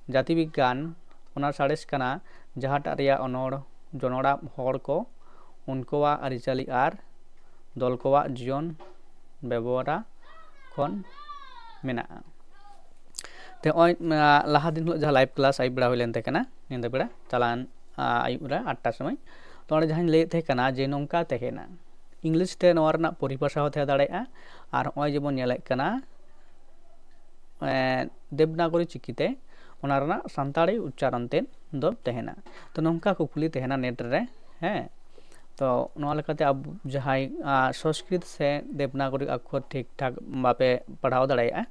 ᱡᱟᱹᱛᱤ ᱵᱤᱜᱽᱜᱟᱱ ᱚᱱᱟ ᱥᱟᱬᱮᱥ ᱠᱟᱱᱟ ᱡᱟᱦᱟᱸᱴᱟᱜ ᱨᱮᱭᱟᱜ ᱚᱱᱚᱲ, ᱡᱚᱱᱚᱲᱟᱵ ᱦᱚᱲ ᱠᱚ, ᱩᱱᱠᱩᱣᱟᱜ ᱟᱹᱨᱤᱪᱟᱹᱞᱤ ᱟᱨ ᱫᱚᱞ ᱠᱚᱣᱟᱜ ᱡᱤᱭᱚᱱ ᱵᱮᱵᱚᱦᱟᱨᱟ ᱠᱷᱚᱱ ᱢᱮᱱᱟᱜᱼᱟ᱾ ᱛᱮ ᱱᱚᱜᱼᱚᱭ, ᱟ, ᱞᱟᱦᱟ ᱫᱤᱱ ᱦᱤᱞᱳᱜ ᱡᱟᱦᱟᱸ live class ᱟᱹᱭᱩᱵ ᱵᱮᱲᱟ ᱦᱩᱭ ᱞᱮᱱ ᱛᱟᱦᱮᱸ ᱠᱟᱱᱟ, ᱧᱤᱫᱟᱹ ᱵᱮᱲᱟ, ᱪᱟᱞᱟᱣᱮᱱ, ᱟ, ᱟᱹᱭᱩᱵ ᱨᱮ ᱟᱴᱴᱟ ᱥᱚᱢᱚᱭ, ᱛᱚ ᱚᱸᱰᱮ ᱡᱟᱦᱟᱸᱧ ᱞᱟᱹᱭᱮᱫ ᱛᱟᱦᱮᱸ ᱠᱟᱱᱟ ᱡᱮ ᱱᱚᱝᱠᱟ ᱛᱟᱦᱮᱱᱟ, English ᱛᱮ ᱱᱚᱣᱟ ᱨᱮᱱᱟᱜ ᱯᱚᱨᱤᱵᱷᱟᱥᱟ ᱦᱚᱸ ᱛᱟᱦᱮᱸ ᱫᱟᱲᱮᱭᱟᱜᱼᱟ᱾ ᱟᱨ ᱱᱚᱜᱼᱚᱭ ᱡᱮᱵᱚᱱ ᱧᱮᱞᱮᱫ ᱠᱟᱱᱟ, ᱮ, ᱫᱮᱵᱽᱱᱟᱜᱚᱨᱤ ᱪᱤᱠᱤᱛᱮ, ᱚᱱᱟ ᱨᱮᱱᱟᱜ ᱥᱟᱱᱛᱟᱲᱤ ᱩᱪᱪᱟᱨᱚᱱ ᱛᱮᱫ ᱫᱚ ᱛᱟᱦᱮᱱᱟ᱾ ᱛᱚ ᱱᱚᱝᱠᱟ ᱠᱩᱠᱞᱤ ᱛᱟᱦᱮᱱᱟ ᱱᱮᱴ ᱨᱮ᱾ ᱦᱮᱸ, ᱛᱚ ᱱᱚᱣᱟ ᱞᱮᱠᱟᱛᱮ ᱟᱵᱚ ᱡᱟᱦᱟᱸᱭ ᱥᱚᱝᱥᱠᱨᱤᱛ ᱥᱮ ᱫᱮᱵᱽᱱᱟᱜᱚᱨᱤ ᱟᱠᱷᱚᱨ ᱴᱷᱤᱠ ᱴᱷᱟᱠ ᱵᱟᱯᱮ ᱯᱟᱲᱦᱟᱣ ᱫᱟᱲᱮᱭᱟᱜᱼᱟ,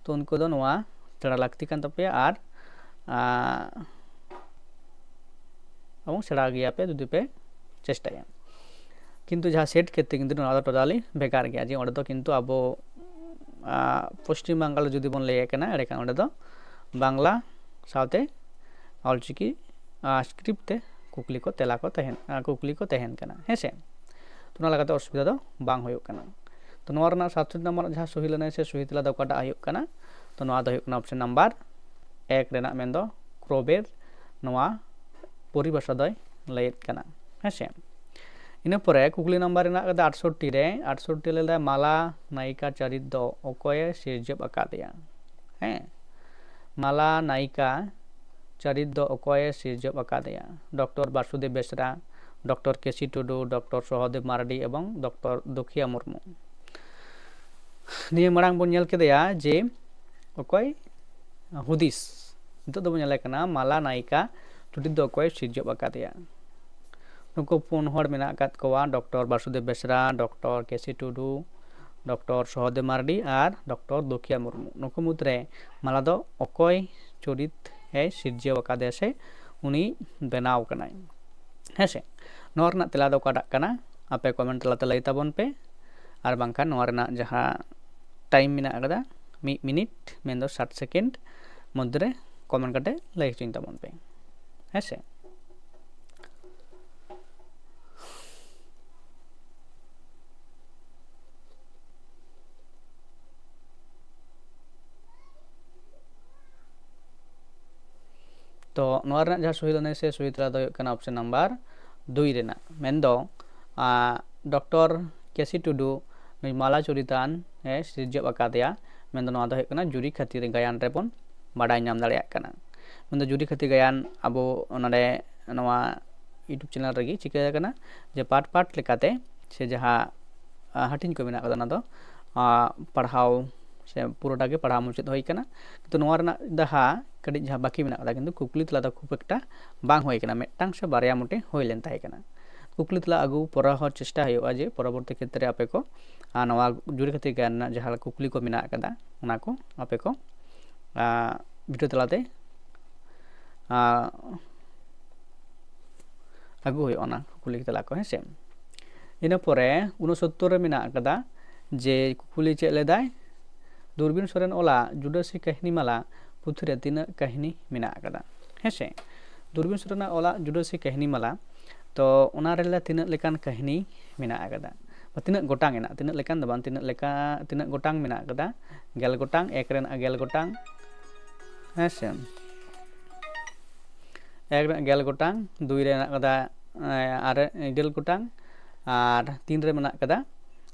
ᱛᱚ ᱩᱱᱠᱩ ᱫᱚ ᱱᱚᱣᱟ ᱥᱮᱬᱟ ᱞᱟᱹᱠᱛᱤ ᱠᱟᱱ ᱛᱟᱯᱮᱭᱟ ᱟᱨ ᱮᱵᱚᱝ ᱥᱮᱬᱟ ᱜᱮᱭᱟᱯᱮ ᱡᱩᱫᱤ ᱯᱮ ᱪᱮᱥᱴᱟᱭᱟ᱾ ᱠᱤᱱᱛᱩ ᱡᱟᱦᱟᱸ ᱥᱮᱴ ᱠᱷᱮᱛᱨᱮ ᱠᱤᱱᱛᱩ ᱱᱚᱣᱟ ᱫᱚ ᱴᱳᱴᱟᱞᱤ ᱵᱷᱮᱜᱟᱨ ᱜᱮᱭᱟ, ᱡᱮ ᱚᱸᱰᱮ ᱫᱚ ᱠᱤᱱᱛᱩ ᱟᱵᱚ ᱯᱚᱥᱪᱤᱢ ᱵᱟᱝᱜᱟᱞ ᱡᱩᱫᱤ ᱵᱚᱱ ᱞᱟᱹᱭᱮ ᱠᱟᱱᱟ, ᱮᱸᱰᱮᱠᱷᱟᱱ ᱚᱸᱰᱮ ᱫᱚ ᱵᱟᱝᱞᱟ ᱥᱟᱶᱛᱮ ᱚᱞᱪᱤᱠᱤ ᱥᱠᱨᱤᱯᱴ ᱛᱮ ᱠᱩᱠᱞᱤ ᱠᱚ ᱛᱮᱞᱟ ᱠᱚ ᱛᱟᱦᱮᱱ ᱠᱩᱠᱞᱤ ᱠᱚ ᱛᱟᱦᱮᱱ ᱠᱟᱱᱟ᱾ ᱦᱮᱸ ᱥᱮ? ᱛᱚ ᱚᱱᱟ ᱞᱮᱠᱟᱛᱮ ᱚᱥᱩᱵᱤᱫᱷᱟ ᱫᱚ ᱵᱟᱝ ᱦᱩᱭᱩᱜ ᱠᱟᱱᱟ᱾ ᱛᱚ ᱱᱚᱣᱟ ᱨᱮᱱᱟᱜ ᱥᱟᱛᱥᱚᱴᱴᱤ ᱱᱚᱢᱵᱚᱨ ᱡᱟᱦᱟᱸ ᱥᱚᱦᱤ ᱞᱟᱹᱱᱟᱹᱭ ᱥᱮ ᱥᱚᱦᱤ ᱛᱮᱞᱟ ᱫᱚ ᱚᱠᱟᱴᱟᱜ ᱦᱩᱭᱩᱜ ᱠᱟᱱᱟ? ᱛᱚ ᱱᱚᱣᱟ ᱫᱚ ᱦᱩᱭᱩᱜ ᱠᱟᱱᱟ ᱚᱯᱥᱮᱱ ᱱᱟᱢᱵᱟᱨ ᱮᱠ ᱨᱮᱱᱟᱜ, ᱢᱮᱱᱫᱚ ᱠᱨᱚᱵᱮᱨ ᱱᱚᱣᱟ ᱯᱚᱨᱤᱵᱷᱟᱥᱟ ᱫᱚᱭ ᱞᱟᱹᱭᱮᱫ ᱠᱟᱱᱟ᱾ ᱦᱮᱸ ᱥᱮ? ᱤᱱᱟᱹ ᱯᱚᱨᱮ ᱠᱩᱠᱞᱤ ᱱᱟᱢᱵᱟᱨ ᱨᱮᱱᱟᱜ ᱠᱟᱫᱟ ᱟᱴᱥᱚᱴᱴᱤ ᱨᱮ, ᱟᱴᱥᱚᱴᱴᱤ ᱞᱟᱹᱭᱫᱟᱭ ᱢᱟᱞᱟ ᱱᱟᱭᱤᱠᱟ ᱪᱟᱨᱤᱛ ᱫᱚ ᱚᱠᱚᱭᱮ ᱥᱤᱨᱡᱟᱹᱣ ᱟᱠᱟᱫᱮᱭᱟ? ᱦᱮᱸ, ᱢᱟᱞᱟ ᱱᱟᱭᱤᱠᱟ ᱪᱟᱨᱤᱛ ᱫᱚ ᱚᱠᱚᱭᱮ ᱥᱤᱨᱡᱟᱹᱣ ᱟᱠᱟᱫᱮᱭᱟ? ᱰᱚᱠᱴᱚᱨ ᱵᱟᱥᱩᱫᱮᱵ ᱵᱮᱥᱨᱟ, ᱰᱚᱠᱴᱚᱨ ᱠᱮᱥᱤ ᱴᱩᱰᱩ, ᱰᱚᱠᱴᱚᱨ ᱥᱚᱦᱚᱫᱮᱵ ᱢᱟᱨᱰᱤ ᱮᱵᱚᱝ ᱰᱚᱠᱴᱚᱨ ᱫᱩᱠᱷᱤᱭᱟ ᱢᱩᱨᱢᱩ᱾ ᱱᱤᱭᱟᱹ ᱢᱟᱲᱟᱝ ᱵᱚᱱ ᱧᱮᱞ ᱠᱮᱫᱮᱭᱟ ᱡᱮ ᱚᱠᱚᱭ ᱦᱩᱫᱤᱥ, ᱱᱤᱛᱚᱜ ᱫᱚᱵᱚᱱ ᱧᱮᱞᱮ ᱠᱟᱱᱟ ᱢᱟᱞᱟ ᱱᱟᱭᱤᱠᱟ ᱪᱩᱨᱤᱛ ᱫᱚ ᱚᱠᱚᱭ ᱥᱤᱨᱡᱟᱹᱣ ᱟᱠᱟᱫᱮᱭᱟ᱾ ᱱᱩᱠᱩ ᱯᱩᱱ ᱦᱚᱲ ᱢᱮᱱᱟᱜ ᱟᱠᱟᱫ ᱠᱚᱣᱟ, ᱰᱚᱠᱴᱚᱨ ᱵᱟᱥᱩᱫᱮᱵ ᱵᱮᱥᱨᱟ, ᱰᱚᱠᱴᱚᱨ ᱠᱮᱥᱤ ᱴᱩᱰᱩ, ᱰᱚᱠᱴᱚᱨ ᱥᱚᱦᱚᱫᱮᱵ ᱢᱟᱨᱰᱤ ᱟᱨ ᱰᱚᱠᱴᱚᱨ ᱫᱩᱠᱷᱤᱭᱟ ᱢᱩᱨᱢᱩ᱾ ᱱᱩᱠᱩ ᱢᱩᱫᱽᱨᱮ ᱢᱟᱞᱟ ᱫᱚ ᱚᱠᱚᱭ ᱪᱩᱨᱤᱛ ᱮ ᱥᱤᱨᱡᱟᱹᱣ ᱟᱠᱟᱫᱮᱭᱟ ᱥᱮ ᱩᱱᱤ ᱵᱮᱱᱟᱣ ᱠᱟᱱᱟᱭ? ᱦᱮᱸ ᱥᱮ? ᱱᱚᱣᱟ ᱨᱮᱱᱟᱜ ᱛᱮᱞᱟ ᱫᱚ ᱚᱠᱟᱴᱟᱜ ᱠᱟᱱᱟ? ᱟᱯᱮ ᱠᱚᱢᱮᱱᱴ ᱛᱟᱞᱟᱛᱮ ᱞᱟᱹᱭ ᱛᱟᱵᱚᱱ ᱯᱮ, ᱟᱨ ᱵᱟᱝᱠᱷᱟᱱ ᱱᱚᱣᱟ ᱨᱮᱱᱟᱜ ᱡᱟᱦᱟᱸ ᱴᱟᱭᱤᱢ ᱢᱮᱱᱟᱜ ᱟᱠᱟᱫᱟ, ᱢᱤᱫ ᱢᱤᱱᱤᱴ, ᱢᱮᱱᱫᱚ ᱥᱟᱴ ᱥᱮᱠᱮᱱᱰ ᱢᱚᱫᱽᱫᱷᱮ ᱨᱮ ᱠᱚᱢᱮᱱᱴ ᱠᱟᱛᱮ ᱞᱟᱹᱭ ᱦᱚᱪᱚᱧ ᱛᱟᱵᱚᱱ ᱯᱮ᱾ ᱦᱮᱸ ᱥᱮ? ᱛᱚ ᱱᱚᱣᱟ ᱨᱮᱱᱟᱜ ᱡᱟᱦᱟᱸ ᱥᱚᱦᱤ ᱞᱟᱹᱱᱟᱹᱭ ᱥᱮ ᱥᱚᱦᱤ ᱛᱮᱞᱟ ᱫᱚ ᱦᱩᱭᱩᱜ ᱠᱟᱱᱟ ᱚᱯᱥᱮᱱ ᱱᱟᱢᱵᱟᱨ ᱫᱩᱭ ᱨᱮᱱᱟᱜ, ᱢᱮᱱᱫᱚ ᱰᱚᱠᱴᱚᱨ ᱠᱮᱥᱤ ᱴᱩᱰᱩ ᱱᱩᱭ ᱢᱟᱞᱟ ᱪᱚᱨᱤᱛᱟᱱ ᱮ ᱥᱤᱨᱡᱟᱹᱣ ᱟᱠᱟᱫᱮᱭᱟ᱾ ᱢᱮᱱᱫᱚ ᱱᱚᱣᱟ ᱫᱚ ᱦᱩᱭᱩᱜ ᱠᱟᱱᱟ ᱡᱩᱨᱤ ᱠᱷᱟᱹᱛᱤᱨ ᱜᱟᱭᱟᱱ ᱨᱮᱵᱚᱱ ᱵᱟᱰᱟᱭ ᱧᱟᱢ ᱫᱟᱲᱮᱭᱟᱜ ᱠᱟᱱᱟ᱾ ᱢᱮᱱᱫᱚ ᱡᱩᱨᱤ ᱠᱷᱟᱹᱛᱤᱨ ᱜᱟᱭᱟᱱ ᱟᱵᱚ ᱱᱚᱰᱮ ᱱᱚᱣᱟ YouTube ᱪᱮᱱᱮᱞ ᱨᱮᱜᱮ ᱪᱤᱠᱟᱹ ᱟᱠᱟᱱᱟ ᱡᱮ ᱯᱟᱴ ᱯᱟᱴ ᱞᱮᱠᱟᱛᱮ ᱥᱮ ᱡᱟᱦᱟᱸ ᱦᱟᱹᱴᱤᱧ ᱠᱚ ᱢᱮᱱᱟᱜ ᱠᱟᱫᱟ, ᱚᱱᱟ ᱫᱚ ᱯᱟᱲᱦᱟᱣ ᱥᱮ ᱯᱩᱨᱟᱹᱴᱟ ᱜᱮ ᱯᱟᱲᱦᱟᱣ ᱢᱩᱪᱟᱹᱫ ᱦᱩᱭ ᱠᱟᱱᱟ᱾ ᱠᱤᱱᱛᱩ ᱱᱚᱣᱟ ᱨᱮᱱᱟᱜ ᱡᱟᱦᱟᱸ ᱠᱟᱹᱴᱤᱡ ᱡᱟᱦᱟᱸ ᱵᱟᱹᱠᱤ ᱢᱮᱱᱟᱜ ᱟᱠᱟᱫᱟ, ᱠᱤᱱᱛᱩ ᱠᱩᱠᱞᱤ ᱛᱮᱞᱟ ᱫᱚ ᱠᱷᱩᱵ ᱮᱠᱴᱟ ᱵᱟᱝ ᱦᱩᱭ ᱠᱟᱱᱟ, ᱢᱤᱫᱴᱟᱝ ᱥᱮ ᱵᱟᱨᱭᱟ ᱢᱚᱴᱮ ᱦᱩᱭ ᱞᱮᱱ ᱛᱟᱦᱮᱸ ᱠᱟᱱᱟ᱾ ᱠᱩᱠᱞᱤ ᱛᱮᱞᱟ ᱟᱹᱜᱩ ᱯᱚᱨᱮ ᱦᱚᱸ ᱪᱮᱥᱴᱟ ᱦᱩᱭᱩᱜᱼᱟ ᱡᱮ ᱯᱚᱨᱚᱵᱚᱨᱛᱤ ᱠᱷᱮᱛᱨᱮ ᱟᱯᱮ ᱠᱚ, ᱟᱨ ᱱᱚᱣᱟ ᱡᱩᱨᱤ ᱠᱷᱟᱹᱛᱤᱨ ᱜᱮᱭᱟᱱ ᱨᱮᱱᱟᱜ ᱡᱟᱦᱟᱸ ᱠᱩᱠᱞᱤ ᱠᱚ ᱢᱮᱱᱟᱜ ᱟᱠᱟᱫᱟ, ᱚᱱᱟ ᱠᱚ ᱟᱯᱮ ᱠᱚ, ᱟᱨ, video ᱛᱟᱞᱟᱛᱮ, ᱟᱨ, ᱟᱹᱜᱩ ᱦᱩᱭᱩᱜᱼᱟ ᱚᱱᱟ ᱠᱩᱠᱞᱤ ᱛᱮᱞᱟ ᱠᱚ, ᱦᱮᱸ ᱥᱮ᱾ ᱤᱱᱟᱹ ᱯᱚᱨᱮ ᱩᱱᱚᱥᱚᱛᱛᱚᱨ ᱨᱮ ᱢᱮᱱᱟᱜ ᱟᱠᱟᱫᱟ ᱡᱮ ᱠᱩᱠᱞᱤ ᱪᱮᱫ ᱞᱮᱫᱟᱭ, ᱫᱩᱨᱵᱤᱱ ᱥᱚᱨᱮᱱ ᱚᱞᱟᱜ ᱡᱩᱰᱟᱹᱥᱤ ᱠᱟᱹᱦᱱᱤ ᱢᱟᱞᱟ ᱯᱩᱛᱷᱤ ᱨᱮ ᱛᱤᱱᱟᱹᱜ ᱠᱟᱹᱦᱱᱤ ᱢᱮᱱᱟᱜ ᱟᱠᱟᱫᱟ, ᱦᱮᱸ ᱥᱮ᱾ ᱫᱩᱨᱵᱤᱱ ᱥᱚᱨᱮᱱᱟᱜ ᱚᱞᱟᱜ ᱡᱩᱰᱟᱹᱥᱤ ᱠᱟᱹᱦᱱᱤ ᱢᱟᱞᱟ, ᱛᱚ ᱚᱱᱟ ᱨᱮ ᱛᱤᱱᱟᱹᱜ ᱞᱮᱠᱟᱱ ᱠᱟᱹᱦᱱᱤ ᱢᱮᱱᱟᱜ ᱟᱠᱟᱫᱟ, ᱵᱟ ᱛᱤᱱᱟᱹᱜ ᱜᱚᱴᱟᱝ ᱮᱱᱟ, ᱛᱤᱱᱟᱹᱜ ᱞᱮᱠᱟᱱ ᱫᱚ ᱵᱟᱝ, ᱛᱤᱱᱟᱹᱜ ᱞᱮᱠᱟ, ᱛᱤᱱᱟᱹᱜ ᱜᱚᱴᱟᱝ ᱢᱮᱱᱟᱜ ᱟᱠᱟᱫᱟ? ᱜᱮᱞ ᱜᱚᱴᱟᱝ, ᱮᱠ ᱨᱮᱱᱟᱜ ᱜᱮᱞ ᱜᱚᱴᱟᱝ, ᱦᱮᱸ ᱥᱮ᱾ ᱮᱠ ᱨᱮᱱᱟᱜ ᱜᱮᱞ ᱜᱚᱴᱟᱝ, ᱫᱩᱭ ᱨᱮ ᱢᱮᱱᱟᱜ ᱟᱠᱟᱫᱟ, ᱮ, ᱟᱨᱮ, ᱜᱮᱞ ᱜᱚᱴᱟᱝ, ᱟᱨ ᱛᱤᱱ ᱨᱮ ᱢᱮᱱᱟᱜ ᱟᱠᱟᱫᱟ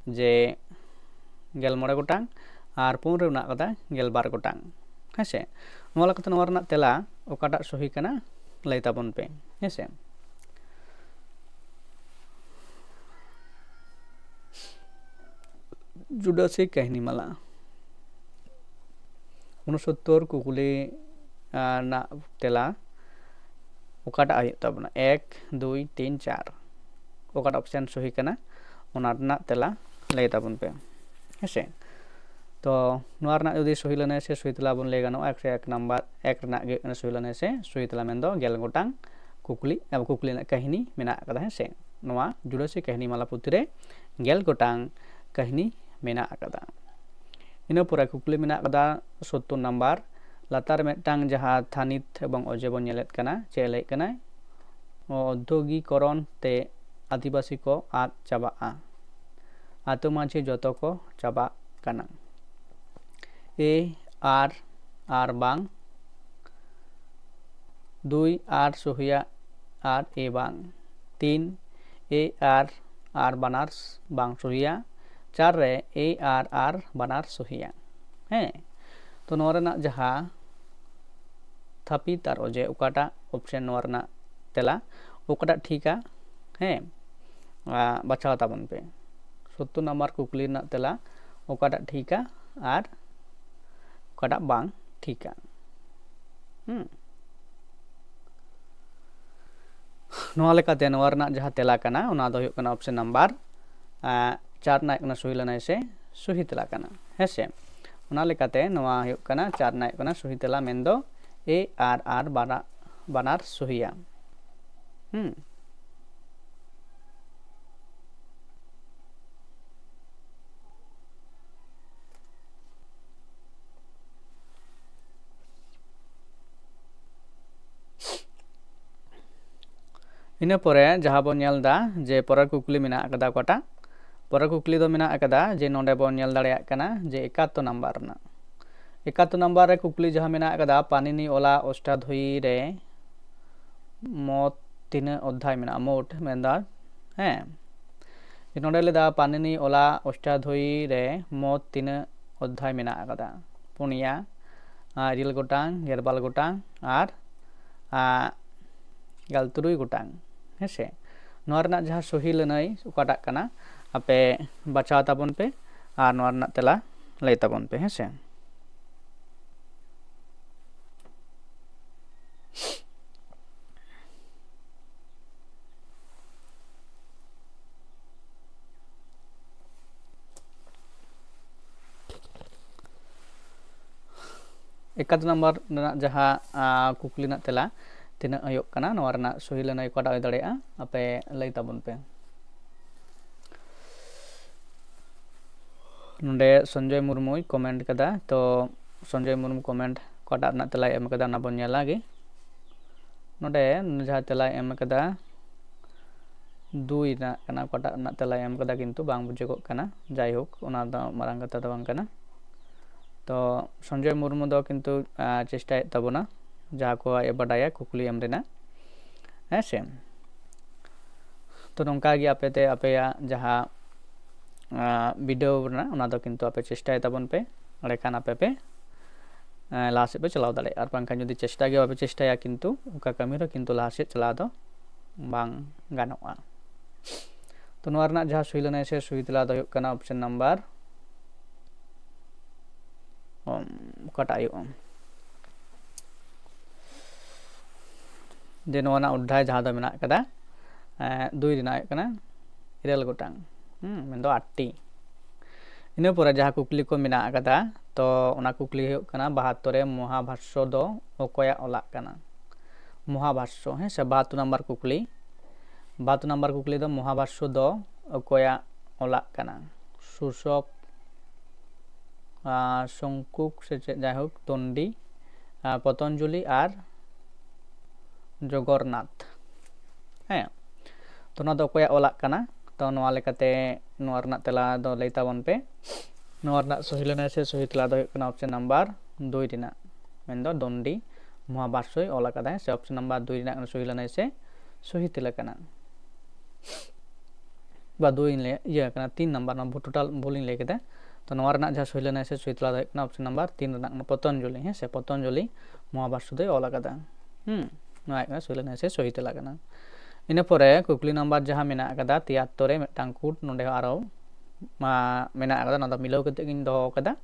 ᱡᱮ ᱜᱮᱞ ᱢᱚᱬᱮ ᱜᱚᱴᱟᱝ, ᱟᱨ ᱯᱩᱱ ᱨᱮ ᱢᱮᱱᱟᱜ ᱟᱠᱟᱫᱟ ᱜᱮᱞ ᱵᱟᱨ ᱜᱚᱴᱟᱝ, ᱦᱮᱸ ᱥᱮ᱾ ᱱᱚᱣᱟ ᱞᱮᱠᱟᱛᱮ ᱱᱚᱣᱟ ᱨᱮᱱᱟᱜ ᱛᱮᱞᱟ ᱚᱠᱟᱴᱟᱜ ᱥᱚᱦᱤ ᱠᱟᱱᱟ, ᱞᱟᱹᱭ ᱛᱟᱵᱚᱱ ᱯᱮ, ᱦᱮᱸ ᱥᱮ᱾ ᱡᱩᱰᱟᱹᱥᱤ ᱠᱟᱹᱦᱱᱤ ᱢᱟᱞᱟ ᱩᱱᱚᱥᱚᱛᱛᱚᱨ ᱠᱩᱠᱞᱤ, ᱟᱨ, ᱨᱮᱱᱟᱜ ᱛᱮᱞᱟ ᱚᱠᱟᱴᱟᱜ ᱦᱩᱭᱩᱜ ᱛᱟᱵᱚᱱᱟ? ᱮᱠ, ᱫᱩᱭ, ᱛᱤᱱ, ᱪᱟᱨ, ᱚᱠᱟᱴᱟᱜ option ᱥᱚᱦᱤ ᱠᱟᱱᱟ, ᱚᱱᱟ ᱨᱮᱱᱟᱜ ᱛᱮᱞᱟ ᱞᱟᱹᱭ ᱛᱟᱵᱚᱱ ᱯᱮ, ᱦᱮᱸ ᱥᱮ᱾ ᱛᱚ ᱱᱚᱣᱟ ᱨᱮᱱᱟᱜ ᱡᱩᱫᱤ ᱥᱚᱦᱤ ᱞᱟᱹᱱᱟᱹᱭ ᱥᱮ ᱥᱚᱦᱤ ᱛᱮᱞᱟ ᱵᱚᱱ ᱞᱟᱹᱭ ᱜᱟᱱᱚᱜᱼᱟ, ᱮᱠᱥᱚ ᱮᱠ ᱱᱟᱢᱵᱟᱨ, ᱮᱠ ᱨᱮᱱᱟᱜ ᱜᱮ ᱦᱩᱭᱩᱜ ᱠᱟᱱᱟ ᱥᱚᱦᱤ ᱞᱟᱹᱱᱟᱹᱭ ᱥᱮ ᱥᱚᱦᱤ ᱛᱮᱞᱟ, ᱢᱮᱱᱫᱚ ᱜᱮᱞ ᱜᱚᱴᱟᱝ ᱠᱩᱠᱞᱤ, ᱟᱵᱚ ᱠᱩᱠᱞᱤ ᱨᱮᱱᱟᱜ ᱠᱟᱹᱦᱱᱤ ᱢᱮᱱᱟᱜ ᱟᱠᱟᱫᱟ, ᱦᱮᱸ ᱥᱮ᱾ ᱱᱚᱣᱟ ᱡᱩᱰᱟᱹᱥᱤ ᱠᱟᱹᱦᱱᱤ ᱢᱟᱞᱟ ᱯᱩᱛᱷᱤ ᱨᱮ ᱜᱮᱞ ᱜᱚᱴᱟᱝ ᱠᱟᱹᱦᱱᱤ ᱢᱮᱱᱟᱜ ᱟᱠᱟᱫᱟ᱾ ᱤᱱᱟᱹ ᱯᱚᱨᱮ ᱠᱩᱠᱞᱤ ᱢᱮᱱᱟᱜ ᱟᱠᱟᱫᱟ ᱥᱳᱛᱛᱳᱨ ᱱᱟᱢᱵᱟᱨ, ᱞᱟᱛᱟᱨ ᱢᱤᱫᱴᱟᱝ ᱡᱟᱦᱟᱸ ᱛᱷᱟᱱᱤᱛ ᱮᱵᱚᱝ ᱚᱡᱮ ᱵᱚᱱ ᱧᱮᱞᱮᱫ ᱠᱟᱱᱟ, ᱪᱮᱫ ᱞᱟᱹᱭᱮᱫ ᱠᱟᱱᱟᱭ? ᱚᱫᱽᱭᱳᱜᱤᱠᱚᱨᱚᱱ ᱛᱮ ᱟᱹᱫᱤᱵᱟᱹᱥᱤ ᱠᱚ ᱟᱫ ᱪᱟᱵᱟᱜᱼᱟ, ᱟᱛᱳ ᱢᱟᱹᱡᱷᱤ ᱡᱚᱛᱚ ᱠᱚ ᱪᱟᱵᱟᱜ ᱠᱟᱱᱟ᱾ ᱮ ᱟᱨ ᱟᱨ ᱵᱟᱝ, ᱫᱩᱭ ᱟᱨ ᱥᱚᱦᱤᱭᱟ ᱟᱨ ᱮ ᱵᱟᱝ, ᱛᱤᱱ ᱮ ᱟᱨ ᱟᱨ ᱵᱟᱱᱟᱨ ᱵᱟᱝ ᱥᱚᱦᱤᱭᱟ, ᱪᱟᱨ ᱨᱮ ᱮ ᱟᱨ ᱟᱨ ᱵᱟᱱᱟᱨ ᱥᱚᱦᱤᱭᱟ᱾ ᱦᱮᱸ, ᱛᱚ ᱱᱚᱣᱟ ᱨᱮᱱᱟᱜ ᱡᱟᱦᱟᱸ ᱛᱷᱟᱹᱯᱤᱛ ᱟᱨ ᱚᱡᱮ, ᱚᱠᱟᱴᱟᱜ option ᱱᱚᱣᱟ ᱨᱮᱱᱟᱜ ᱛᱮᱞᱟ, ᱚᱠᱟᱴᱟᱜ ᱴᱷᱤᱠᱟ, ᱦᱮᱸ, ᱟ, ᱵᱟᱪᱷᱟᱣ ᱛᱟᱵᱚᱱ ᱯᱮ᱾ ᱥᱳᱛᱛᱳᱨ ᱱᱟᱢᱵᱟᱨ ᱠᱩᱠᱞᱤ ᱨᱮᱱᱟᱜ ᱛᱮᱞᱟ ᱚᱠᱟᱴᱟᱜ ᱴᱷᱤᱠᱟ ᱟᱨ ᱚᱠᱟᱴᱟᱜ ᱵᱟᱝ ᱴᱷᱤᱠᱟ᱾ ᱦᱩᱸ᱾ ᱱᱚᱣᱟ ᱞᱮᱠᱟᱛᱮ ᱱᱚᱣᱟ ᱨᱮᱱᱟᱜ ᱡᱟᱦᱟᱸ ᱛᱮᱞᱟ ᱠᱟᱱᱟ, ᱚᱱᱟ ᱫᱚ ᱦᱩᱭᱩᱜ ᱠᱟᱱᱟ option number ᱪᱟᱨ ᱨᱮᱱᱟᱜ ᱦᱩᱭᱩᱜ ᱠᱟᱱᱟ ᱥᱩᱦᱤ ᱞᱟᱹᱱᱟᱹᱭ ᱥᱮ ᱥᱩᱦᱤ ᱛᱮᱞᱟ ᱠᱟᱱᱟ᱾ ᱦᱮᱸ ᱥᱮ? ᱚᱱᱟ ᱞᱮᱠᱟᱛᱮ ᱱᱚᱣᱟ ᱦᱩᱭᱩᱜ ᱠᱟᱱᱟ ᱪᱟᱨ ᱨᱮᱱᱟᱜ ᱦᱩᱭᱩᱜ ᱠᱟᱱᱟ ᱥᱩᱦᱤ ᱛᱮᱞᱟ, ᱢᱮᱱᱫᱚ A R R ᱵᱟᱱᱟᱨ, ᱵᱟᱱᱟᱨ ᱥᱩᱦᱤᱭᱟ᱾ ᱦᱩᱸ᱾ ᱤᱱᱟᱹ ᱯᱚᱨᱮ ᱡᱟᱦᱟᱸ ᱵᱚᱱ ᱧᱮᱞ ᱮᱫᱟ ᱡᱮ ᱯᱚᱨᱮᱨ ᱠᱩᱠᱞᱤ ᱢᱮᱱᱟᱜ ᱟᱠᱟᱫᱟ ᱚᱠᱟᱴᱟᱜ? ᱯᱚᱨᱮᱨ ᱠᱩᱠᱞᱤ ᱫᱚ ᱢᱮᱱᱟᱜ ᱟᱠᱟᱫᱟ ᱡᱮ ᱱᱚᱰᱮ ᱵᱚᱱ ᱧᱮᱞ ᱫᱟᱲᱮᱭᱟᱜ ᱠᱟᱱᱟ ᱡᱮ ᱮᱠᱟᱛᱛᱚᱨ ᱱᱟᱢᱵᱟᱨ ᱨᱮᱱᱟᱜ, ᱮᱠᱟᱛᱛᱚᱨ ᱱᱟᱢᱵᱟᱨ ᱨᱮ ᱠᱩᱠᱞᱤ ᱡᱟᱦᱟᱸ ᱢᱮᱱᱟᱜ ᱟᱠᱟᱫᱟ, ᱯᱟᱱᱤᱱᱤ ᱚᱞᱟ ᱚᱥᱴᱟᱫᱷᱭᱚᱭᱤ ᱨᱮ ᱢᱳᱴ ᱛᱤᱱᱟᱹᱜ ᱚᱫᱷᱭᱟᱭ ᱢᱮᱱᱟᱜᱼᱟ? ᱢᱳᱴ ᱢᱮᱱᱫᱟ, ᱦᱮᱸ, ᱡᱮ ᱱᱚᱰᱮ ᱞᱟᱹᱭᱫᱟ ᱯᱟᱱᱤᱱᱤ ᱚᱞᱟ ᱚᱥᱴᱟᱫᱷᱭᱚᱭᱤ ᱨᱮ ᱢᱳᱴ ᱛᱤᱱᱟᱹᱜ ᱚᱫᱷᱭᱟᱭ ᱢᱮᱱᱟᱜ ᱟᱠᱟᱫᱟ? ᱯᱩᱱᱭᱟ, ᱟᱨ ᱤᱨᱟᱹᱞ ᱜᱚᱴᱟᱝ, ᱜᱮᱞᱵᱟᱨ ᱜᱚᱴᱟᱝ ᱟᱨ, ᱟᱨ ᱜᱮᱞ ᱛᱩᱨᱩᱭ ᱜᱚᱴᱟᱝ᱾ ᱦᱮᱸ ᱥᱮ? ᱱᱚᱣᱟ ᱨᱮᱱᱟᱜ ᱡᱟᱦᱟᱸ ᱥᱚᱦᱤ ᱞᱟᱹᱱᱟᱹᱭ ᱚᱠᱟᱴᱟᱜ ᱠᱟᱱᱟ, ᱟᱯᱮ ᱵᱟᱪᱷᱟᱣ ᱛᱟᱵᱚᱱ ᱯᱮ ᱟᱨ ᱱᱚᱣᱟ ᱨᱮᱱᱟᱜ ᱛᱮᱞᱟ ᱞᱟᱹᱭ ᱛᱟᱵᱚᱱ ᱯᱮ᱾ ᱦᱮᱸ ᱥᱮ? ᱮᱠᱟᱛᱛᱚᱨ ᱱᱟᱢᱵᱟᱨ ᱨᱮᱱᱟᱜ ᱡᱟᱦᱟᱸ, ᱟ, ᱠᱩᱠᱞᱤ ᱨᱮᱱᱟᱜ ᱛᱮᱞᱟ ᱛᱤᱱᱟᱹᱜ ᱦᱩᱭᱩᱜ ᱠᱟᱱᱟ, ᱱᱚᱣᱟ ᱨᱮᱱᱟᱜ ᱥᱚᱦᱤ ᱞᱟᱹᱱᱟᱹᱭ ᱚᱠᱟᱴᱟᱜ ᱦᱩᱭ ᱫᱟᱲᱮᱭᱟᱜᱼᱟ, ᱟᱯᱮ ᱞᱟᱹᱭ ᱛᱟᱵᱚᱱ ᱯᱮ᱾ ᱱᱚᱰᱮ ᱥᱚᱧᱡᱚᱭ ᱢᱩᱨᱢᱩᱭ comment ᱠᱟᱫᱟ, ᱛᱚ ᱥᱚᱧᱡᱚᱭ ᱢᱩᱨᱢᱩ comment ᱚᱠᱟᱴᱟᱜ ᱨᱮᱱᱟᱜ ᱛᱮᱞᱟᱭ ᱮᱢ ᱠᱟᱫᱟ, ᱚᱱᱟ ᱵᱚᱱ ᱧᱮᱞᱟ ᱜᱮ᱾ ᱱᱚᱰᱮ ᱡᱟᱦᱟᱸ ᱛᱮᱞᱟᱭ ᱮᱢ ᱠᱟᱫᱟ, ᱫᱩᱭ ᱨᱮᱱᱟᱜ ᱠᱟᱱᱟ, ᱚᱠᱟᱴᱟᱜ ᱨᱮᱱᱟᱜ ᱛᱮᱞᱟᱭ ᱮᱢ ᱠᱟᱫᱟ ᱠᱤᱱᱛᱩ ᱵᱟᱝ ᱵᱩᱡᱷᱟᱹᱜᱚᱜ ᱠᱟᱱᱟ᱾ ᱡᱟᱭᱦᱳᱠ, ᱚᱱᱟ ᱫᱚ ᱢᱟᱨᱟᱝ ᱠᱟᱛᱷᱟ ᱫᱚ ᱵᱟᱝ ᱠᱟᱱᱟ᱾ ᱛᱚ ᱥᱚᱧᱡᱚᱭ ᱢᱩᱨᱢᱩ ᱫᱚ ᱠᱤᱱᱛᱩ, ᱟ, ᱪᱮᱥᱴᱟᱭᱮᱫ ᱛᱟᱵᱚᱱᱟ ᱡᱟᱦᱟᱸ ᱠᱚ ᱟᱡ ᱮ ᱵᱟᱰᱟᱭᱟ ᱠᱩᱠᱞᱤ ᱮᱢ ᱨᱮᱱᱟᱜ, ᱦᱮᱸ ᱥᱮ᱾ ᱛᱚ ᱱᱚᱝᱠᱟ ᱜᱮ ᱟᱯᱮ ᱛᱮ ᱟᱯᱮᱭᱟᱜ ᱡᱟᱦᱟᱸ, ᱟ, ᱵᱤᱰᱟᱹᱣ ᱨᱮᱱᱟᱜ, ᱚᱱᱟ ᱫᱚ ᱠᱤᱱᱛᱩ ᱟᱯᱮ ᱪᱮᱥᱴᱟᱭ ᱛᱟᱵᱚᱱ ᱯᱮ, ᱮᱸᱰᱮᱠᱷᱟᱱ ᱟᱯᱮ ᱯᱮ, ᱮᱸ, ᱞᱟᱦᱟ ᱥᱮᱫ ᱯᱮ ᱪᱟᱞᱟᱣ ᱫᱟᱲᱮᱭᱟᱜᱼᱟ᱾ ᱟᱨ ᱵᱟᱝᱠᱷᱟᱱ ᱡᱩᱫᱤ ᱪᱮᱥᱴᱟ ᱜᱮ ᱵᱟᱯᱮ ᱪᱮᱥᱴᱟᱭᱟ, ᱠᱤᱱᱛᱩ ᱚᱠᱟ ᱠᱟᱹᱢᱤ ᱨᱮ ᱠᱤᱱᱛᱩ ᱞᱟᱦᱟ ᱥᱮᱫ ᱪᱟᱞᱟᱣ ᱫᱚ ᱵᱟᱝ ᱜᱟᱱᱚᱜᱼᱟ᱾ ᱛᱚ ᱱᱚᱣᱟ ᱨᱮᱱᱟᱜ ᱡᱟᱦᱟᱸ ᱥᱩᱭ ᱞᱟᱹᱱᱟᱹᱭ ᱥᱮ ᱥᱩᱭ ᱛᱮᱞᱟ ᱫᱚ ᱦᱩᱭᱩᱜ ᱠᱟᱱᱟ option number, ᱚᱢ, ᱚᱠᱟᱴᱟᱜ ᱦᱩᱭᱩᱜᱼᱟ? ᱡᱮ ᱱᱚᱣᱟ ᱨᱮᱱᱟᱜ ᱚᱫᱽᱫᱷᱟᱭ ᱡᱟᱦᱟᱸ ᱫᱚ ᱢᱮᱱᱟᱜ ᱠᱟᱫᱟ, ᱮᱸ, ᱫᱩᱭ ᱨᱮᱱᱟᱜ ᱦᱩᱭᱩᱜ ᱠᱟᱱᱟ ᱤᱨᱟᱹᱞ ᱜᱚᱴᱟᱝ, ᱦᱩᱸ, ᱢᱮᱱᱫᱚ ᱟᱴᱴᱤ᱾ ᱤᱱᱟᱹ ᱯᱚᱨᱮ ᱡᱟᱦᱟᱸ ᱠᱩᱠᱞᱤ ᱠᱚ ᱢᱮᱱᱟᱜ ᱟᱠᱟᱫᱟ, ᱛᱚ ᱚᱱᱟ ᱠᱩᱠᱞᱤ ᱦᱩᱭᱩᱜ ᱠᱟᱱᱟ, ᱵᱟᱦᱟᱛᱛᱳᱨ ᱨᱮ ᱢᱚᱦᱟᱵᱷᱟᱥᱥᱚ ᱫᱚ ᱚᱠᱚᱭᱟᱜ ᱚᱞᱟᱜ ᱠᱟᱱᱟ? ᱢᱚᱦᱟᱵᱷᱟᱥᱥᱚ, ᱦᱮᱸ ᱥᱮ, ᱵᱟᱦᱟᱛᱛᱳᱨ ᱱᱟᱢᱵᱟᱨ ᱠᱩᱠᱞᱤ᱾ ᱵᱟᱦᱟᱛᱛᱳᱨ ᱱᱟᱢᱵᱟᱨ ᱠᱩᱠᱞᱤ ᱫᱚ, ᱢᱚᱦᱟᱵᱷᱟᱥᱥᱚ ᱫᱚ ᱚᱠᱚᱭᱟᱜ ᱚᱞᱟᱜ ᱠᱟᱱᱟ? ᱥᱩᱥᱚᱠ, ᱟᱨ ᱥᱚᱝᱠᱩᱠ ᱥᱮ ᱪᱮᱫ, ᱡᱟᱭᱦᱳᱠ, ᱫᱚᱱᱰᱤ, ᱟᱨ ᱯᱚᱛᱚᱧᱡᱚᱞᱤ ᱟᱨ ᱡᱚᱜᱚᱨᱱᱟᱛᱷ᱾ ᱦᱮᱸ, ᱛᱚ ᱱᱚᱣᱟ ᱫᱚ ᱚᱠᱚᱭᱟᱜ ᱚᱞᱟᱜ ᱠᱟᱱᱟ? ᱛᱚ ᱱᱚᱣᱟ ᱞᱮᱠᱟᱛᱮ ᱱᱚᱣᱟ ᱨᱮᱱᱟᱜ ᱛᱮᱞᱟ ᱫᱚ ᱞᱟᱹᱭ ᱛᱟᱵᱚᱱ ᱯᱮ᱾ ᱱᱚᱣᱟ ᱨᱮᱱᱟᱜ ᱥᱚᱦᱤ ᱞᱮᱱᱟᱭ ᱥᱮ ᱥᱚᱦᱤ ᱛᱮᱞᱟ ᱫᱚ ᱦᱩᱭᱩᱜ ᱠᱟᱱᱟ option number ᱫᱩᱭ ᱨᱮᱱᱟᱜ, ᱢᱮᱱᱫᱚ ᱫᱚᱱᱰᱤ ᱢᱚᱦᱟᱵᱷᱟᱥᱥᱚᱭ ᱚᱞ ᱟᱠᱟᱫᱟᱭ, ᱥᱮ option number ᱫᱩᱭ ᱨᱮᱱᱟᱜ ᱥᱚᱦᱤ ᱞᱮᱱᱟᱭ ᱥᱮ ᱥᱚᱦᱤ ᱛᱮᱞᱟ ᱠᱟᱱᱟ᱾ ᱵᱟ ᱫᱩᱭ ᱤᱧ ᱞᱟᱹᱭ, ᱤᱭᱟᱹ ᱠᱟᱱᱟ, ᱛᱤᱱ ᱱᱟᱢᱵᱟᱨ, ᱱᱚᱣᱟ ᱵᱷᱩ-, total ᱵᱷᱩᱞ ᱤᱧ ᱞᱟᱹᱭ ᱠᱮᱫᱟ᱾ ᱛᱚ ᱱᱚᱣᱟ ᱨᱮᱱᱟᱜ ᱡᱟᱦᱟᱸ ᱥᱚᱦᱤ ᱞᱮᱱᱟᱭ ᱥᱮ ᱥᱚᱦᱤ ᱛᱮᱞᱟ ᱫᱚ ᱦᱩᱭᱩᱜ ᱠᱟᱱᱟ option number ᱛᱤᱱ ᱨᱮᱱᱟᱜ ᱠᱟᱱᱟ, ᱯᱚᱛᱚᱧᱡᱚᱞᱤ, ᱦᱮᱸ ᱥᱮ, ᱯᱚᱛᱚᱧᱡᱚᱞᱤ ᱢᱚᱦᱟᱵᱷᱟᱥᱥᱚ ᱫᱚᱭ ᱚᱞ ᱟᱠᱟᱫᱟ᱾ ᱦᱩᱸ, ᱱᱚᱣᱟ ᱦᱩᱭᱩᱜ ᱠᱟᱱᱟ ᱥᱚᱦᱤ ᱞᱮᱱᱟᱭ ᱥᱮ ᱥᱚᱦᱤ ᱛᱮᱞᱟ ᱠᱟᱱᱟ᱾ ᱤᱱᱟᱹ ᱯᱚᱨᱮ ᱠᱩᱠᱞᱤ ᱱᱟᱢᱵᱟᱨ ᱡᱟᱦᱟᱸ ᱢᱮᱱᱟᱜ ᱟᱠᱟᱫᱟ ᱛᱤᱭᱟᱛᱛᱳᱨ ᱨᱮ, ᱢᱤᱫᱴᱟᱝ ᱠᱩᱴ ᱱᱚᱰᱮ ᱦᱚᱸ ᱟᱨᱚ, ᱢᱟ, ᱢᱮᱱᱟᱜ ᱟᱠᱟᱫᱟ, ᱱᱚᱣᱟ ᱫᱚ ᱢᱤᱞᱟᱹᱣ ᱠᱟᱛᱮ ᱜᱤᱧ ᱫᱚᱦᱚ ᱟᱠᱟᱫᱟ᱾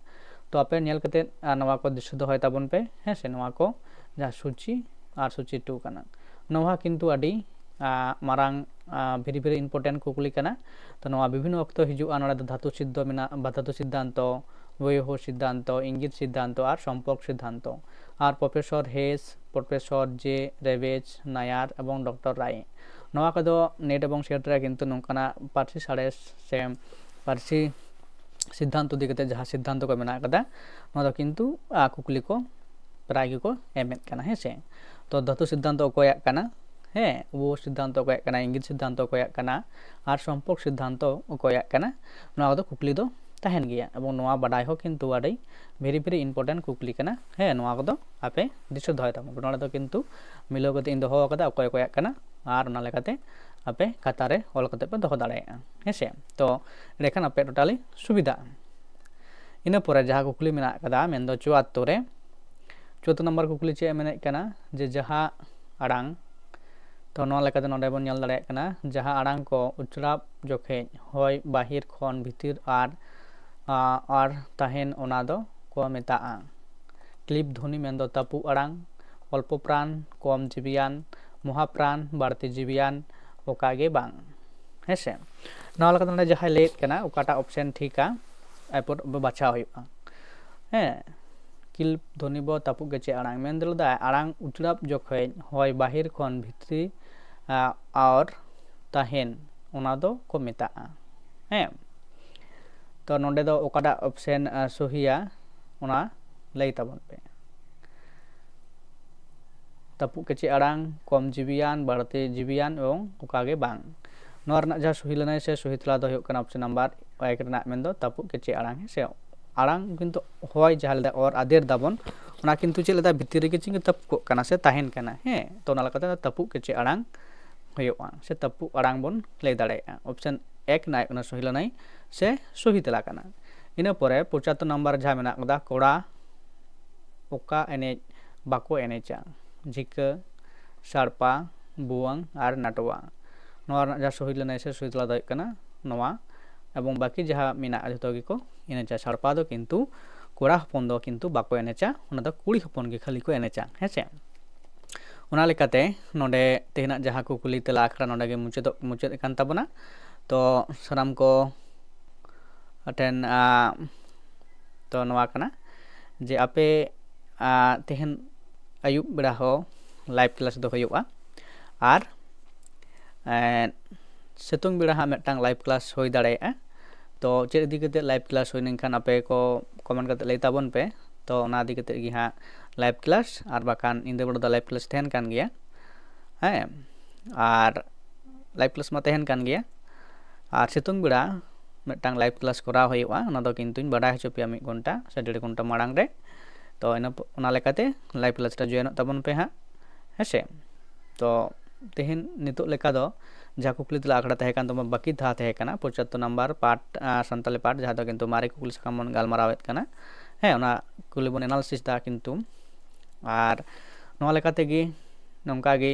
ᱛᱚ ᱟᱯᱮ ᱧᱮᱞ ᱠᱟᱛᱮ, ᱟᱨ ᱱᱚᱣᱟ ᱠᱚ ᱫᱤᱥᱟᱹ ᱫᱚᱦᱚᱭ ᱛᱟᱵᱚᱱ ᱯᱮ, ᱦᱮᱸ ᱥᱮ, ᱱᱚᱣᱟ ᱠᱚ ᱡᱟᱦᱟᱸ ᱥᱩᱪᱤ ᱟᱨ ᱥᱩᱪᱤ ᱴᱩ ᱠᱟᱱᱟ, ᱱᱚᱣᱟ ᱠᱤᱱᱛᱩ ᱟᱹᱰᱤ, ᱟ, ᱢᱟᱨᱟᱝ, ᱟ, very very important ᱠᱩᱠᱞᱤ ᱠᱟᱱᱟ᱾ ᱛᱚ ᱱᱚᱣᱟ ᱵᱤᱵᱷᱤᱱᱱᱚ ᱚᱠᱛᱚ ᱦᱤᱡᱩᱜᱼᱟ, ᱱᱚᱰᱮ ᱫᱚ ᱫᱷᱟᱛᱩ ᱥᱤᱫᱽᱫᱷᱚ ᱢᱮᱱᱟᱜ, ᱵᱟ ᱫᱷᱟᱛᱩ ᱥᱤᱫᱽᱫᱷᱟᱱᱛᱚ, ᱵᱳᱭᱦᱚ ᱥᱤᱫᱽᱫᱷᱟᱱᱛᱚ, ᱤᱝᱜᱤᱛ ᱥᱤᱫᱽᱫᱷᱟᱱᱛᱚ ᱟᱨ ᱥᱚᱢᱯᱚᱨᱠ ᱥᱤᱫᱽᱫᱷᱟᱱᱛᱚ᱾ ᱟᱨ ᱯᱨᱚᱯᱷᱮᱥᱚᱨ ᱦᱮᱥ, ᱯᱨᱚᱯᱷᱮᱥᱚᱨ ᱡᱮ ᱨᱮᱵᱮᱡᱽ, ᱱᱟᱭᱟᱨ ᱮᱵᱚᱝ ᱰᱚᱠᱴᱚᱨ ᱨᱟᱭ, ᱱᱚᱣᱟ ᱠᱚᱫᱚ ᱱᱮᱴ ᱮᱵᱚᱝ ᱥᱮᱴ ᱨᱮ ᱠᱤᱱᱛᱩ ᱱᱚᱝᱠᱟᱱᱟᱜ ᱯᱟᱹᱨᱥᱤ ᱥᱟᱬᱮᱥ ᱥᱮ ᱯᱟᱹᱨᱥᱤ ᱥᱤᱫᱽᱫᱷᱟᱱᱛᱚ ᱤᱫᱤ ᱠᱟᱛᱮ ᱡᱟᱦᱟᱸ ᱥᱤᱫᱽᱫᱷᱟᱱᱛᱚ ᱠᱚ ᱢᱮᱱᱟᱜ ᱟᱠᱟᱫᱟ, ᱱᱚᱣᱟ ᱫᱚ ᱠᱤᱱᱛᱩ, ᱟ, ᱠᱩᱠᱞᱤ ᱠᱚ ᱯᱨᱟᱭ ᱜᱮᱠᱚ ᱮᱢᱮᱫ ᱠᱟᱱᱟ, ᱦᱮᱸ ᱥᱮ᱾ ᱛᱚ ᱫᱷᱟᱹᱛᱩ ᱥᱤᱫᱽᱫᱷᱟᱱᱛᱚ ᱚᱠᱚᱭᱟᱜ ᱠᱟᱱᱟ? ᱦᱮᱸ, ᱩᱵᱷᱚᱭ ᱥᱤᱫᱽᱫᱷᱟᱱᱛᱚ ᱚᱠᱚᱭᱟᱜ ᱠᱟᱱᱟ, ᱤᱝᱜᱤᱛ ᱥᱤᱫᱽᱫᱷᱟᱱᱛᱚ ᱚᱠᱚᱭᱟᱜ ᱠᱟᱱᱟ, ᱟᱨ ᱥᱚᱢᱯᱚᱨᱠ ᱥᱤᱫᱽᱫᱷᱟᱱᱛᱚ ᱚᱠᱚᱭᱟᱜ ᱠᱟᱱᱟ? ᱱᱚᱣᱟ ᱠᱚᱫᱚ ᱠᱩᱠᱞᱤ ᱫᱚ ᱛᱟᱦᱮᱱ ᱜᱮᱭᱟ, ᱮᱵᱚᱝ ᱱᱚᱣᱟ ᱵᱟᱰᱟᱭ ᱦᱚᱸ ᱠᱤᱱᱛᱩ ᱟᱹᱰᱤ very very important ᱠᱩᱠᱞᱤ ᱠᱟᱱᱟ᱾ ᱦᱮᱸ, ᱱᱚᱣᱟ ᱠᱚᱫᱚ ᱟᱯᱮ ᱫᱤᱥᱟᱹ ᱫᱚᱦᱚᱭ ᱛᱟᱵᱚᱱ ᱯᱮ᱾ ᱱᱚᱰᱮ ᱫᱚ ᱠᱤᱱᱛᱩ ᱢᱤᱞᱟᱹᱣ ᱠᱟᱛᱮ ᱤᱧ ᱫᱚᱦᱚ ᱟᱠᱟᱫᱟ ᱚᱠᱚᱭ ᱚᱠᱚᱭᱟᱜ ᱠᱟᱱᱟ, ᱟᱨ ᱚᱱᱟ ᱞᱮᱠᱟᱛᱮ ᱟᱯᱮ ᱠᱷᱟᱛᱟ ᱨᱮ ᱚᱞ ᱠᱟᱛᱮ ᱯᱮ ᱫᱚᱦᱚ ᱫᱟᱲᱮᱭᱟᱜᱼᱟ, ᱦᱮᱸ ᱥᱮ᱾ ᱛᱚ ᱮᱸᱰᱮᱠᱷᱟᱱ ᱟᱯᱮ totally ᱥᱩᱵᱤᱫᱷᱟᱜᱼᱟ᱾ ᱤᱱᱟᱹ ᱯᱚᱨᱮ ᱡᱟᱦᱟᱸ ᱠᱩᱠᱞᱤ ᱢᱮᱱᱟᱜ ᱟᱠᱟᱫᱟ, ᱢᱮᱱᱫᱚ ᱪᱩᱣᱟᱛᱛᱳᱨ ᱨᱮ, ᱪᱩᱣᱟᱛᱛᱳᱨ ᱱᱟᱢᱵᱟᱨ ᱠᱩᱠᱞᱤ ᱪᱮᱫ ᱮ ᱢᱮᱱᱮᱫ ᱠᱟᱱᱟ, ᱡᱮ ᱡᱟᱦᱟᱸ ᱟᱲᱟᱝ, ᱛᱚ ᱱᱚᱣᱟ ᱞᱮᱠᱟᱛᱮ ᱱᱚᱰᱮ ᱵᱚᱱ ᱧᱮᱞ ᱫᱟᱲᱮᱭᱟᱜ ᱠᱟᱱᱟ, ᱡᱟᱦᱟᱸ ᱟᱲᱟᱝ ᱠᱚ ᱩᱪᱨᱟᱯ ᱡᱚᱠᱷᱮᱡ ᱦᱚᱭ ᱵᱟᱦᱤᱨ ᱠᱷᱚᱱ ᱵᱷᱤᱛᱤᱨ ᱟᱨ, ᱟ, ᱟᱨ ᱛᱟᱦᱮᱱ, ᱚᱱᱟ ᱫᱚ ᱠᱚ ᱢᱮᱛᱟᱜᱼᱟ᱾ ᱠᱞᱤᱯ ᱫᱷᱚᱱᱤ ᱢᱮᱱᱫᱚ ᱛᱟᱹᱯᱩᱜ ᱟᱲᱟᱝ, ᱚᱞᱯᱚ ᱯᱨᱟᱱ, ᱠᱚᱢ ᱡᱤᱵᱤᱭᱟᱱ, ᱢᱚᱦᱟᱯᱨᱟᱱ, ᱵᱟᱹᱲᱛᱤ ᱡᱤᱵᱤᱭᱟᱱ, ᱚᱠᱟ ᱜᱮ ᱵᱟᱝ᱾ ᱦᱮᱸ ᱥᱮ? ᱱᱚᱣᱟ ᱞᱮᱠᱟᱛᱮ ᱱᱚᱰᱮ ᱡᱟᱦᱟᱸᱭ ᱞᱟᱹᱭᱮᱫ ᱠᱟᱱᱟ ᱚᱠᱟᱴᱟᱜ ᱚᱯᱥᱮᱱ ᱴᱷᱤᱠᱟ, ᱮᱨᱯᱚᱨ ᱵᱟᱪᱷᱟᱣ ᱦᱩᱭᱩᱜᱼᱟ᱾ ᱦᱮᱸ, ᱠᱞᱤᱯ ᱫᱷᱚᱱᱤ ᱵᱚ ᱛᱟᱹᱯᱩᱜ ᱜᱮᱪᱮ ᱟᱲᱟᱝ ᱢᱮᱱ ᱞᱮᱫᱟᱭ, ᱟᱲᱟᱝ ᱩᱪᱲᱟᱯ ᱡᱚᱠᱷᱚᱱ ᱦᱚᱭ ᱵᱟᱦᱤᱨ ᱠᱷᱚᱱ ᱵᱷᱤᱛᱨᱤ ᱟᱨ ᱛᱟᱦᱮᱱ, ᱚᱱᱟ ᱫᱚ ᱠᱚ ᱢᱮᱛᱟᱜᱼᱟ᱾ ᱦᱮᱸ, ᱛᱚ ᱱᱚᱰᱮ ᱫᱚ ᱚᱠᱟᱴᱟᱜ ᱚᱯᱥᱮᱱ ᱥᱚᱦᱤᱭᱟ, ᱚᱱᱟ ᱞᱟᱹᱭ ᱛᱟᱵᱚᱱ ᱯᱮ᱾ ᱛᱟᱹᱯᱩᱜ ᱠᱮᱪᱮ ᱟᱲᱟᱝ, ᱠᱚᱢ ᱡᱤᱵᱤᱭᱟᱱ, ᱵᱟᱹᱲᱛᱤ ᱡᱤᱵᱤᱭᱟᱱ ᱮᱵᱚᱝ ᱚᱠᱟ ᱜᱮ ᱵᱟᱝ᱾ ᱱᱚᱣᱟ ᱨᱮᱱᱟᱜ ᱡᱟᱦᱟᱸ ᱥᱚᱦᱤ ᱞᱟᱹᱱᱟᱹᱭ ᱥᱮ ᱥᱚᱦᱤ ᱛᱮᱞᱟ ᱫᱚ ᱦᱩᱭᱩᱜ ᱠᱟᱱᱟ ᱚᱯᱥᱮᱱ ᱱᱟᱢᱵᱟᱨ ᱮᱠ ᱨᱮᱱᱟᱜ, ᱢᱮᱱᱫᱚ ᱛᱟᱹᱯᱩᱜ ᱠᱮᱪᱮ ᱟᱲᱟᱝ᱾ ᱦᱮᱸ ᱥᱮ, ᱟᱲᱟᱝ ᱠᱤᱱᱛᱩ ᱦᱚᱭ ᱡᱟᱦᱟᱸ ᱞᱮᱠᱟ ᱚᱨ ᱟᱫᱮᱨ ᱫᱟᱵᱚᱱ, ᱚᱱᱟ ᱠᱤᱱᱛᱩ ᱪᱮᱫ ᱞᱮᱠᱟ ᱵᱷᱤᱛᱤᱨ ᱨᱮᱜᱮ ᱪᱮᱫ ᱛᱟᱹᱯᱩᱜᱚᱜ ᱠᱟᱱᱟ ᱥᱮ ᱛᱟᱦᱮᱱ ᱠᱟᱱᱟ᱾ ᱦᱮᱸ, ᱛᱚ ᱚᱱᱟ ᱞᱮᱠᱟᱛᱮ ᱛᱟᱹᱯᱩᱜ ᱠᱮᱪᱮ ᱟᱲᱟᱝ ᱦᱩᱭᱩᱜᱼᱟ ᱥᱮ ᱛᱟᱹᱯᱩᱜ ᱟᱲᱟᱝ ᱵᱚᱱ ᱞᱟᱹᱭ ᱫᱟᱲᱮᱭᱟᱜᱼᱟ᱾ ᱚᱯᱥᱮᱱ ᱮᱠ ᱨᱮᱱᱟᱜ ᱦᱩᱭᱩᱜ ᱠᱟᱱᱟ ᱥᱚᱦᱤ ᱞᱟᱹᱱᱟᱹᱭ ᱥᱮ ᱥᱚᱦᱤ ᱛᱮᱞᱟ ᱠᱟᱱᱟ᱾ ᱤᱱᱟᱹ ᱯᱚᱨᱮ ᱯᱚᱸᱪᱟᱛᱛᱳᱨ ᱱᱟᱢᱵᱟᱨ ᱡᱟᱦᱟᱸ ᱢᱮᱱᱟᱜ ᱠᱟᱫᱟ, ᱠᱚᱲᱟ ᱚᱠᱟ ᱮᱱᱮᱡ ᱵᱟᱠᱚ ᱮᱱᱮᱡᱟ? ᱡᱷᱤᱠᱟᱹ, ᱥᱟᱲᱯᱟ, ᱵᱷᱩᱣᱟᱹᱝ ᱟᱨ ᱱᱟᱴᱣᱟ᱾ ᱱᱚᱣᱟ ᱨᱮᱱᱟᱜ ᱡᱟᱦᱟᱸ ᱥᱚᱦᱤ ᱞᱟᱹᱱᱟᱹᱭ ᱥᱮ ᱥᱚᱦᱤ ᱛᱮᱞᱟ ᱫᱚ ᱦᱩᱭᱩᱜ ᱠᱟᱱᱟ ᱱᱚᱣᱟ, ᱮᱵᱚᱝ ᱵᱟᱹᱠᱤ ᱡᱟᱦᱟᱸ ᱢᱮᱱᱟᱜᱼᱟ ᱡᱷᱚᱛᱚ ᱜᱮᱠᱚ ᱮᱱᱮᱡᱟ᱾ ᱥᱟᱲᱯᱟ ᱫᱚ ᱠᱤᱱᱛᱩ ᱠᱚᱲᱟ ᱦᱚᱯᱚᱱ ᱫᱚ ᱠᱤᱱᱛᱩ ᱵᱟᱠᱚ ᱮᱱᱮᱡᱟ, ᱚᱱᱟ ᱫᱚ ᱠᱩᱲᱤ ᱦᱚᱯᱚᱱ ᱜᱮ ᱠᱷᱟᱹᱞᱤ ᱠᱚ ᱮᱱᱮᱡᱟ᱾ ᱦᱮᱸ ᱥᱮ? ᱚᱱᱟ ᱞᱮᱠᱟᱛᱮ ᱱᱚᱰᱮ ᱛᱮᱦᱮᱧᱟᱜ ᱡᱟᱦᱟᱸ ᱠᱩᱠᱞᱤ ᱛᱮᱞᱟ ᱟᱠᱷᱲᱟ ᱱᱚᱰᱮ ᱜᱮ ᱢᱩᱪᱟᱹᱫᱚᱜ, ᱢᱩᱪᱟᱹᱫ ᱟᱠᱟᱱ ᱛᱟᱵᱚᱱᱟ᱾ ᱛᱚ ᱥᱟᱱᱟᱢ ᱠᱚ ᱴᱷᱮᱱ, ᱟ, ᱛᱚ ᱱᱚᱣᱟ ᱠᱟᱱᱟ ᱡᱮ ᱟᱯᱮ, ᱟ, ᱛᱮᱦᱮᱧ ᱟᱹᱭᱩᱵ ᱵᱮᱲᱟ ᱦᱚᱸ ᱞᱟᱭᱤᱵᱷ ᱠᱞᱟᱥ ᱫᱚ ᱦᱩᱭᱩᱜᱼᱟ, ᱟᱨ, ᱮᱸ, ᱥᱤᱛᱩᱝ ᱵᱮᱲᱟ ᱦᱟᱸᱜ ᱢᱤᱫᱴᱟᱝ ᱞᱟᱭᱤᱵᱷ ᱠᱞᱟᱥ ᱦᱩᱭ ᱫᱟᱲᱮᱭᱟᱜᱼᱟ᱾ ᱛᱚ ᱪᱮᱫ ᱤᱫᱤ ᱠᱟᱛᱮ ᱞᱟᱭᱤᱵᱷ ᱠᱞᱟᱥ ᱦᱩᱭ ᱞᱮᱱᱠᱷᱟᱱ ᱟᱯᱮ ᱠᱚ ᱠᱚᱢᱮᱱᱴ ᱠᱟᱛᱮ ᱞᱟᱹᱭ ᱛᱟᱵᱚᱱ ᱯᱮ᱾ ᱛᱚ ᱚᱱᱟ ᱤᱫᱤ ᱠᱟᱛᱮ ᱜᱮ ᱦᱟᱸᱜ ᱞᱟᱭᱤᱵᱷ ᱠᱞᱟᱥ, ᱟᱨ ᱵᱟᱠᱷᱟᱱ ᱧᱤᱫᱟᱹ ᱵᱮᱲᱟ ᱫᱚ ᱞᱟᱭᱤᱵᱷ ᱠᱞᱟᱥ ᱛᱟᱦᱮᱱ ᱠᱟᱱ ᱜᱮᱭᱟ᱾ ᱦᱮᱸ, ᱟᱨ ᱞᱟᱭᱤᱵᱷ ᱠᱞᱟᱥ ᱢᱟ ᱛᱟᱦᱮᱱ ᱠᱟᱱ ᱜᱮᱭᱟ, ᱟᱨ ᱥᱤᱛᱩᱝ ᱵᱮᱲᱟ ᱢᱤᱫᱴᱟᱝ ᱞᱟᱭᱤᱵᱷ ᱠᱞᱟᱥ ᱠᱚᱨᱟᱣ ᱦᱩᱭᱩᱜᱼᱟ᱾ ᱚᱱᱟ ᱫᱚ ᱠᱤᱱᱛᱩᱧ ᱵᱟᱰᱟᱭ ᱦᱚᱪᱚ ᱯᱮᱭᱟ ᱢᱤᱫ ᱜᱷᱚᱱᱴᱟ ᱥᱮ ᱰᱮᱲ ᱜᱷᱚᱱᱴᱟ ᱢᱟᱲᱟᱝ ᱨᱮ᱾ ᱛᱚ ᱤᱱᱟᱹ ᱯᱚ-, ᱚᱱᱟ ᱞᱮᱠᱟᱛᱮ ᱞᱟᱭᱤᱵᱷ ᱠᱞᱟᱥ ᱨᱮ ᱡᱚᱭᱮᱱᱚᱜ ᱛᱟᱵᱚᱱ ᱯᱮ ᱦᱟᱸᱜ, ᱦᱮᱸ ᱥᱮ? ᱛᱚ ᱛᱮᱦᱮᱧ ᱱᱤᱛᱚᱜ ᱞᱮᱠᱟ ᱫᱚ ᱡᱟᱦᱟᱸ ᱠᱩᱠᱞᱤ ᱛᱮᱞᱟ ᱟᱠᱷᱲᱟ ᱛᱟᱦᱮᱸ ᱠᱟᱱ ᱛᱟᱵᱚᱱᱟ, ᱵᱟᱹᱠᱤ ᱫᱷᱟᱣ ᱛᱟᱦᱮᱸ ᱠᱟᱱᱟ ᱯᱚᱸᱪᱟᱛᱛᱳᱨ ᱱᱟᱢᱵᱟᱨ ᱯᱟᱨᱴ, ᱟ, ᱥᱟᱱᱛᱟᱞᱤ ᱯᱟᱨᱴ, ᱡᱟᱦᱟᱸ ᱫᱚ ᱠᱤᱱᱛᱩ ᱢᱟᱨᱮ ᱠᱩᱠᱞᱤ ᱥᱟᱠᱟᱢ ᱵᱚᱱ ᱜᱟᱞᱢᱟᱨᱟᱣᱮᱫ ᱠᱟᱱᱟ᱾ ᱦᱮᱸ, ᱚᱱᱟ ᱠᱩᱠᱞᱤ ᱵᱚᱱ ᱮᱱᱟᱞᱤᱥᱤᱥ ᱫᱟ ᱠᱤᱱᱛᱩ᱾ ᱟᱨ ᱱᱚᱣᱟ ᱞᱮᱠᱟ ᱛᱮᱜᱮ ᱱᱚᱝᱠᱟ ᱜᱮ,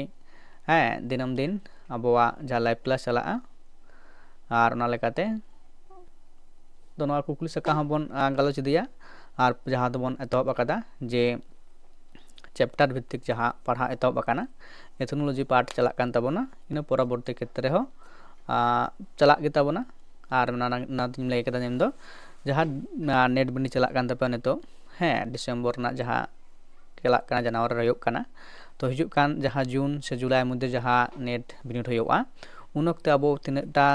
ᱦᱮᱸ, ᱫᱤᱱᱟᱹᱢ ᱫᱤᱱ ᱟᱵᱚᱣᱟᱜ ᱡᱟᱦᱟᱸ ᱞᱟᱭᱤᱵᱷ ᱠᱞᱟᱥ ᱪᱟᱞᱟᱜᱼᱟ, ᱟᱨ ᱚᱱᱟ ᱞᱮᱠᱟᱛᱮ ᱫᱚ ᱱᱚᱣᱟ ᱠᱩᱠᱞᱤ ᱥᱟᱠᱟᱢ ᱦᱚᱸᱵᱚᱱ, ᱟ, ᱜᱟᱞᱚᱪ ᱤᱫᱤᱭᱟ᱾ ᱟᱨ ᱡᱟᱦᱟᱸ ᱫᱚᱵᱚᱱ ᱮᱛᱚᱦᱚᱵ ᱟᱠᱟᱫᱟ ᱡᱮ ᱪᱮᱯᱴᱟᱨ ᱵᱷᱤᱛᱛᱤᱠ ᱡᱟᱦᱟᱸ ᱯᱟᱲᱦᱟᱜ ᱮᱛᱚᱦᱚᱵ ᱟᱠᱟᱱᱟ, ᱮᱛᱷᱱᱳᱞᱚᱡᱤ ᱯᱟᱨᱴ ᱪᱟᱞᱟᱜ ᱠᱟᱱ ᱛᱟᱵᱚᱱᱟ, ᱤᱱᱟᱹ ᱯᱚᱨᱚᱵᱚᱨᱛᱤ ᱠᱷᱮᱛᱨᱮ ᱦᱚᱸ ᱟᱨ ᱪᱟᱞᱟᱜ ᱜᱮᱛᱟ ᱵᱚᱱᱟ᱾ ᱟᱨ ᱚᱱᱟ ᱚᱱᱟᱛᱤᱧ ᱞᱟᱹᱭ ᱠᱮᱫᱟ ᱧᱮᱞ ᱫᱚ, ᱡᱟᱦᱟᱸ ᱱᱮᱴ ᱵᱤᱱᱤᱰ ᱪᱟᱞᱟᱜ ᱠᱟᱱ ᱛᱟᱯᱮᱭᱟ ᱱᱤᱛᱚᱜ, ᱦᱮᱸ, ᱰᱤᱥᱮᱢᱵᱚᱨ ᱨᱮᱱᱟᱜ ᱡᱟᱦᱟᱸ ᱪᱟᱞᱟᱜ ᱠᱟᱱᱟ, ᱡᱟᱱᱩᱣᱟᱨᱤ ᱨᱮ ᱦᱩᱭᱩᱜ ᱠᱟᱱᱟ, ᱛᱚ ᱦᱤᱡᱩᱜ ᱠᱟᱱ ᱡᱟᱦᱟᱸ ᱡᱩᱱ ᱥᱮ ᱡᱩᱞᱟᱭ ᱢᱚᱫᱽᱫᱷᱮ ᱡᱟᱦᱟᱸ ᱱᱮᱴ ᱵᱤᱱᱤᱰ ᱦᱩᱭᱩᱜᱼᱟ, ᱩᱱ ᱚᱠᱛᱮ ᱟᱵᱚ ᱛᱤᱱᱟᱹᱜ ᱴᱟ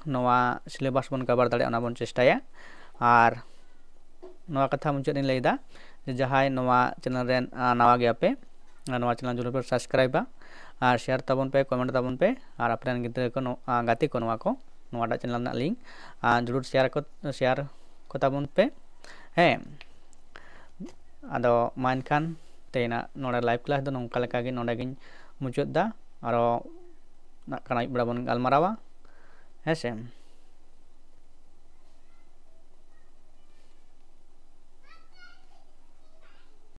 ᱱᱚᱣᱟ ᱥᱤᱞᱮᱵᱟᱥ ᱵᱚᱱ ᱠᱟᱵᱷᱟᱨ ᱫᱟᱲᱮᱭᱟᱜᱼᱟ, ᱚᱱᱟ ᱵᱚᱱ ᱪᱮᱥᱴᱟᱭᱟ᱾ ᱟᱨ ᱱᱚᱣᱟ ᱠᱟᱛᱷᱟ ᱢᱩᱪᱟᱹᱫ ᱤᱧ ᱞᱟᱹᱭᱫᱟ ᱡᱮ ᱡᱟᱦᱟᱸᱭ ᱱᱚᱣᱟ ᱪᱮᱱᱮᱞ ᱨᱮᱱ ᱱᱟᱣᱟ ᱜᱮᱭᱟ ᱯᱮ, ᱱᱚᱣᱟ ᱪᱮᱱᱮᱞ ᱡᱚᱨᱩᱨ ᱯᱮ ᱥᱟᱵᱥᱠᱨᱟᱭᱤᱵᱟ ᱟᱨ ᱥᱮᱭᱟᱨ ᱛᱟᱵᱚᱱ ᱯᱮ, ᱠᱚᱢᱮᱱᱴ ᱛᱟᱵᱚᱱ ᱯᱮ, ᱟᱨ ᱟᱯᱮ ᱨᱮᱱ ᱜᱤᱫᱽᱨᱟᱹ ᱠᱚ ᱜᱟᱛᱮ ᱠᱚ ᱱᱚᱣᱟ ᱠᱚ ᱱᱚᱣᱟᱴᱟᱜ ᱪᱮᱱᱮᱞ ᱨᱮᱱᱟᱜ ᱞᱤᱝᱠ ᱟᱨ ᱡᱚᱨᱩᱨ ᱥᱮᱭᱟᱨ ᱠᱚ ᱥᱮᱭᱟᱨ ᱠᱚ ᱛᱟᱵᱚᱱ ᱯᱮ᱾ ᱦᱮᱸ, ᱟᱫᱚ ᱢᱟ ᱮᱱᱠᱷᱟᱱ ᱛᱮᱦᱮᱧᱟᱜ ᱱᱚᱰᱮ ᱞᱟᱭᱤᱵᱷ ᱠᱞᱟᱥ ᱫᱚ ᱱᱚᱝᱠᱟ ᱞᱮᱠᱟ ᱜᱮ ᱱᱚᱰᱮ ᱜᱤᱧ ᱢᱩᱪᱟᱹᱫ ᱮᱫᱟ᱾ ᱟᱨᱚ ᱱᱟᱜ ᱠᱷᱟᱱ ᱟᱹᱭᱩᱵ ᱵᱮᱲᱟ ᱵᱚᱱ ᱜᱟᱞᱢᱟᱨᱟᱣᱟ, ᱦᱮᱸ ᱥᱮ᱾